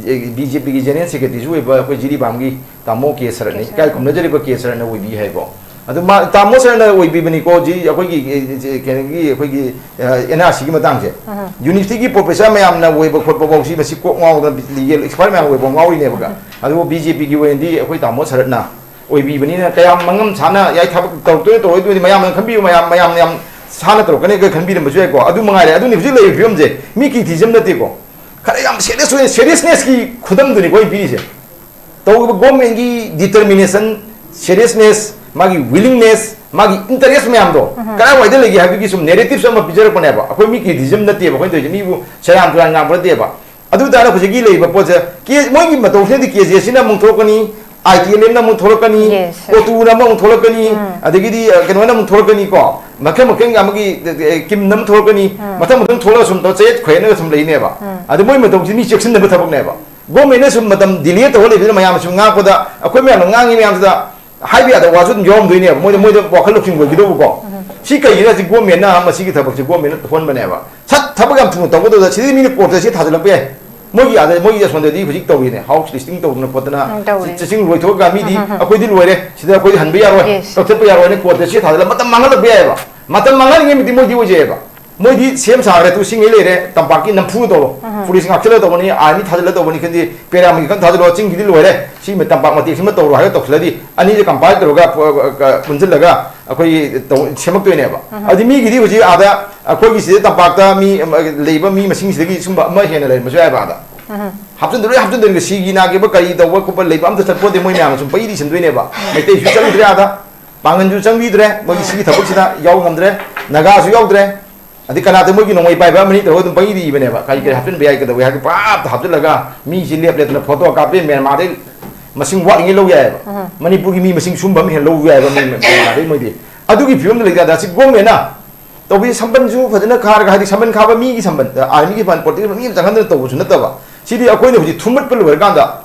ꯕꯤ ꯖꯦ ꯄꯤꯒꯤ ꯖꯦꯅꯔꯦꯜ ꯁꯦꯀ꯭ꯔꯦꯇꯔꯤꯁꯨ ꯑꯣꯏꯕ ꯑꯩꯈꯣꯏ ꯖꯤꯔꯤꯕꯥꯝꯒꯤ ꯇꯥꯃꯣ ꯀꯦ ꯁꯔꯠꯅꯤ꯫ ꯀꯦ ꯁꯔꯠ꯫ ꯏꯀꯥꯏ ꯈꯨꯝꯅꯖꯔꯤꯕ ꯀꯦ ꯁꯔꯠꯅ ꯑꯣꯏꯕꯤ ꯍꯥꯏꯀꯣ꯫ ꯑꯗꯨ ꯃꯥ, ꯇꯥꯃꯣ ꯁꯔꯠꯅ ꯑꯣꯏꯕꯤꯕꯅꯤꯀꯣ, ꯖꯤ-, ꯑꯩꯈꯣꯏꯒꯤ, ꯑꯦ, ꯀꯩꯅꯣꯒꯤ, ꯑꯩꯈꯣꯏꯒꯤ, ꯑ, ꯑꯦꯟ ꯑꯥꯔ ꯁꯤꯒꯤ ꯃꯇꯥꯡꯁꯦ꯫ ꯌꯨꯅꯤꯚꯔꯁꯤꯇꯤꯒꯤ ꯄ꯭ꯔꯣꯐꯦꯁꯔ ꯃꯌꯥꯝꯅ ꯑꯣꯏꯕ ꯈꯣꯠꯄ ꯐꯥꯎꯁꯤ ꯃꯁꯤ ꯀꯣꯛ ꯉꯥꯎꯗꯅ ꯂꯤꯒꯦꯜ ꯑꯦꯛꯁꯄꯔꯠ ꯃꯌꯥꯝ ꯑꯣꯏꯕ ꯉꯥꯎꯔꯤꯅꯦꯕꯀꯣ꯫ ꯑꯗꯨꯕꯨ ꯕꯤ ꯖꯦ ꯄꯤꯒꯤ ꯑꯣꯏꯅꯗꯤ ꯑꯩꯈꯣꯏ ꯇꯥꯃꯣ ꯁꯔꯠꯅ ꯑꯣꯏꯕꯤꯕꯅꯤꯅ ꯀꯌꯥꯝ ꯃꯉꯝ ꯁꯥꯅ ꯌꯥꯏ ꯊꯕꯛ ꯇꯧꯔꯛꯇꯣꯏꯅꯣ ꯇꯧꯔꯣꯏꯗꯣꯏꯅꯤ ꯃꯌꯥꯝꯅ ꯈꯟꯕꯤꯌꯨ, ꯃꯌꯥꯝ, ꯃꯌꯥꯝꯅ ꯌꯥꯝ ꯁꯥꯅ ꯇꯧꯔꯛꯀꯅꯤ ꯈꯟꯕꯤꯔꯝꯕꯁꯨ ꯌꯥꯏꯀꯣ꯫ ꯑꯗꯨ ꯃꯉꯥꯏꯔꯦ꯫ ꯑꯗꯨꯅꯤ ꯍꯧꯖꯤꯛ ꯂꯩꯔꯤꯕ ꯐꯤꯕꯝꯁꯦ ꯃꯤ ꯀ꯭ꯔꯤꯇꯤꯁꯤꯖꯝ ꯅꯠꯇꯦꯀꯣ꯫ ꯈꯔ ꯌꯥꯝ ꯁꯦꯔꯤꯌꯁ ꯑꯣꯏꯅ, ꯁꯦꯔꯤꯌꯁꯅꯦꯁꯀꯤ ꯈꯨꯗꯝꯗꯨꯅꯤꯀꯣ ꯑꯩ ꯄꯤꯔꯤꯁꯦ꯫ ꯇꯧꯔꯤꯕ ꯒꯣꯔꯃꯦꯟꯒꯤ ꯗꯤꯇꯔꯃꯤꯅꯦꯁꯟ, ꯁꯦꯔꯤꯌꯁꯅꯦꯁ, ꯃꯥꯒꯤ ꯋꯤꯂꯤꯡꯅꯦꯁ, ꯃꯥꯒꯤ ꯏꯟꯇꯔꯦꯁ ꯃꯌꯥꯝꯗꯣ ꯀꯗꯥꯏꯋꯥꯏꯗ ꯂꯩꯒꯦ ꯍꯥꯏꯕꯒꯤ ꯁꯨꯝ ꯅꯦꯔꯦꯇꯤꯞꯁ ꯑꯃ ꯄꯤꯖꯔꯛꯄꯅꯦꯕ꯫ ꯑꯩꯈꯣꯏ ꯃꯤ ꯀ꯭ꯔꯤꯇꯤꯁꯤꯖꯝ ꯅꯠꯇꯦꯕ ꯑꯩꯈꯣꯏꯅ ꯇꯧꯔꯤꯁꯦ, ꯃꯤꯕꯨ ꯁꯦꯔꯥꯟ ꯇꯨꯔꯥꯟ ꯉꯥꯡꯕ ꯅꯠꯇꯦꯕ꯫ ꯑꯗꯨ ꯇꯥꯔꯒ ꯍꯧꯖꯤꯛꯀꯤ ꯂꯩꯔꯤꯕ ꯄꯣꯠꯁꯦ, ꯀꯦ-, ꯃꯣꯏꯒꯤ ꯃꯇꯧꯁꯤꯅꯗꯤ ꯀꯦ ꯖꯦ ꯑꯦꯁ ꯁꯤꯅ ꯑꯃꯨꯛ ꯊꯣꯛꯂꯛꯀꯅꯤ, ꯑꯥꯏ ꯇꯤ ꯑꯦꯜ ꯑꯦꯝꯅ ꯑꯃꯨꯛ ꯊꯣꯛꯂꯛꯀꯅꯤ, ꯌꯦꯁ, ꯌꯦꯁ꯫ ꯑꯣꯇꯨꯅ ꯑꯃꯨꯛ ꯊꯣꯛꯂꯛꯀꯅꯤ, ꯎꯝ꯫ ꯑꯗꯒꯤꯗꯤ, ꯑ, ꯀꯩꯅꯣꯅ ꯑꯃꯨꯛ ꯊꯣꯛꯂꯛꯀꯅꯤꯀꯣ, ꯃꯈꯜ ꯃꯈꯜꯒꯤ ꯑꯃꯒꯤ, ꯑ, ꯀꯤꯝꯅ ꯑꯃꯨꯛ ꯊꯣꯛꯂꯛꯀꯅꯤ, ꯎꯝ꯫ ꯃꯊꯪ ꯃꯊꯪ ꯊꯣꯛꯂꯒ ꯁꯨꯝ ꯇꯧ-, ꯆꯌꯦꯠ ꯈꯣꯏꯌꯦꯠꯅꯒ ꯁꯨꯝ ꯂꯩꯅꯦꯕ꯫ ꯎꯝ꯫ ꯑꯗ ꯃꯣꯏ ꯃꯇꯧꯁꯤ ꯃꯤ ꯆꯦꯛꯁꯤꯟꯅꯕ ꯊꯕꯛꯅꯦꯕ꯫ ꯒꯣꯔꯃꯦꯟꯅ ꯁꯨꯝ ꯃꯇꯝ ꯗꯤꯂꯦ ꯇꯧꯔ ꯂꯩꯕꯅꯤꯅ ꯃꯌꯥꯝꯅ ꯁꯨꯝ ꯉꯥꯡꯉꯛꯄꯗ ꯑꯩꯈꯣꯏ ꯃꯌꯥꯝꯅ ꯉꯥꯡꯉꯤ ꯃꯌꯥꯝꯁꯤꯗ ꯍꯥꯏꯕ ꯌꯥꯗꯕ ꯋꯥꯁꯨ ꯑꯗꯨꯝ ꯌꯥꯎꯔꯝꯗꯣꯏꯅꯦꯕ꯫ ꯃꯣꯏꯗ, ꯃꯣꯏꯗ ꯋꯥꯈꯜ ꯂꯧꯁꯤꯡ ꯑꯣꯏꯒꯗꯧꯕꯀꯣ꯫ ꯎꯝ꯫ ꯁꯤ ꯀꯩꯒꯤꯅꯣ ꯍꯥꯏꯁꯤ ꯒꯣꯔꯃꯦꯟꯅ ꯃꯁꯤꯒꯤ ꯊꯕꯛꯁꯦ ꯒꯣꯔꯃꯦꯟꯅ ꯇꯧꯍꯟꯕꯅꯦꯕ꯫ ꯁꯠ ꯊꯕꯛ ꯌꯥꯝ ꯊꯨꯅ ꯇꯧꯒꯗꯧꯗ ꯁꯤꯗꯤ ꯃꯤꯅ ꯀꯣꯔꯠꯇ ꯁꯤ ꯊꯥꯖꯤꯜꯂꯛꯄ ꯌꯥꯏ꯫ ꯃꯣꯏꯒꯤ ꯑꯥꯗ, ꯃꯣꯏꯒꯤ ꯑꯁꯣꯝꯗꯗꯤ ꯍꯧꯖꯤꯛ ꯇꯧꯔꯤꯅꯦ, ꯍꯥꯎꯁ ꯂꯤꯁꯇꯤꯡ ꯇꯧꯗꯅ ꯈꯣꯠꯇꯅ, ꯎꯝ, ꯇꯧꯔꯤ꯫ ꯆ-, ꯆꯦꯁꯤꯡ ꯂꯣꯏꯊꯣꯛꯑꯒ ꯃꯤꯗꯤ ꯎꯝ, ꯎꯝ, ꯎꯝ꯫ ꯑꯩꯈꯣꯏꯗꯤ ꯂꯣꯏꯔꯦ, ꯁꯤꯗ ꯑꯩꯈꯣꯏꯗꯤ ꯍꯟꯕ ꯌꯥꯔꯣꯏ, ꯌꯦꯁ꯫ ꯀꯛꯊꯠꯄ ꯌꯥꯔꯣꯏꯅ ꯀꯣꯔꯠꯇ ꯁꯤ ꯊꯥꯖꯤꯜꯂꯒ ꯃꯇꯝ ꯃꯥꯡꯍꯜꯂꯛꯄ ꯌꯥꯏꯑꯕ꯫ ꯃꯇꯝ ꯃꯥꯡꯍꯟꯅꯤꯡꯉꯥꯏ ꯃꯤꯗꯤ ꯃꯣꯏꯗꯤ ꯑꯣꯏꯖꯩꯑꯕ꯫ ꯃꯣꯏꯗꯤ ꯁꯦꯝ ꯁꯥꯈ꯭ꯔꯦ, ꯇꯨ ꯁꯤꯡꯉꯩ ꯂꯩꯔꯦ, ꯇꯝꯄꯥꯛꯀꯤ ꯅꯝꯐꯨ ꯇꯧꯔꯣ꯫ ꯎꯝ꯫ ꯄꯨꯂꯤꯁ ꯉꯥꯛꯁꯤꯜꯂ ꯇꯧꯕꯅꯤ, ꯑꯥꯔꯃꯤ ꯊꯥꯖꯤꯜꯂ ꯇꯧꯕꯅꯤ ꯈꯪꯗꯦ, ꯄꯦꯔꯥꯃꯤꯂꯤꯇꯔꯤ ꯈꯪꯗꯦ ꯊꯥꯖꯤꯜꯂꯣ, ꯆꯤꯡꯒꯤꯗꯤ ꯂꯣꯏꯔꯦ, ꯁꯤ ꯇꯝꯄꯥꯛ ꯃꯇꯦꯛꯁꯤꯃ ꯇꯧꯔꯣ ꯍꯥꯏꯔ ꯇꯧꯁꯤꯜꯂꯗꯤ ꯑꯅꯤꯁꯦ ꯀꯝꯄꯥꯏꯜ ꯇꯧꯔꯒ ꯄꯨ-, ꯀ-, ꯄꯨꯟꯁꯤꯜꯂꯒ ꯑꯩꯈꯣꯏꯒꯤ ꯇꯧ-, ꯁꯦꯝꯃꯛꯇꯣꯏꯅꯦꯕ꯫ ꯎꯝ꯫ ꯑꯗꯨꯗꯤ ꯃꯤꯒꯤꯗꯤ ꯍꯧꯖꯤꯛ ꯑꯥꯗ ꯑꯩꯈꯣꯏꯒꯤ ꯁꯤꯗ ꯇꯝꯄꯥꯛꯇ ꯃꯤ ꯑꯃ ꯂꯩꯕ ꯃꯤ ꯃꯁꯤꯡꯁꯤꯗꯒꯤ ꯁꯨꯝꯕ ꯑꯃ ꯍꯦꯟꯅ ꯂꯩꯔꯝꯕꯁꯨ ꯌꯥꯏꯕ ꯑꯥꯗ꯫ ꯎꯝ꯫ ꯍꯥꯞꯆꯤꯟꯗꯣꯔꯦ, ꯍꯥꯞꯆꯤꯟꯗꯣꯔꯦ, ꯁꯤꯒꯤ ꯅꯥꯒꯤꯕ ꯀꯔꯤ ꯇꯧꯕ ꯈꯣꯠꯄ ꯂꯩꯕ ꯑꯝꯇ ꯆꯠꯄꯣꯠꯇꯦ, ꯃꯣꯏ ꯃꯌꯥꯝꯅ ꯁꯨꯝ ꯄꯩꯗꯤ ꯁꯤꯟꯗꯣꯏꯅꯦꯕ꯫ ꯃꯩꯇꯩꯁꯨ ꯆꯪꯗ꯭ꯔꯦ ꯑꯥꯗ, ꯄꯥꯡꯒꯟꯁꯨ ꯆꯪꯕꯤꯗ꯭ꯔꯦ, ꯃꯣꯏꯒꯤ ꯁꯤꯒꯤ ꯊꯕꯛꯁꯤꯗ ꯌꯥꯎ ꯉꯝꯗ꯭ꯔꯦ, ꯅꯥꯒꯥꯁꯨ ꯌꯥꯎꯗ꯭ꯔꯦ꯫ ꯑꯗꯩ ꯀꯅꯥꯗ ꯃꯣꯏꯒꯤ ꯅꯣꯡꯃꯩ ꯄꯥꯏꯕ ꯑꯃꯅꯤ ꯇꯧꯔꯒ ꯑꯗꯨꯝ ꯄꯪꯏꯗ ꯏꯕꯅꯦꯕ꯫ ꯀꯔꯤ ꯀꯔꯤ ꯍꯥꯞꯆꯤꯟꯕ ꯌꯥꯏ, ꯀꯩꯗꯧꯕ ꯌꯥꯏ ꯍꯥꯏꯕꯗꯤ ꯄꯨꯔꯥ ꯍꯥꯞꯆꯤꯜꯂꯒ ꯃꯤꯁꯤ ꯂꯦꯞ ꯂꯦꯞꯇꯅ ꯐꯣꯇꯣ ꯀꯥꯞꯄꯦ꯫ ꯃ꯭ꯌꯥꯟꯃꯥꯔꯗꯩ ꯃꯁꯤꯡ ꯋꯥꯠꯂꯤꯉꯩ ꯂꯧ ꯌꯥꯏꯑꯕ꯫ ꯎꯝ꯫ ꯃꯅꯤꯄꯨꯔꯒꯤ ꯃꯤ ꯃꯁꯤꯡ ꯁꯨꯝꯕ ꯑꯃ ꯍꯦꯟꯅ ꯂꯧ ꯌꯥꯏꯑꯕ ꯃꯤ ꯃ꯭ꯌꯥꯟꯃꯥꯔꯗꯩ ꯃꯣꯏꯗꯤ꯫ ꯑꯗꯨꯒꯤ ꯐꯤꯕꯝꯗ ꯂꯩꯇꯥꯗ ꯁꯤ ꯒꯣꯔꯃꯦꯟꯅ ꯇꯧꯕꯤ ꯁꯝꯕꯟꯁꯨ ꯐꯖꯅ ꯈꯥꯔꯒ, ꯍꯥꯏꯗꯤ ꯁꯝꯕꯟ ꯈꯥꯕ ꯃꯤꯒꯤ ꯁꯝꯕꯟ, ꯑꯥꯔꯃꯤꯒꯤ ꯐꯟ, ꯄꯣꯂꯤꯇꯤꯀꯦꯜ ꯃꯤ ꯑꯃ ꯆꯪꯍꯟꯗꯅ ꯇꯧꯕꯁꯨ ꯅꯠꯇꯕ꯫ ꯁꯤꯗꯤ ꯑꯩꯈꯣꯏꯅ ꯍꯧꯖꯤꯛ ꯊꯨꯝꯃꯠꯄ ꯂꯣꯏꯔꯀꯥꯟꯗ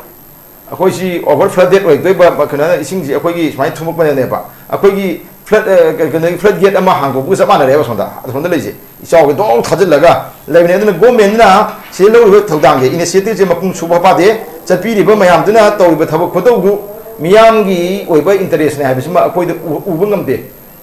ꯑꯩꯈꯣꯏꯁꯤ over flooded ꯑꯣꯏꯗꯣꯏꯕ, ꯀꯩꯅꯣ, ꯏꯁꯤꯡꯁꯤ ꯑꯩꯈꯣꯏꯒꯤ ꯁꯨꯃꯥꯏꯅ ꯊꯨꯝꯃꯛꯄꯅꯅꯦꯕ, ꯑꯩꯈꯣꯏꯒꯤ flood, ꯑ, ꯀꯩꯅꯣꯒꯤ flood gate ꯑꯃ ꯍꯥꯡꯗꯣꯛꯄꯒ ꯆꯞ ꯃꯥꯟꯅꯔꯦꯕ꯫ ꯁꯣꯝꯗ, ꯑꯁꯣꯝꯗ ꯂꯩꯁꯦ, ꯏꯆꯥꯎꯒꯤ ꯗꯣꯛ ꯊꯥꯖꯤꯜꯂꯒ ꯂꯩꯕꯅꯦ꯫ ꯑꯗꯨꯅ governmentꯅ ꯁꯤꯗ ꯂꯧꯔꯤꯕ ꯊꯧꯗꯥꯡꯁꯦ, initiativeꯁꯦ ꯃꯄꯨꯡ ꯁꯨꯕ ꯐꯥꯗꯦ꯫ ꯆꯠꯄꯤꯔꯤꯕ ꯃꯌꯥꯝꯗꯨꯅ ꯇꯧꯔꯤꯕ ꯊꯕꯛ ꯈꯨꯇꯧꯗꯨ ꯃꯤꯌꯥꯝꯒꯤ ꯑꯣꯏꯕ interestꯅꯦ ꯍꯥꯏꯕꯁꯤꯃ ꯑꯩꯈꯣꯏꯗ ꯎ-, ꯎꯕ ꯉꯝꯗꯦ꯫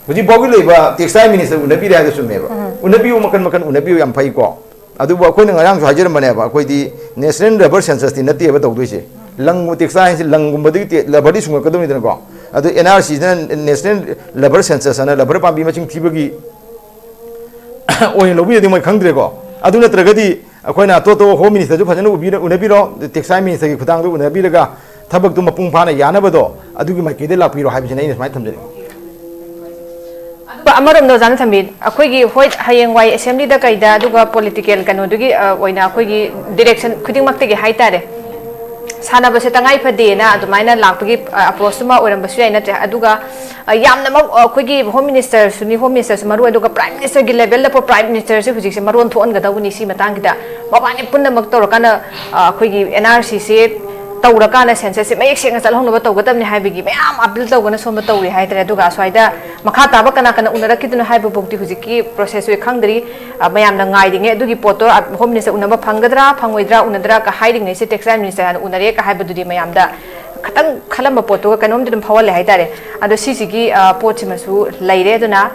ꯍꯧꯖꯤꯛ ꯐꯥꯎꯒꯤ ꯂꯩꯕ textile minister ꯎꯅꯕꯤꯔꯦ ꯍꯥꯏꯗꯣ ꯆꯨꯝꯃꯦꯕ꯫ ꯎꯅꯕꯤꯌꯨ, ꯃꯈꯟ ꯃꯈꯟ ꯎꯅꯕꯤꯌꯨ, ꯌꯥꯝ ꯐꯩꯀꯣ꯫ ꯑꯗꯨꯕꯨ ꯑꯩꯈꯣꯏꯅ ꯉꯔꯥꯡꯁꯨ ꯍꯥꯏꯖꯔꯝꯕꯅꯦꯕ, ꯑꯩꯈꯣꯏꯗꯤ national rubber censusꯇꯤ ꯅꯠꯇꯦꯕ ꯇꯧꯗꯣꯏꯁꯦ꯫ ꯂꯪꯒꯨꯝꯕ, textileꯁꯦ ꯂꯪꯒꯨꯝꯕꯗꯒꯤ ꯇꯦ-, rubberꯗꯤ ꯁꯨꯡꯉꯛꯀꯗꯕꯅꯤꯗꯅꯀꯣ꯫ ꯑꯗꯨ NRCꯁꯤꯅ national rubber census ꯍꯥꯏꯅ rubber ꯄꯥꯝꯕꯤ ꯃꯁꯤꯡ ꯊꯤꯕꯒꯤ ꯑꯣꯏꯅ ꯂꯧꯕꯤꯔꯗꯤ ꯃꯣꯏ ꯈꯪꯗ꯭ꯔꯦꯀꯣ꯫ ꯑꯗꯨ ꯅꯠꯇ꯭ꯔꯒꯗꯤ ꯑꯩꯈꯣꯏꯅ ꯑꯇꯣꯞ ꯑꯇꯣꯞꯄ home ministerꯁꯨ ꯐꯖꯅ ꯎꯕꯤꯔ-, ꯎꯅꯕꯤꯔꯣ, textile ministerꯒꯤ ꯈꯨꯊꯥꯡꯗ ꯎꯅꯕꯤꯔꯒ ꯊꯕꯛꯇꯨ ꯃꯄꯨꯡ ꯐꯥꯅ ꯌꯥꯅꯕꯗꯣ ꯑꯗꯨꯒꯤ ꯃꯥꯏꯀꯩꯗ ꯂꯥꯛꯄꯤꯔꯣ ꯍꯥꯏꯕꯁꯤꯅ ꯑꯩꯅ ꯁꯨꯃꯥꯏꯅ ꯊꯝꯖꯅꯤꯡꯉꯤ꯫ ꯑꯗꯨꯒ ꯑꯃꯔꯣꯝꯗ ꯑꯣꯖꯥꯅ ꯊꯝꯕꯤ, ꯑꯩꯈꯣꯏꯒꯤ, ꯍꯣꯏ, ꯍꯌꯦꯡꯋꯥꯏ assemblyꯗ ꯀꯩꯗ, ꯑꯗꯨꯒ political ꯀꯩꯅꯣꯗꯨꯒꯤ, ꯑ, ꯑꯣꯏꯅ ꯑꯩꯈꯣꯏꯒꯤ direction ꯈꯨꯗꯤꯡꯃꯛꯇꯒꯤ ꯍꯥꯏꯇꯥꯔꯦ, ꯁꯥꯟꯅꯕꯁꯦ ꯇꯉꯥꯏ ꯐꯗꯦꯅ ꯑꯗꯨꯃꯥꯏꯅ ꯂꯥꯛꯄꯒꯤ, ꯑ, approachꯇꯨꯃ ꯑꯣꯏꯔꯝꯕꯁꯨ ꯌꯥꯏ, ꯅꯠꯇ꯭ꯔꯦ? ꯑꯗꯨꯒ, ꯑ, ꯌꯥꯝꯅꯃꯛ, ꯑ, ꯑꯩꯈꯣꯏꯒꯤ home ministerꯁꯨꯅꯤ, home ministerꯁꯨ ꯃꯔꯨ ꯑꯣꯏ, ꯑꯗꯨꯒ prime ministerꯒꯤ levelꯗ prime ministerꯁꯦ ꯍꯧꯖꯤꯛꯁꯦ ꯃꯔꯣꯟ ꯊꯣꯛꯍꯟꯒꯗꯧꯕꯅꯤ ꯁꯤ ꯃꯇꯥꯡꯁꯤꯗ꯫ ꯃꯕꯥꯅꯤ ꯄꯨꯝꯅꯃꯛ ꯇꯧꯔꯀꯥꯟꯗ, ꯑ, ꯑꯩꯈꯣꯏꯒꯤ NRCꯁꯦ ꯇꯧꯔꯀꯥꯟꯗ censusꯁꯦ ꯃꯌꯦꯛ ꯁꯦꯡꯅ ꯆꯠꯍꯧꯅꯕ ꯇꯧꯒꯗꯕꯅꯤ ꯍꯥꯏꯕꯒꯤ ꯃꯌꯥꯝ appeal ꯇꯧꯗꯅ ꯁꯣꯝꯗ ꯇꯧꯔꯤ ꯍꯥꯏꯇꯥꯔꯦ꯫ ꯑꯗꯨꯒ ꯑꯁ꯭ꯋꯥꯏꯗ ꯃꯈꯥ ꯇꯥꯕ ꯀꯅꯥ ꯀꯅꯥ ꯎꯅꯔꯛꯈꯤꯗꯣꯏꯅꯣ ꯍꯥꯏꯕꯐꯥꯎꯗꯤ ꯍꯧꯖꯤꯛꯀꯤ processꯁꯨ ꯑꯩ ꯈꯪꯗ꯭ꯔꯤ꯫ ꯑ, ꯃꯌꯥꯝꯅ ꯉꯥꯏꯔꯤꯉꯩ, ꯑꯗꯨꯒꯤ ꯄꯣꯠꯇꯣ, ꯑ, home minister ꯎꯅꯕ ꯐꯪꯒꯗ꯭ꯔꯥ ꯐꯪꯉꯣꯏꯗ꯭ꯔꯥ, ꯎꯅꯗ꯭ꯔꯥ ꯀ ꯍꯥꯏꯔꯤꯉꯩꯁꯦ textile minister ꯍꯥꯟꯅ ꯎꯅꯔꯦ ꯀ ꯍꯥꯏꯕꯗꯨꯗꯤ ꯃꯌꯥꯝꯗ ꯈꯇꯪ ꯈꯜꯂꯝꯕ ꯄꯣꯠꯇꯨꯒ ꯀꯩꯅꯣꯝꯗꯤ ꯑꯗꯨꯝ ꯐꯥꯎꯍꯜꯂꯦ ꯍꯥꯏꯇꯥꯔꯦ꯫ ꯑꯗꯣ ꯁꯤꯁꯤꯒꯤ, ꯑ, ꯄꯣꯠꯁꯤꯃꯁꯨ ꯂꯩꯔꯦ꯫ ꯑꯗꯨꯅ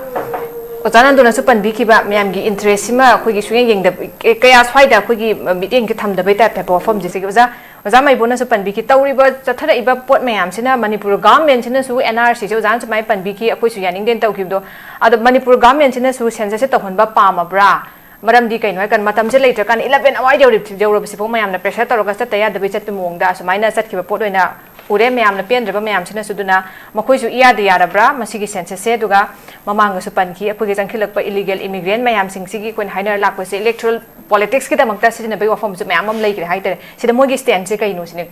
ꯑꯣꯖꯥ ꯅꯟꯗꯨꯅꯁꯨ ꯄꯟꯕꯤꯈꯤꯕ ꯃꯌꯥꯝꯒꯤ interestꯁꯤꯃ ꯑꯩꯈꯣꯏꯒꯤ ꯁꯨꯡꯌꯦꯡ ꯌꯦꯡꯗꯕ, ꯀ-, ꯀꯌꯥ ꯁ꯭ꯋꯥꯏꯗ ꯑꯩꯈꯣꯏꯒꯤ ꯃꯤꯠꯌꯦꯡꯁꯦ ꯊꯝꯗꯕꯩ type ꯍꯥꯏꯕ ꯋꯥꯐꯝꯁꯦ꯫ ꯁꯤꯒꯤ ꯑꯣꯖꯥ, ꯑꯣꯖꯥ ꯃꯩꯕꯣꯅꯁꯨ ꯄꯟꯕꯤꯈꯤ, ꯇꯧꯔꯤꯕ ꯆꯠꯊꯔꯛꯏꯕ ꯄꯣꯠ ꯃꯌꯥꯝꯁꯤꯅ ꯃꯅꯤꯄꯨꯔ governmentꯁꯤꯅꯁꯨ, NRCꯁꯦ ꯑꯣꯖꯥꯅ ꯁꯨꯃꯥꯏꯅ ꯄꯟꯕꯤꯈꯤ, ꯑꯩꯈꯣꯏꯁꯨ ꯌꯥꯅꯤꯡꯗꯦꯅ ꯇꯧꯈꯤꯕꯗꯣ꯫ ꯑꯗꯣ ꯃꯅꯤꯄꯨꯔ governmentꯁꯤꯅꯁꯨ censusꯁꯦ ꯇꯧꯍꯟꯕ ꯄꯥꯝꯃꯕ꯭ꯔꯥ? ꯃꯔꯝꯗꯤ ꯀꯩꯅꯣ ꯍꯥꯏꯀꯥꯟꯗ ꯃꯇꯝꯁꯦ ꯂꯩꯇ꯭ꯔꯀꯥꯟꯗ eleven ꯑꯋꯥꯏ ꯌꯧꯔꯤ-, ꯌꯧꯔꯕꯁꯤꯐꯥꯎ ꯃꯌꯥꯝꯅ pressure ꯇꯧꯔꯒ ꯆꯠꯇ ꯌꯥꯗꯕꯩ ꯆꯠꯄ ꯃꯑꯣꯡꯗ ꯑꯁꯨꯃꯥꯏꯅ ꯆꯠꯈꯤꯕ ꯄꯣꯠ ꯑꯣꯏꯅ ꯎꯔꯦ꯫ ꯃꯌꯥꯝꯅ ꯄꯦꯟꯗ꯭ꯔꯕ ꯃꯌꯥꯝꯁꯤꯅꯁꯨ꯫ ꯑꯗꯨꯅ ꯃꯈꯣꯏꯁꯨ ꯏꯌꯥꯗ ꯌꯥꯔꯕ꯭ꯔꯥ ꯃꯁꯤꯒꯤ censusꯁꯦ? ꯑꯗꯨꯒ ꯃꯃꯥꯡꯗꯁꯨ ꯄꯟꯈꯤ, ꯑꯩꯈꯣꯏꯒꯤ ꯆꯪꯁꯤꯜꯂꯛꯄ illegal immigrant ꯃꯌꯥꯝꯁꯤꯡꯁꯤꯒꯤ ꯑꯩꯈꯣꯏꯅ ꯍꯥꯏꯅꯔ ꯂꯥꯛꯄꯁꯦ electoral politicsꯀꯤꯗꯃꯛꯇ ꯁꯤꯖꯤꯟꯅꯕꯒꯤ ꯋꯥꯐꯝꯁꯨ ꯃꯌꯥꯝ ꯑꯃ ꯂꯩꯈ꯭ꯔꯦ ꯍꯥꯏꯇꯥꯔꯦ꯫ ꯁꯤꯗ ꯃꯣꯏꯒꯤ standꯁꯦ ꯀꯩꯅꯣ ꯁꯤꯅꯦ,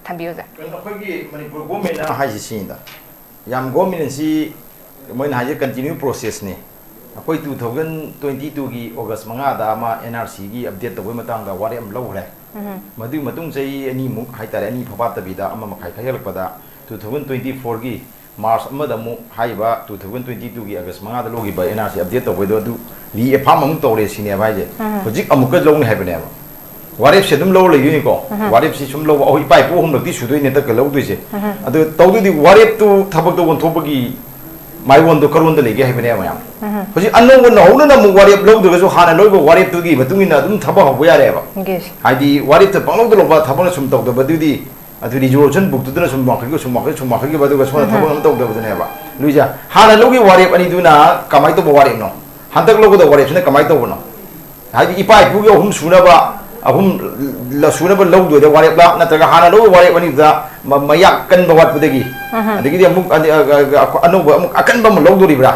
ꯊꯝꯕꯤꯌꯨ ꯑꯣꯖꯥ꯫ ꯑꯩꯈꯣꯏꯒꯤ ꯃꯅꯤꯄꯨꯔ governmentꯅ ꯍꯥꯏꯁꯤ ꯁꯤꯅꯤꯗ, ꯌꯥꯝ governmentꯁꯤ ꯃꯣꯏꯅ ꯍꯥꯏꯁꯦ continue processꯅꯤ꯫ ꯑꯩꯈꯣꯏ two thousand twenty twoꯒꯤ August ꯃꯉꯥꯗ ꯑꯃ NRCꯒꯤ update ꯇꯧꯕꯒꯤ ꯃꯇꯥꯡꯗ ꯋꯥꯔꯦꯞ ꯑꯃ ꯂꯧꯈ꯭ꯔꯦ꯫ ꯃꯗꯨꯒꯤ ꯃꯇꯨꯡ ꯆꯍꯤ ꯑꯅꯤꯃꯨꯛ ꯍꯥꯏꯇꯥꯔꯦ, ꯑꯅꯤ ꯐꯥꯐꯥꯠꯇꯕꯤꯗ ꯑꯃ ꯃꯈꯥꯏ ꯈꯔ ꯍꯦꯜꯂꯛꯄꯗ two thousand twenty fourꯒꯤ March ꯑꯃꯗ ꯑꯃꯨꯛ ꯍꯥꯏꯔꯤꯕ two thousand twenty twoꯒꯤ August ꯃꯉꯥꯗ ꯂꯧꯈꯤꯕ NRC update ꯇꯧꯕꯩꯗꯣ ꯑꯗꯨ reaffirm ꯑꯃꯨꯛ ꯇꯧꯔꯦ ꯁꯤꯅꯦꯕ ꯍꯥꯏꯁꯦ꯫ ꯍꯧꯖꯤꯛ ꯑꯃꯨꯛꯀ ꯂꯧꯅꯤ ꯍꯥꯏꯕꯅꯦꯕ꯫ ꯋꯥꯔꯦꯞꯁꯦ ꯑꯗꯨꯝ ꯂꯧꯔ ꯂꯩꯗꯣꯏꯅꯤꯀꯣ꯫ ꯋꯥꯔꯦꯞꯁꯤ ꯁꯨꯝ ꯂꯧꯕ, ꯑꯩꯈꯣꯏ ꯏꯄꯥ ꯏꯄꯨ ꯑꯍꯨꯝꯂꯛꯇꯤ ꯁꯨꯗꯣꯏꯅꯦ ꯍꯟꯗꯛꯀ ꯂꯧꯗꯣꯏꯁꯦ꯫ ꯑꯗꯨ ꯇꯧꯗꯣꯏꯗꯤ ꯋꯥꯔꯦꯞꯇꯨ ꯊꯕꯛꯇ ꯑꯣꯟꯊꯣꯛꯄꯒꯤ ꯃꯥꯏꯑꯣꯟꯗꯣ ꯀꯔꯣꯟꯗ ꯂꯩꯒꯦ ꯍꯥꯏꯕꯅꯦꯕ ꯃꯌꯥꯝ꯫ ꯍꯧꯖꯤꯛ ꯑꯅꯧꯕ ꯅꯧꯍꯧꯅꯅ ꯑꯃꯨꯛ ꯋꯥꯔꯦꯞ ꯂꯧꯗ꯭ꯔꯒꯁꯨ ꯍꯥꯟꯅ ꯂꯧꯔꯤꯕ ꯋꯥꯔꯦꯞꯇꯨꯒꯤ ꯃꯇꯨꯡ ꯏꯟꯅ ꯑꯗꯨꯝ ꯊꯕꯛ ꯍꯧꯕ ꯌꯥꯔꯦꯕ꯫ ꯍꯥꯏꯗꯤ ꯋꯥꯔꯦꯞꯇ ꯄꯪꯂꯧꯗ ꯂꯧꯕ ꯊꯕꯛꯅ ꯁꯨꯝ ꯇꯧꯗꯕꯗꯨꯗꯤ ꯑꯗꯨ resolution bookꯇꯨꯗꯅ ꯁꯨꯝ ꯋꯥꯡꯈꯠꯈꯤꯕ, ꯁꯨꯝ ꯋꯥꯡꯈꯠꯈꯤꯕ, ꯁꯨꯝ ꯋꯥꯡꯈꯠꯈꯤꯕ, ꯑꯗꯨꯒ ꯁꯣꯝꯗ ꯊꯕꯛ ꯑꯃ ꯇꯧꯗꯕꯗꯨꯅꯦꯕ꯫ ꯂꯨꯏꯁꯦ, ꯍꯥꯟꯅ ꯂꯧꯈꯤꯕ ꯋꯥꯔꯦꯞ ꯑꯅꯤꯗꯨꯅ ꯀꯃꯥꯏꯅ ꯇꯧꯕ ꯋꯥꯔꯦꯞꯅꯣ? ꯍꯟꯗꯛ ꯂꯧꯒꯗꯕ ꯋꯥꯔꯦꯞꯁꯤꯅ ꯀꯃꯥꯏꯅ ꯇꯧꯕꯅꯣ? ꯍꯥꯏꯗꯤ ꯏꯄꯥ ꯏꯄꯨꯒꯤ ꯑꯍꯨꯝ ꯁꯨꯅꯕ, ꯑꯍꯨꯝ ꯂ-, ꯁꯨꯅꯕ ꯂꯧꯗꯣꯏꯗ ꯋꯥꯔꯦꯞꯂ, ꯅꯠꯇ꯭ꯔꯒ ꯍꯥꯟꯅ ꯂꯧꯕ ꯋꯥꯔꯦꯞ ꯑꯅꯤꯗꯨꯗ ꯃ-, ꯃꯌꯥꯛ ꯀꯟꯕ ꯋꯥꯠꯄꯗꯒꯤ, ꯑꯗꯒꯤꯗꯤ ꯑꯃꯨꯛ ꯑꯅꯤ-, ꯑ-, ꯑ-, ꯑ-, ꯑꯅꯧꯕ ꯑꯃꯨꯛ ꯑꯀꯟꯕ ꯑꯃ ꯂꯧꯗꯣꯔꯤꯕ꯭ꯔꯥ?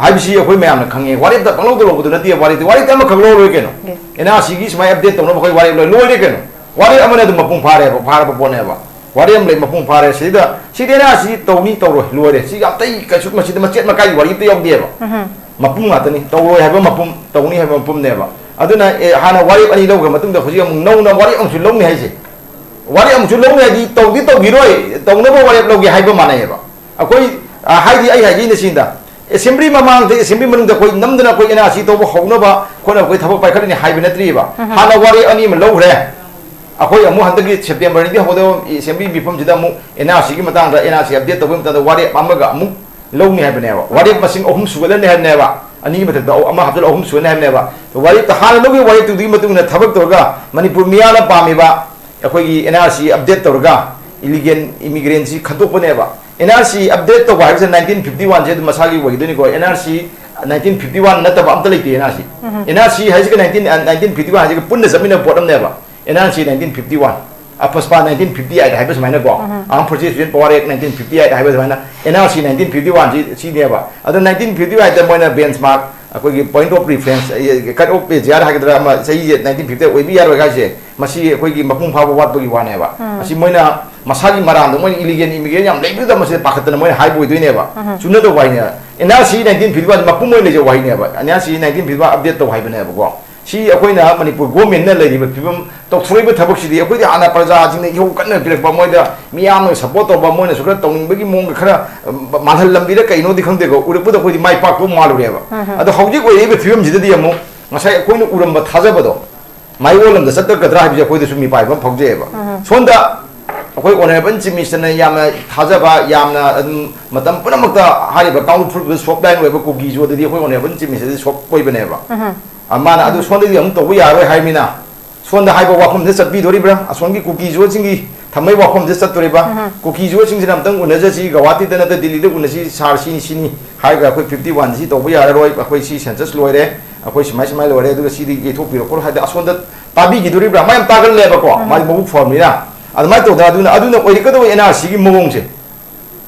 ꯍꯥꯏꯕꯁꯤ ꯑꯩꯈꯣꯏ ꯃꯌꯥꯝꯅ ꯈꯪꯉꯦ꯫ ꯋꯥꯔꯦꯞꯇ ꯄꯪꯂꯧꯗ ꯂꯧꯕꯗꯨ ꯅꯠꯇꯦ, ꯋꯥꯔꯦꯞꯇꯤ, ꯋꯥꯔꯦꯞꯇꯤ ꯑꯃꯈꯛ ꯂꯧꯔꯣꯏ ꯀꯩꯅꯣ꯫ NRCꯒꯤ ꯁꯨꯃꯥꯏꯅ update ꯇꯧꯅꯕ ꯑꯩꯈꯣꯏ ꯋꯥꯔꯦꯞ ꯂꯣꯏ ꯂꯣꯏꯔꯦ ꯀꯩꯅꯣ꯫ ꯋꯥꯔꯦꯞ ꯑꯃꯅ ꯑꯗꯨꯝ ꯃꯄꯨꯡ ꯐꯥꯔꯦꯕ, ꯐꯥꯔꯕ ꯄꯣꯠꯅꯦꯕ꯫ ꯋꯥꯔꯦꯞ ꯑꯃ ꯂꯩ, ꯃꯄꯨꯡ ꯐꯥꯔꯦ꯫ ꯁꯤꯗ, ꯁꯤꯗꯤ NRC ꯇꯧꯅꯤ, ꯇꯧꯔꯣꯏ, ꯂꯣꯏꯔꯦ꯫ ꯁꯤ ꯌꯥꯝ ꯑꯇꯩ ꯀꯩꯁꯨ ꯃꯁꯤꯗ ꯃꯆꯦꯠ ꯃꯀꯥꯏꯒꯤ ꯋꯥꯔꯤ ꯑꯝꯇ ꯌꯥꯎꯗꯦꯕ꯫ ꯃꯄꯨꯝ ꯉꯥꯛꯇꯅꯤ꯫ ꯇꯧꯔꯣꯏ ꯍꯥꯏꯕ ꯃꯄꯨꯝ, ꯇꯧꯅꯤ ꯍꯥꯏꯕ ꯃꯄꯨꯝꯅꯦꯕ꯫ ꯑꯗꯨꯅ, ꯑꯦ, ꯍꯥꯟꯅ ꯋꯥꯔꯦꯞ ꯑꯅꯤ ꯂꯧꯈ꯭ꯔ ꯃꯇꯨꯡꯗ ꯍꯧꯖꯤꯛ ꯑꯃꯨꯛ ꯅꯧꯅ ꯋꯥꯔꯦꯞ ꯑꯃꯁꯨ ꯂꯧꯅꯤ ꯍꯥꯏꯁꯦ꯫ ꯋꯥꯔꯦꯞ ꯑꯃꯁꯨ ꯂꯧꯅꯤ ꯍꯥꯏꯗꯤ ꯇꯧꯗꯤ ꯇꯧꯈꯤꯔꯣꯏ, ꯇꯧꯅꯕ ꯋꯥꯔꯦꯞ ꯂꯧꯒꯦ ꯍꯥꯏꯕ ꯃꯥꯟꯅꯩꯌꯦꯕ꯫ ꯑꯩꯈꯣꯏ, ꯑ, ꯍꯥꯏꯗꯤ ꯑꯩ ꯍꯥꯏꯖꯩꯅꯦ ꯁꯤꯗ, assembly ꯃꯃꯥꯡꯗ, assembly ꯃꯅꯨꯡꯗ ꯑꯩꯈꯣꯏ ꯅꯝꯗꯅ ꯑꯩꯈꯣꯏ NRC ꯇꯧꯕ ꯍꯧꯅꯕ ꯈꯣꯠꯅꯕ ꯑꯩꯈꯣꯏ ꯊꯕꯛ ꯄꯥꯏꯈꯠꯂꯅꯤ ꯍꯥꯏꯕ ꯅꯠꯇ꯭ꯔꯤꯕ꯫ ꯍꯥꯟꯅ ꯋꯥꯔꯦꯞ ꯑꯅꯤ ꯑꯃ ꯂꯧꯈ꯭ꯔꯦ꯫ ꯑꯩꯈꯣꯏ ꯑꯃꯨꯛ ꯍꯟꯗꯛꯀꯤ Septemberꯗꯒꯤ ꯍꯧꯒꯗꯕ assembly ꯃꯤꯐꯝꯁꯤꯗ ꯑꯃꯨꯛ NRCꯒꯤ ꯃꯇꯥꯡꯗ, NRC update ꯇꯧꯕꯒꯤ ꯃꯇꯥꯡꯗ ꯋꯥꯔꯦꯞ ꯑꯃꯒ ꯑꯃꯨꯛ ꯂꯧꯅꯤ ꯍꯥꯏꯕꯅꯦꯕ꯫ ꯋꯥꯔꯦꯞ ꯃꯁꯤꯡ ꯑꯍꯨꯝ ꯁꯨꯒꯠꯂꯅꯤ ꯍꯥꯏꯕꯅꯦꯕ꯫ ꯑꯅꯤꯒꯤ ꯃꯊꯛꯇ ꯑꯃ ꯍꯥꯞꯆꯤꯜꯂ ꯑꯍꯨꯝ ꯁꯨꯒꯠꯂꯅꯤ ꯍꯥꯏꯕꯅꯦꯕ꯫ ꯋꯥꯔꯦꯞꯇ ꯍꯥꯟꯅ ꯂꯧꯈꯤꯕ ꯋꯥꯔꯦꯞꯇꯨꯒꯤ ꯃꯇꯨꯡ ꯏꯟꯅ ꯊꯕꯛ ꯇꯧꯔꯒ ꯃꯅꯤꯄꯨꯔ ꯃꯤꯌꯥꯝꯅ ꯄꯥꯝꯃꯤꯕ ꯑꯩꯈꯣꯏꯒꯤ NRC update ꯇꯧꯔꯒ illegal immigrantꯁꯤ ꯈꯟꯗꯣꯛꯄꯅꯦꯕ꯫ NRC update ꯇꯧꯕ ꯍꯥꯏꯕꯁꯦ nineteen fifty oneꯁꯦ ꯑꯗꯨꯝ ꯃꯁꯥꯒꯤ ꯑꯣꯏꯒꯗꯣꯏꯅꯤꯀꯣ꯫ NRC nineteen fifty one ꯅꯠꯇꯕ ꯑꯝꯇ ꯂꯩꯇꯦ NRC꯫ NRC ꯍꯥꯏꯁꯤꯒ nineteen, nineteen fifty one ꯍꯥꯏꯁꯤꯒ ꯄꯨꯟꯅ ꯆꯠꯃꯤꯟꯅꯕ ꯄꯣꯠ ꯑꯃꯅꯦꯕ꯫ NRC nineteen fifty one, ꯑ, POSPA nineteen fifty eight ꯍꯥꯏꯕ ꯁꯨꯃꯥꯏꯅꯀꯣ, Armed Forces Civilian Power Act nineteen fifty eight ꯍꯥꯏꯕ ꯁꯨꯃꯥꯏꯅ NRC nineteen fifty one ꯁꯤ, ꯁꯤꯅꯦꯕ꯫ ꯑꯗꯣ nineteen fifty eight ꯇ ꯃꯣꯏꯅ benchmark, ꯑꯩꯈꯣꯏꯒꯤ point of reference, ꯑ, cut off age ꯍꯥꯏꯒꯗ꯭ꯔꯥ, ꯑꯃ ꯆꯍꯤꯁꯦ nineteen fifty eight ꯑꯣꯏꯕ ꯌꯥꯔꯣꯏ ꯍꯥꯏꯁꯦ, ꯃꯁꯤ ꯑꯩꯈꯣꯏꯒꯤ ꯃꯄꯨꯡ ꯐꯥꯕ ꯋꯥꯠꯄꯒꯤ ꯋꯥꯅꯦꯕ꯫ ꯑꯁꯤ ꯃꯣꯏꯅ ꯃꯁꯥꯒꯤ ꯃꯔꯥꯟꯗꯣ, ꯃꯣꯏꯅ illegal immigrant ꯌꯥꯝ ꯂꯩꯕꯗꯨꯗ ꯃꯁꯤꯗ ꯄꯥꯈꯠꯇꯅ ꯃꯣꯏꯅ ꯍꯥꯏꯕ ꯑꯣꯏꯗꯣꯏꯅꯦꯕ꯫ ꯆꯨꯝꯅꯗꯕ ꯋꯥꯍꯩꯅꯦꯕ꯫ NRC nineteen fifty one ꯃꯄꯨꯝ ꯑꯣꯏꯅ ꯂꯩꯖꯕ ꯋꯥꯍꯩꯅꯦꯕ꯫ NRC nineteen fifty one update ꯇꯧ ꯍꯥꯏꯕꯅꯦꯕꯀꯣ꯫ ꯁꯤ ꯑꯩꯈꯣꯏꯅ ꯃꯅꯤꯄꯨꯔ ꯒꯣꯔꯃꯦꯟꯅ ꯂꯩꯔꯤꯕ ꯐꯤꯕꯝ, ꯇꯧꯊꯣꯔꯛꯏꯕ ꯊꯕꯛꯁꯤꯗꯤ ꯑꯩꯈꯣꯏꯗꯤ ꯍꯥꯟꯅ ꯄ꯭ꯔꯖꯥꯁꯤꯡꯅ ꯏꯍꯧ ꯀꯟꯅ ꯄꯤꯔꯛꯄ, ꯃꯣꯏꯗ ꯃꯤꯌꯥꯝꯅ ꯁꯄꯣꯔꯠ ꯇꯧꯕ, ꯃꯣꯏꯅꯁꯨ ꯈꯔ ꯇꯧꯅꯤꯡꯕꯒꯤ ꯃꯑꯣꯡꯗ ꯈꯔ, ꯑ, ꯃꯥꯜꯍꯜꯂꯝꯕꯤꯔ ꯀꯩꯅꯣꯗꯤ ꯈꯪꯗꯦꯀꯣ, ꯎꯔꯛꯄꯗ ꯑꯩꯈꯣꯏꯗꯤ ꯃꯥꯏ ꯄꯥꯛꯇꯧ ꯃꯥꯜꯂꯨꯔꯦꯕ꯫ ꯑꯗꯣ ꯍꯧꯖꯤꯛ ꯑꯣꯏꯔꯛꯏꯕ ꯐꯤꯕꯝꯁꯤꯗꯗꯤ ꯑꯃꯨꯛ ꯉꯁꯥꯏ ꯑꯩꯈꯣꯏꯅ ꯎꯔꯝꯕ ꯊꯥꯖꯕꯗꯣ ꯃꯥꯏꯑꯣꯟ ꯑꯃꯗ ꯆꯠꯀꯗ꯭ꯔꯥ ꯍꯥꯏꯕꯁꯦ ꯑꯩꯈꯣꯏꯗꯁꯨ ꯃꯤꯄꯥꯏꯕ ꯑꯃ ꯐꯥꯎꯖꯩꯑꯕ꯫ ꯁꯣꯝꯗ ꯑꯩꯈꯣꯏ ꯑꯣꯅꯔꯦꯕꯜ ꯆꯤꯐ ꯃꯤꯅꯤꯁꯇꯔꯅ ꯌꯥꯝꯅ ꯊꯥꯖꯕ, ꯌꯥꯝꯅ ꯑꯗꯨꯝ ꯃꯇꯝ ꯄꯨꯝꯅꯃꯛꯇ ꯍꯥꯏꯔꯤꯕ ꯀꯥꯡꯂꯨꯞ ꯐꯨꯔꯨꯞꯇ ꯁꯣꯐ ꯂꯥꯏꯟ ꯑꯣꯏꯕ ꯀꯨꯀꯤꯁꯨ ꯑꯗꯨꯗꯤ ꯑꯩꯈꯣꯏ ꯑꯣꯅꯔꯦꯕꯜ ꯆꯤꯐ ꯃꯤꯅꯤꯁꯇꯔꯗꯤ ꯁꯣꯐ ꯑꯣꯏꯕꯅꯦꯕ꯫ ꯃꯥꯅ ꯑꯗꯨ ꯁꯣꯝꯗꯗꯤ ꯑꯃꯨꯛ ꯇꯧꯕ ꯌꯥꯔꯣꯏ ꯍꯥꯏꯃꯤꯅ, ꯁꯣꯝꯗ ꯍꯥꯏꯕ ꯋꯥꯐꯝꯁꯦ ꯆꯠꯄꯤꯗꯣꯔꯤꯕ꯭ꯔꯥ? ꯑꯁꯣꯝꯒꯤ ꯀꯨꯀꯤ ꯖꯨꯋꯣꯠꯁꯤꯡꯒꯤ ꯊꯝꯕꯩ ꯋꯥꯐꯝꯁꯦ ꯆꯠꯇꯣꯔꯤꯕ꯭ꯔꯥ? ꯀꯨꯀꯤ ꯖꯨꯋꯣꯠꯁꯤꯡꯁꯤꯅ ꯑꯝꯇꯪ ꯎꯅꯖꯁꯤ, ꯒꯧꯍꯥꯇꯤꯗ ꯅꯠꯇ꯭ꯔ ꯗꯤꯜꯂꯤꯗ ꯎꯅꯁꯤ, ꯁꯥꯔ ꯁꯤꯅꯤ ꯁꯤꯅꯤ ꯍꯥꯏꯔꯒ ꯑꯩꯈꯣꯏ ꯐꯤꯐꯇꯤ ꯋꯥꯟ ꯁꯤ ꯇꯧꯕ ꯌꯥꯔꯔꯣꯏ, ꯑꯩꯈꯣꯏ ꯁꯤ ꯁꯦꯟꯁꯁ ꯂꯣꯏꯔꯦ, ꯑꯩꯈꯣꯏ ꯁꯨꯃꯥꯏ ꯁꯨꯃꯥꯏ ꯂꯣꯏꯔꯦ, ꯑꯗꯨꯒ ꯁꯤꯗꯤ ꯌꯩꯊꯣꯛꯄꯤꯔꯣ ꯈꯣꯠꯂꯣ ꯍꯥꯏꯗꯤ ꯑꯁꯣꯝꯗ ꯇꯥꯕꯤꯈꯤꯗꯣꯔꯤꯕ꯭ꯔꯥ? ꯃꯥ ꯌꯥꯝ ꯇꯥꯒꯜꯂꯦꯕꯀꯣ, ꯃꯥꯗꯤ ꯃꯕꯨꯛ ꯐꯕꯅꯤꯅ꯫ ꯑꯗꯨꯃꯥꯏꯅ ꯇꯧꯗꯅ ꯑꯗꯨꯅ, ꯑꯗꯨꯅ ꯑꯣꯏꯔꯛꯀꯗꯧꯕ ꯑꯦꯟ ꯑꯥꯔ ꯁꯤꯒꯤ ꯃꯑꯣꯡꯁꯦ,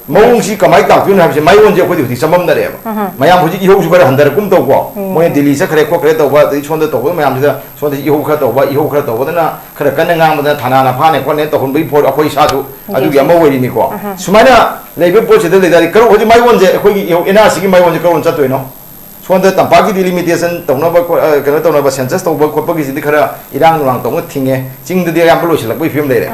ꯃꯑꯣꯡꯁꯤ ꯀꯃꯥꯏꯅ ꯇꯥꯛꯇꯣꯏꯅꯣ ꯍꯥꯏꯕꯁꯦ ꯃꯥꯏꯑꯣꯟꯁꯦ ꯑꯩꯈꯣꯏꯗꯤ ꯍꯧꯖꯤꯛ ꯆꯃꯝꯅꯔꯦꯕ꯫ ꯃꯌꯥꯝ ꯍꯧꯖꯤꯛ ꯏꯍꯧꯁꯨ ꯈꯔ ꯍꯟꯊꯔꯛꯀꯨꯝ ꯇꯧꯀꯣ, ꯃꯣꯏꯅ ꯗꯤꯜꯂꯤ ꯆꯠꯈ꯭ꯔꯦ ꯈꯣꯠꯈ꯭ꯔꯦ ꯇꯧꯕ, ꯑꯗꯩ ꯁꯣꯝꯗ ꯇꯧꯕ ꯃꯌꯥꯝꯁꯤꯗ ꯁꯣꯝꯗ ꯏꯍꯧ ꯈꯔ ꯇꯧꯕ, ꯏꯍꯧ ꯈꯔ ꯇꯧꯕꯗꯅ ꯈꯔ ꯀꯟꯅ ꯉꯥꯡꯕꯗꯅ ꯊꯥꯅꯥꯅ ꯐꯥꯅꯦ ꯈꯣꯠꯅꯦ ꯇꯧꯍꯟꯕꯒꯤ ꯄꯣꯠ ꯑꯩꯈꯣꯏ ꯏꯁꯥꯁꯨ ꯑꯗꯨꯒꯤ ꯑꯃ ꯑꯣꯏꯔꯤꯅꯤꯀꯣ꯫ ꯁꯨꯃꯥꯏꯅ ꯂꯩꯕ ꯄꯣꯠꯁꯤꯗ ꯂꯩ ꯇꯥꯔꯗꯤ ꯀꯔꯝ ꯍꯧꯖꯤꯛ ꯃꯥꯏꯑꯣꯟꯁꯦ ꯑꯩꯈꯣꯏꯒꯤ ꯏꯍꯧ ꯑꯦꯟ ꯑꯥꯔ ꯁꯤꯒꯤ ꯃꯥꯏꯑꯣꯟꯁꯦ ꯀꯔꯝ ꯆꯠꯇꯣꯏꯅꯣ? ꯁꯣꯝꯗ ꯇꯝꯄꯥꯛꯀꯤ ꯗꯤꯂꯤꯃꯤꯇꯦꯁꯟ ꯇꯧꯅꯕ ꯈꯣ-, ꯑ, ꯀꯩꯅꯣ ꯇꯧꯅꯕ ꯁꯦꯟꯁꯁ ꯇꯧꯕ ꯈꯣꯠꯄꯒꯤꯁꯤꯗꯤ ꯈꯔ ꯏꯔꯥꯡ ꯅꯨꯔꯥꯡ ꯇꯧꯅ ꯊꯤꯡꯉꯦ꯫ ꯆꯤꯡꯗꯗꯤ ꯑꯌꯥꯝꯕ ꯂꯣꯏꯁꯤꯜꯂꯛꯄꯒꯤ ꯐꯤꯕꯝ ꯂꯩꯔꯦ꯫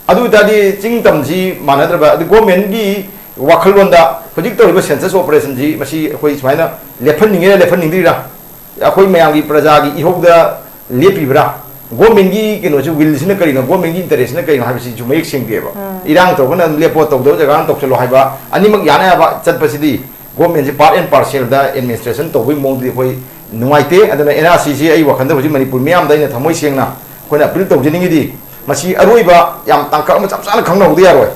ꯑꯗꯨ ꯑꯣꯏ ꯇꯥꯔꯗꯤ ꯆꯤꯡ ꯇꯝꯁꯤ ꯃꯥꯟꯅꯗ꯭ꯔꯕ, ꯑꯗꯨ ꯒꯣꯔꯃꯦꯟꯒꯤ ꯋꯥꯈꯜꯂꯣꯟꯗ ꯍꯧꯖꯤꯛ ꯇꯧꯔꯤꯕ ꯁꯦꯟꯁꯁ ꯑꯣꯄꯔꯦꯁꯟꯁꯤ ꯃꯁꯤ ꯑꯩꯈꯣꯏ ꯁꯨꯃꯥꯏꯅ ꯂꯦꯞꯍꯟꯅꯤꯡꯉꯤꯔꯥ ꯂꯦꯞꯍꯟꯅꯤꯡꯗ꯭ꯔꯤꯔꯥ? ꯑꯩꯈꯣꯏ ꯃꯌꯥꯝꯒꯤ ꯄ꯭ꯔꯖꯥꯒꯤ ꯏꯍꯧꯗ ꯂꯦꯞꯄꯤꯕ꯭ꯔꯥ? ꯒꯣꯔꯃꯦꯟꯒꯤ ꯀꯩꯅꯣꯁꯤ, ꯋꯤꯜꯁꯤꯅ ꯀꯔꯤꯅꯣ, ꯒꯣꯔꯃꯦꯟꯒꯤ ꯏꯟꯇꯔꯦꯁ꯭ꯠꯁꯤꯅ ꯀꯔꯤꯅꯣ ꯍꯥꯏꯕꯁꯤꯁꯨ ꯃꯌꯦꯛ ꯁꯦꯡꯗꯦꯕ꯫ ꯏꯔꯥꯡ ꯇꯧꯔꯒꯅ ꯑꯗꯨꯝ ꯂꯦꯞꯄꯣ, ꯇꯧꯗꯕ ꯖꯒꯥꯅ ꯇꯧꯁꯜꯂꯣ ꯍꯥꯏꯕ ꯑꯅꯤꯃꯛ ꯌꯥꯅ ꯌꯥꯕ ꯆꯠꯄꯁꯤꯗꯤ ꯒꯣꯔꯃꯦꯟꯁꯤ ꯄꯥꯔꯠ ꯑꯦꯟ ꯄꯥꯔꯁꯦꯜꯗ ꯑꯦꯗꯃꯤꯅꯤꯁꯇ꯭ꯔꯦꯁꯟ ꯇꯧꯕꯒꯤ ꯃꯑꯣꯡꯗꯗꯤ ꯑꯩꯈꯣꯏ ꯅꯨꯡꯉꯥꯏꯇꯦ꯫ ꯑꯗꯨꯅ ꯑꯦꯟ ꯑꯥꯔ ꯁꯤꯁꯤ ꯑꯩ ꯋꯥꯈꯜꯗ ꯍꯧꯖꯤꯛ ꯃꯅꯤꯄꯨꯔ ꯃꯤꯌꯥꯝꯗ ꯑꯩꯅ ꯊꯃꯣꯏ ꯁꯦꯡꯅ ꯑꯩꯈꯣꯏꯅ ꯑꯄꯤꯜ ꯇꯧꯖꯅꯤꯡꯉꯤꯗꯤ, ꯃꯁꯤ ꯑꯔꯣꯏꯕ ꯌꯥꯝ ꯇꯥꯡꯀꯛ ꯑꯃ ꯆꯞ ꯆꯥꯅ ꯈꯪꯅꯍꯧꯗ ꯌꯥꯔꯣꯏ꯫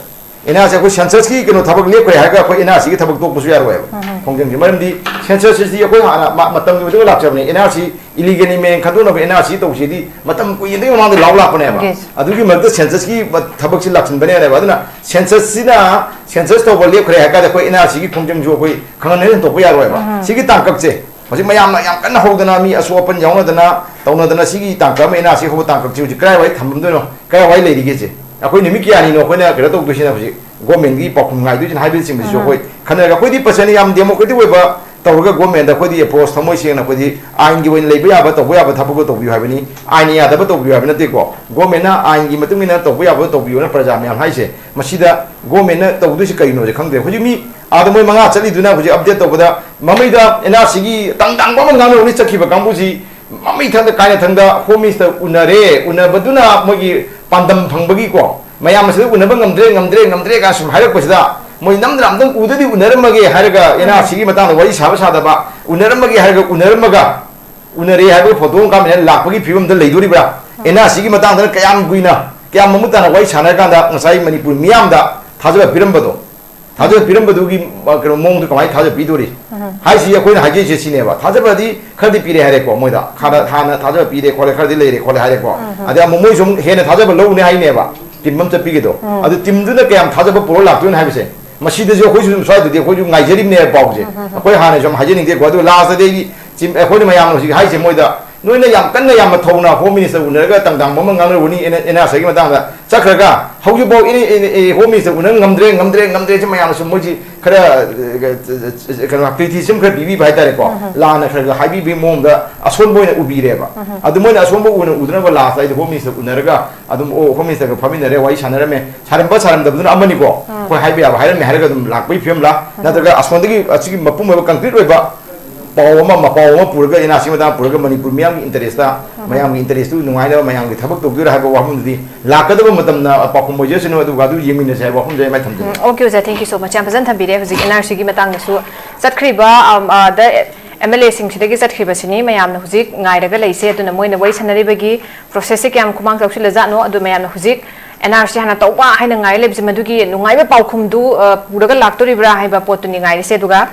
ꯑꯦꯟ ꯑꯥꯔ ꯁꯤ ꯑꯩꯈꯣꯏ ꯁꯦꯟꯁꯁꯀꯤ ꯀꯩꯅꯣ ꯊꯕꯛ ꯂꯦꯞꯈ꯭ꯔꯦ ꯍꯥꯏꯔꯒ ꯑꯩꯈꯣꯏ ꯑꯦꯟ ꯑꯥꯔ ꯁꯤꯒꯤ ꯊꯕꯛ ꯇꯣꯛꯄꯁꯨ ꯌꯥꯔꯣꯏꯕ꯫ ꯈꯣꯡꯖꯪꯁꯦ꯫ ꯃꯔꯝꯗꯤ ꯁꯦꯟꯁꯁꯁꯤꯗꯤ ꯑꯩꯈꯣꯏ ꯍꯥꯟꯅ ꯃ-, ꯃꯇꯝꯒꯤ ꯑꯣꯏꯗꯕ ꯂꯥꯛꯆꯕꯅꯦ꯫ ꯑꯦꯟ ꯑꯥꯔ ꯁꯤ ꯏꯂꯤꯒꯦꯜ ꯏꯃꯦꯟ ꯈꯟꯗꯣꯛꯅꯕ ꯑꯦꯟ ꯑꯥꯔ ꯁꯤ ꯇꯧꯁꯤꯗꯤ ꯃꯇꯝ ꯀꯨꯏꯅꯗꯒꯤ ꯃꯃꯥꯡꯗ ꯂꯥꯎ ꯂꯥꯛꯄꯅꯦꯕ꯫ ꯑꯗꯨꯒꯤ ꯃꯔꯛꯇ ꯁꯦꯟꯁꯁꯀꯤ ꯃ-, ꯊꯕꯛꯁꯤ ꯂꯥꯛꯁꯤꯟꯕꯅꯦꯕ꯫ ꯑꯗꯨꯅ ꯁꯦꯟꯁꯁꯁꯤꯅ, ꯁꯦꯟꯁꯁ ꯇꯧꯕ ꯂꯦꯞꯈ꯭ꯔꯦ ꯍꯥꯏ ꯇꯥꯔꯗꯤ ꯑꯩꯈꯣꯏ ꯑꯦꯟ ꯑꯥꯔ ꯁꯤꯒꯤ ꯈꯣꯡꯖꯪꯁꯨ ꯑꯩꯈꯣꯏ ꯈꯪꯍꯟꯅ ꯍꯟꯗꯣꯛꯄ ꯌꯥꯔꯣꯏꯕ꯫ ꯁꯤꯒꯤ ꯇꯥꯡꯀꯛꯁꯦ ꯍꯧꯖꯤꯛ ꯃꯌꯥꯝꯅ ꯌꯥꯝ ꯀꯟꯅ ꯍꯧꯗꯅ, ꯃꯤ ꯑꯁꯣꯛ ꯑꯄꯟ ꯌꯥꯎꯅꯗꯅ ꯇꯧꯅꯗꯅ, ꯁꯤꯒꯤ ꯇꯥꯡꯀꯛ ꯑꯃ ꯑꯦꯟ ꯑꯥꯔ ꯁꯤ ꯍꯧꯕ ꯇꯥꯡꯀꯛꯁꯤ ꯍꯧꯖꯤꯛ ꯀꯗꯥꯏꯋꯥꯏ ꯊꯝꯂꯝꯗꯣꯏꯅꯣ, ꯀꯗꯥꯏꯋꯥꯏ ꯂꯩꯔꯤꯒꯦꯁꯦ? ꯑꯩꯈꯣꯏ ꯅꯨꯃꯤꯠ ꯀꯌꯥꯅꯤꯅꯣ ꯑꯩꯈꯣꯏꯅ ꯀꯩꯅꯣ ꯇꯧꯗꯣꯏꯁꯤꯅ ꯍꯧꯖꯤꯛ ꯒꯣꯔꯃꯦꯟꯒꯤ ꯄꯥꯎꯈꯨꯝ ꯉꯥꯏꯗꯣꯏꯁꯤꯅ ꯍꯥꯏꯕꯅꯆꯤꯡꯕꯁꯤꯁꯨ ꯑꯩꯈꯣꯏ ꯈꯟꯅꯔꯒ, ꯑꯩꯈꯣꯏꯗꯤ ꯄ꯭ꯔꯖꯥꯅ ꯌꯥꯝ ꯗꯦꯃꯣꯀ꯭ꯔꯦꯇꯤꯛ ꯑꯣꯏꯕ ꯇꯧꯔꯒ ꯒꯣꯔꯃꯦꯟꯗ ꯑꯩꯈꯣꯏꯗꯤ ꯑꯦꯄ꯭ꯔꯣꯁ ꯊꯃꯣꯏ ꯁꯦꯡꯅ ꯑꯩꯈꯣꯏꯗꯤ ꯑꯥꯏꯟꯒꯤ ꯑꯣꯏꯅ ꯂꯩꯕ ꯌꯥꯕ ꯇꯧꯕ ꯌꯥꯕ ꯊꯕꯛꯇꯣ ꯇꯧꯕꯤꯌꯨ ꯍꯥꯏꯕꯅꯤ, ꯑꯥꯏꯟꯅ ꯌꯥꯗꯕ ꯇꯧꯕꯤꯌꯨ ꯍꯥꯏꯕ ꯅꯠꯇꯦꯀꯣ꯫ ꯒꯣꯔꯃꯦꯟꯅ ꯑꯥꯏꯟꯒꯤ ꯃꯇꯨꯡ ꯏꯟꯅ ꯇꯧꯕ ꯌꯥꯕ ꯇꯧꯕꯤꯌꯨꯅ ꯄ꯭ꯔꯖꯥ ꯃꯌꯥꯝ ꯍꯥꯏꯁꯦ꯫ ꯃꯁꯤꯗ ꯒꯣꯔꯃꯦꯟꯅ ꯇꯧꯗꯣꯏꯁꯤ ꯀꯩꯅꯣꯁꯦ ꯈꯪꯗꯦ꯫ ꯍꯧꯖꯤꯛ ꯃꯤ ꯑꯥꯗ ꯃꯣꯏ ꯃꯉꯥ ꯆꯠꯂꯤꯗꯨꯅ ꯍꯧꯖꯤꯛ ꯑꯞꯗꯦꯠ ꯇꯧꯕꯗ ꯃꯃꯩꯗ ꯑꯦꯟ ꯑꯥꯔ ꯁꯤꯒꯤ ꯇꯪ ꯇꯥꯡꯕ ꯑꯃ ꯉꯥꯡꯅꯔꯨꯅꯤ ꯆꯠꯈꯤꯕ ꯀꯥꯡꯕꯨꯁꯤ꯫ ꯃꯃꯩ ꯊꯪꯗ ꯀꯥꯏꯅ ꯊꯪꯗ ꯍꯣꯝ ꯃꯤꯅꯤꯁꯇꯔ ꯎꯅꯔꯦ, ꯎꯅꯕꯗꯨꯅ ꯃꯣꯏꯒꯤ ꯄꯥꯟꯗꯝ ꯐꯪꯕꯒꯤꯀꯣ, ꯃꯌꯥꯝ ꯑꯁꯤꯗ ꯎꯅꯕ ꯉꯝꯗ꯭ꯔꯦ, ꯉꯝꯗ꯭ꯔꯦ, ꯉꯝꯗ꯭ꯔꯦ ꯀꯥꯏꯅ ꯁꯨꯝ ꯍꯥꯏꯔꯛꯄꯁꯤꯗ ꯃꯣꯏ ꯅꯝꯗꯅ ꯑꯝꯇꯪ ꯎꯗꯗꯤ ꯎꯅꯔꯝꯃꯒꯦ ꯍꯥꯏꯔꯒ ꯑꯦꯟ ꯑꯥꯔ ꯁꯤꯒꯤ ꯃꯇꯥꯡꯗ ꯋꯥꯔꯤ ꯁꯥꯕ ꯁꯥꯗꯕ, ꯎꯅꯔꯝꯃꯒꯦ ꯍꯥꯏꯔꯒ ꯎꯅꯔꯝꯃꯒ, ꯎꯅꯔꯦ ꯍꯥꯏꯕꯒꯤ ꯐꯣꯇꯣ ꯑꯃ ꯀꯥꯞꯃꯤꯟꯅ ꯂꯥꯛꯄꯒꯤ ꯐꯤꯕꯝꯗ ꯂꯩꯗꯣꯔꯤꯕ꯭ꯔꯥ? ꯑꯦꯟ ꯑꯥꯔ ꯁꯤꯒꯤ ꯃꯇꯥꯡꯗꯅ ꯀꯌꯥꯝ ꯀꯨꯏꯅ, ꯀꯌꯥꯝ ꯃꯃꯨꯠ ꯇꯥꯅ ꯋꯥꯔꯤ ꯁꯥꯟꯅꯔꯀꯥꯟꯗ ꯉꯁꯥꯏ ꯃꯅꯤꯄꯨꯔ ꯃꯤꯌꯥꯝꯗ ꯊꯥꯖꯕ ꯄꯤꯔꯝꯕꯗꯣ, ꯊꯥꯖꯕ ꯄꯤꯔꯝꯕꯗꯨꯒꯤ, ꯑ, ꯀꯩꯅꯣ ꯃꯑꯣꯡꯗꯣ ꯀꯃꯥꯏꯅ ꯊꯥꯖꯕ ꯄꯤꯗꯣꯔꯤ? ꯍꯥꯏꯁꯤ ꯑꯩꯈꯣꯏꯅ ꯍꯥꯏꯖꯔꯤꯁꯦ ꯁꯤꯅꯦꯕ꯫ ꯊꯥꯖꯕꯗꯤ ꯈꯔꯗꯤ ꯄꯤꯔꯦ ꯍꯥꯏꯔꯦꯀꯣ, ꯃꯣꯏꯗ ꯍꯥꯟꯅ, ꯍꯥꯟꯅ ꯊꯥꯖꯕ ꯄꯤꯔꯦ ꯈꯣꯠꯂꯦ, ꯈꯔꯗꯤ ꯂꯩꯔꯦ ꯈꯣꯠꯂꯦ ꯍꯥꯏꯔꯦꯀꯣ꯫ ꯑꯗꯩ ꯑꯃꯨꯛ ꯃꯣꯏꯁꯨ ꯑꯃꯨꯛ ꯍꯦꯟꯅ ꯊꯥꯖꯕ ꯂꯧꯅꯦ ꯍꯥꯏꯅꯦꯕ, ꯇꯤꯝ ꯑꯃ ꯆꯠꯄꯤꯒꯦꯗꯣ꯫ ꯑꯗꯨ ꯇꯤꯝꯗꯨꯅ ꯀꯌꯥꯝ ꯊꯥꯖꯕ ꯄꯨꯔ ꯂꯥꯛꯇꯣꯏꯅꯣ ꯍꯥꯏꯕꯁꯦ, ꯃꯁꯤꯗꯁꯨ ꯑꯩꯈꯣꯏꯁꯨ ꯑꯗꯨꯝ ꯁ꯭ꯋꯥꯏꯗꯗꯤ ꯑꯩꯈꯣꯏꯁꯨ ꯉꯥꯏꯖꯔꯤꯕꯅꯦꯕ ꯄꯥꯎꯁꯦ꯫ ꯑꯩꯈꯣꯏ ꯍꯥꯟꯅ ꯁꯨꯝ ꯍꯥꯏꯖꯅꯤꯡꯗꯦꯀꯣ, ꯑꯗꯨ ꯂꯥꯁꯇꯗꯤ ꯑꯩꯗꯤ ꯇꯤꯝ, ꯑꯩꯈꯣꯏꯅ ꯃꯌꯥꯝꯅ ꯍꯧꯖꯤꯛ ꯍꯥꯏꯁꯦ ꯃꯣꯏꯗ, ꯅꯣꯏꯅ ꯌꯥꯝ ꯀꯟꯅ ꯌꯥꯝꯅ ꯊꯧꯅ ꯍꯣꯝ ꯃꯤꯅꯤꯁꯇꯔ ꯎꯅꯔꯒ ꯇꯪꯗꯥꯡꯕ ꯑꯃ ꯉꯥꯡꯅꯔꯨꯅꯤ ꯑꯦꯟ ꯑꯥꯔ ꯁꯤꯒꯤ ꯃꯇꯥꯡꯗ ꯆꯠꯈ꯭ꯔꯒ ꯍꯧꯖꯤꯛꯐꯥꯎ N-, N-, A, home minister ꯎꯅ ꯉꯝꯗ꯭ꯔꯦ, ꯉꯝꯗ꯭ꯔꯦ, ꯉꯝꯗ꯭ꯔꯦ, ꯁꯤ ꯃꯌꯥꯝꯅꯁꯨ ꯃꯣꯏꯁꯤ ꯈꯔ, ꯑ, ꯀꯩꯅꯣ, ꯀ꯭ꯔꯤꯇꯤꯁꯤꯖꯝ ꯈꯔ ꯄꯤꯕꯤꯕ ꯍꯥꯏꯇꯥꯔꯦꯀꯣ꯫ ꯂꯥꯟꯅ ꯈꯔ ꯈꯔ ꯍꯥꯏꯕꯤꯕꯒꯤ ꯃꯑꯣꯡꯗ ꯑꯁꯣꯟꯕ ꯑꯣꯏꯅ ꯎꯕꯤꯔꯦꯕ꯫ ꯑꯗꯨ ꯃꯣꯏꯅ ꯑꯁꯣꯟꯕ ꯑꯣꯏꯅ ꯎꯗꯅꯕ ꯂꯥꯁꯇ ꯑꯩꯗꯤ ꯍꯣꯝ ꯃꯤꯅꯤꯁꯇꯔ ꯎꯅꯔꯒ ꯑꯗꯨꯝ, ꯑꯣ, ꯍꯣꯝ ꯃꯤꯅꯤꯁꯇꯔꯒ ꯐꯝꯃꯤꯟꯅꯔꯦ, ꯋꯥꯔꯤ ꯁꯥꯟꯅꯔꯝꯃꯦ, ꯁꯥꯔꯝꯕ ꯁꯥꯔꯝꯗꯕꯗꯨꯅ ꯑꯃꯅꯤꯀꯣ꯫ ꯑꯩꯈꯣꯏ ꯍꯥꯏꯕ ꯌꯥꯕ ꯍꯥꯏꯔꯝꯃꯦ ꯍꯥꯏꯔꯒ ꯑꯗꯨꯝ ꯂꯥꯛꯄꯒꯤ ꯐꯤꯕꯝꯂꯥ, ꯅꯠꯇ꯭ꯔꯒ ꯑꯁꯣꯝꯗꯒꯤ ꯑꯁꯤꯒꯤ ꯃꯄꯨꯝ ꯑꯣꯏꯕ ꯀꯟꯀ꯭ꯔꯤꯠ ꯑꯣꯏꯕ ꯄꯥꯎ ꯑꯃ, ꯃꯄꯥꯎ ꯑꯃ ꯄꯨꯔꯒ, ꯑꯦꯟ ꯑꯥꯔ ꯁꯤ ꯃꯇꯥꯡ ꯄꯨꯔꯒ ꯃꯅꯤꯄꯨꯔ ꯃꯤꯌꯥꯝꯒꯤ ꯏꯟꯇꯔꯦꯁꯇ, ꯃꯌꯥꯝꯒꯤ ꯏꯟꯇꯔꯦꯁꯇꯨ ꯅꯨꯡꯉꯥꯏꯅꯕ ꯃꯌꯥꯝꯒꯤ ꯊꯕꯛ ꯇꯧꯗꯣꯏꯔꯥ ꯍꯥꯏꯕ ꯋꯥꯐꯝꯗꯨꯗꯤ ꯂꯥꯛꯀꯗꯕ ꯃꯇꯝꯅ ꯄꯥꯎꯈꯨꯝ ꯑꯣꯏꯖꯁꯅꯨ, ꯑꯗꯨꯒ ꯑꯗꯨ ꯌꯦꯡꯃꯤꯟꯅꯁꯦ ꯍꯥꯏꯕ ꯋꯥꯐꯝꯁꯦ ꯑꯩ ꯃꯥꯏ ꯊꯝꯖꯒꯦ꯫ ꯎꯝ, okay, ꯑꯣꯖꯥ, thank you so much꯫ ꯌꯥꯝ ꯐꯖꯅ ꯊꯝꯕꯤꯔꯦ꯫ ꯍꯧꯖꯤꯛ ꯑꯦꯟ ꯑꯥꯔ ꯁꯤꯒꯤ ꯃꯇꯥꯡꯗꯁꯨ ꯆꯠꯈ꯭ꯔꯤꯕ, ꯑꯝ, ꯑ, ꯗ ꯑꯦꯝ ꯑꯦꯜ ꯑꯦꯁꯤꯡꯁꯤꯗꯒꯤ ꯆꯠꯈ꯭ꯔꯤꯕꯁꯤꯅꯤ ꯃꯌꯥꯝꯅ ꯍꯧꯖꯤꯛ ꯉꯥꯏꯔꯒ ꯂꯩꯁꯦ꯫ ꯑꯗꯨꯅ ꯃꯣꯏꯅ ꯋꯥꯔꯤ ꯁꯥꯟꯅꯔꯤꯕꯒꯤ ꯄ꯭ꯔꯣꯁꯦꯁꯁꯦ ꯀꯌꯥꯝ ꯈꯨꯃꯥꯡ ꯆꯥꯎꯁꯤꯜꯂꯖꯥꯠꯅꯣ, ꯑꯗꯨ ꯃꯌꯥꯝꯅ ꯍꯧꯖꯤꯛ ꯑꯦꯟ ꯑꯥꯔ ꯁꯤ ꯍꯥꯟꯅ ꯇꯧꯕ ꯍꯥꯏꯅ ꯉꯥꯏꯔ ꯂꯩꯕꯁꯦ, ꯃꯗꯨꯒꯤ ꯅꯨꯡꯉꯥꯏꯕ ꯄꯥꯎꯈꯨꯝꯗꯨ, ꯑ, ꯄꯨꯔꯒ ꯂꯥꯛꯇꯣꯔꯤꯕ꯭ꯔꯥ ꯍꯥꯏꯕ ꯄꯣꯠꯇꯨꯅꯤ ꯉꯥꯏꯔꯤꯁꯦ꯫ ꯑꯗꯨꯒ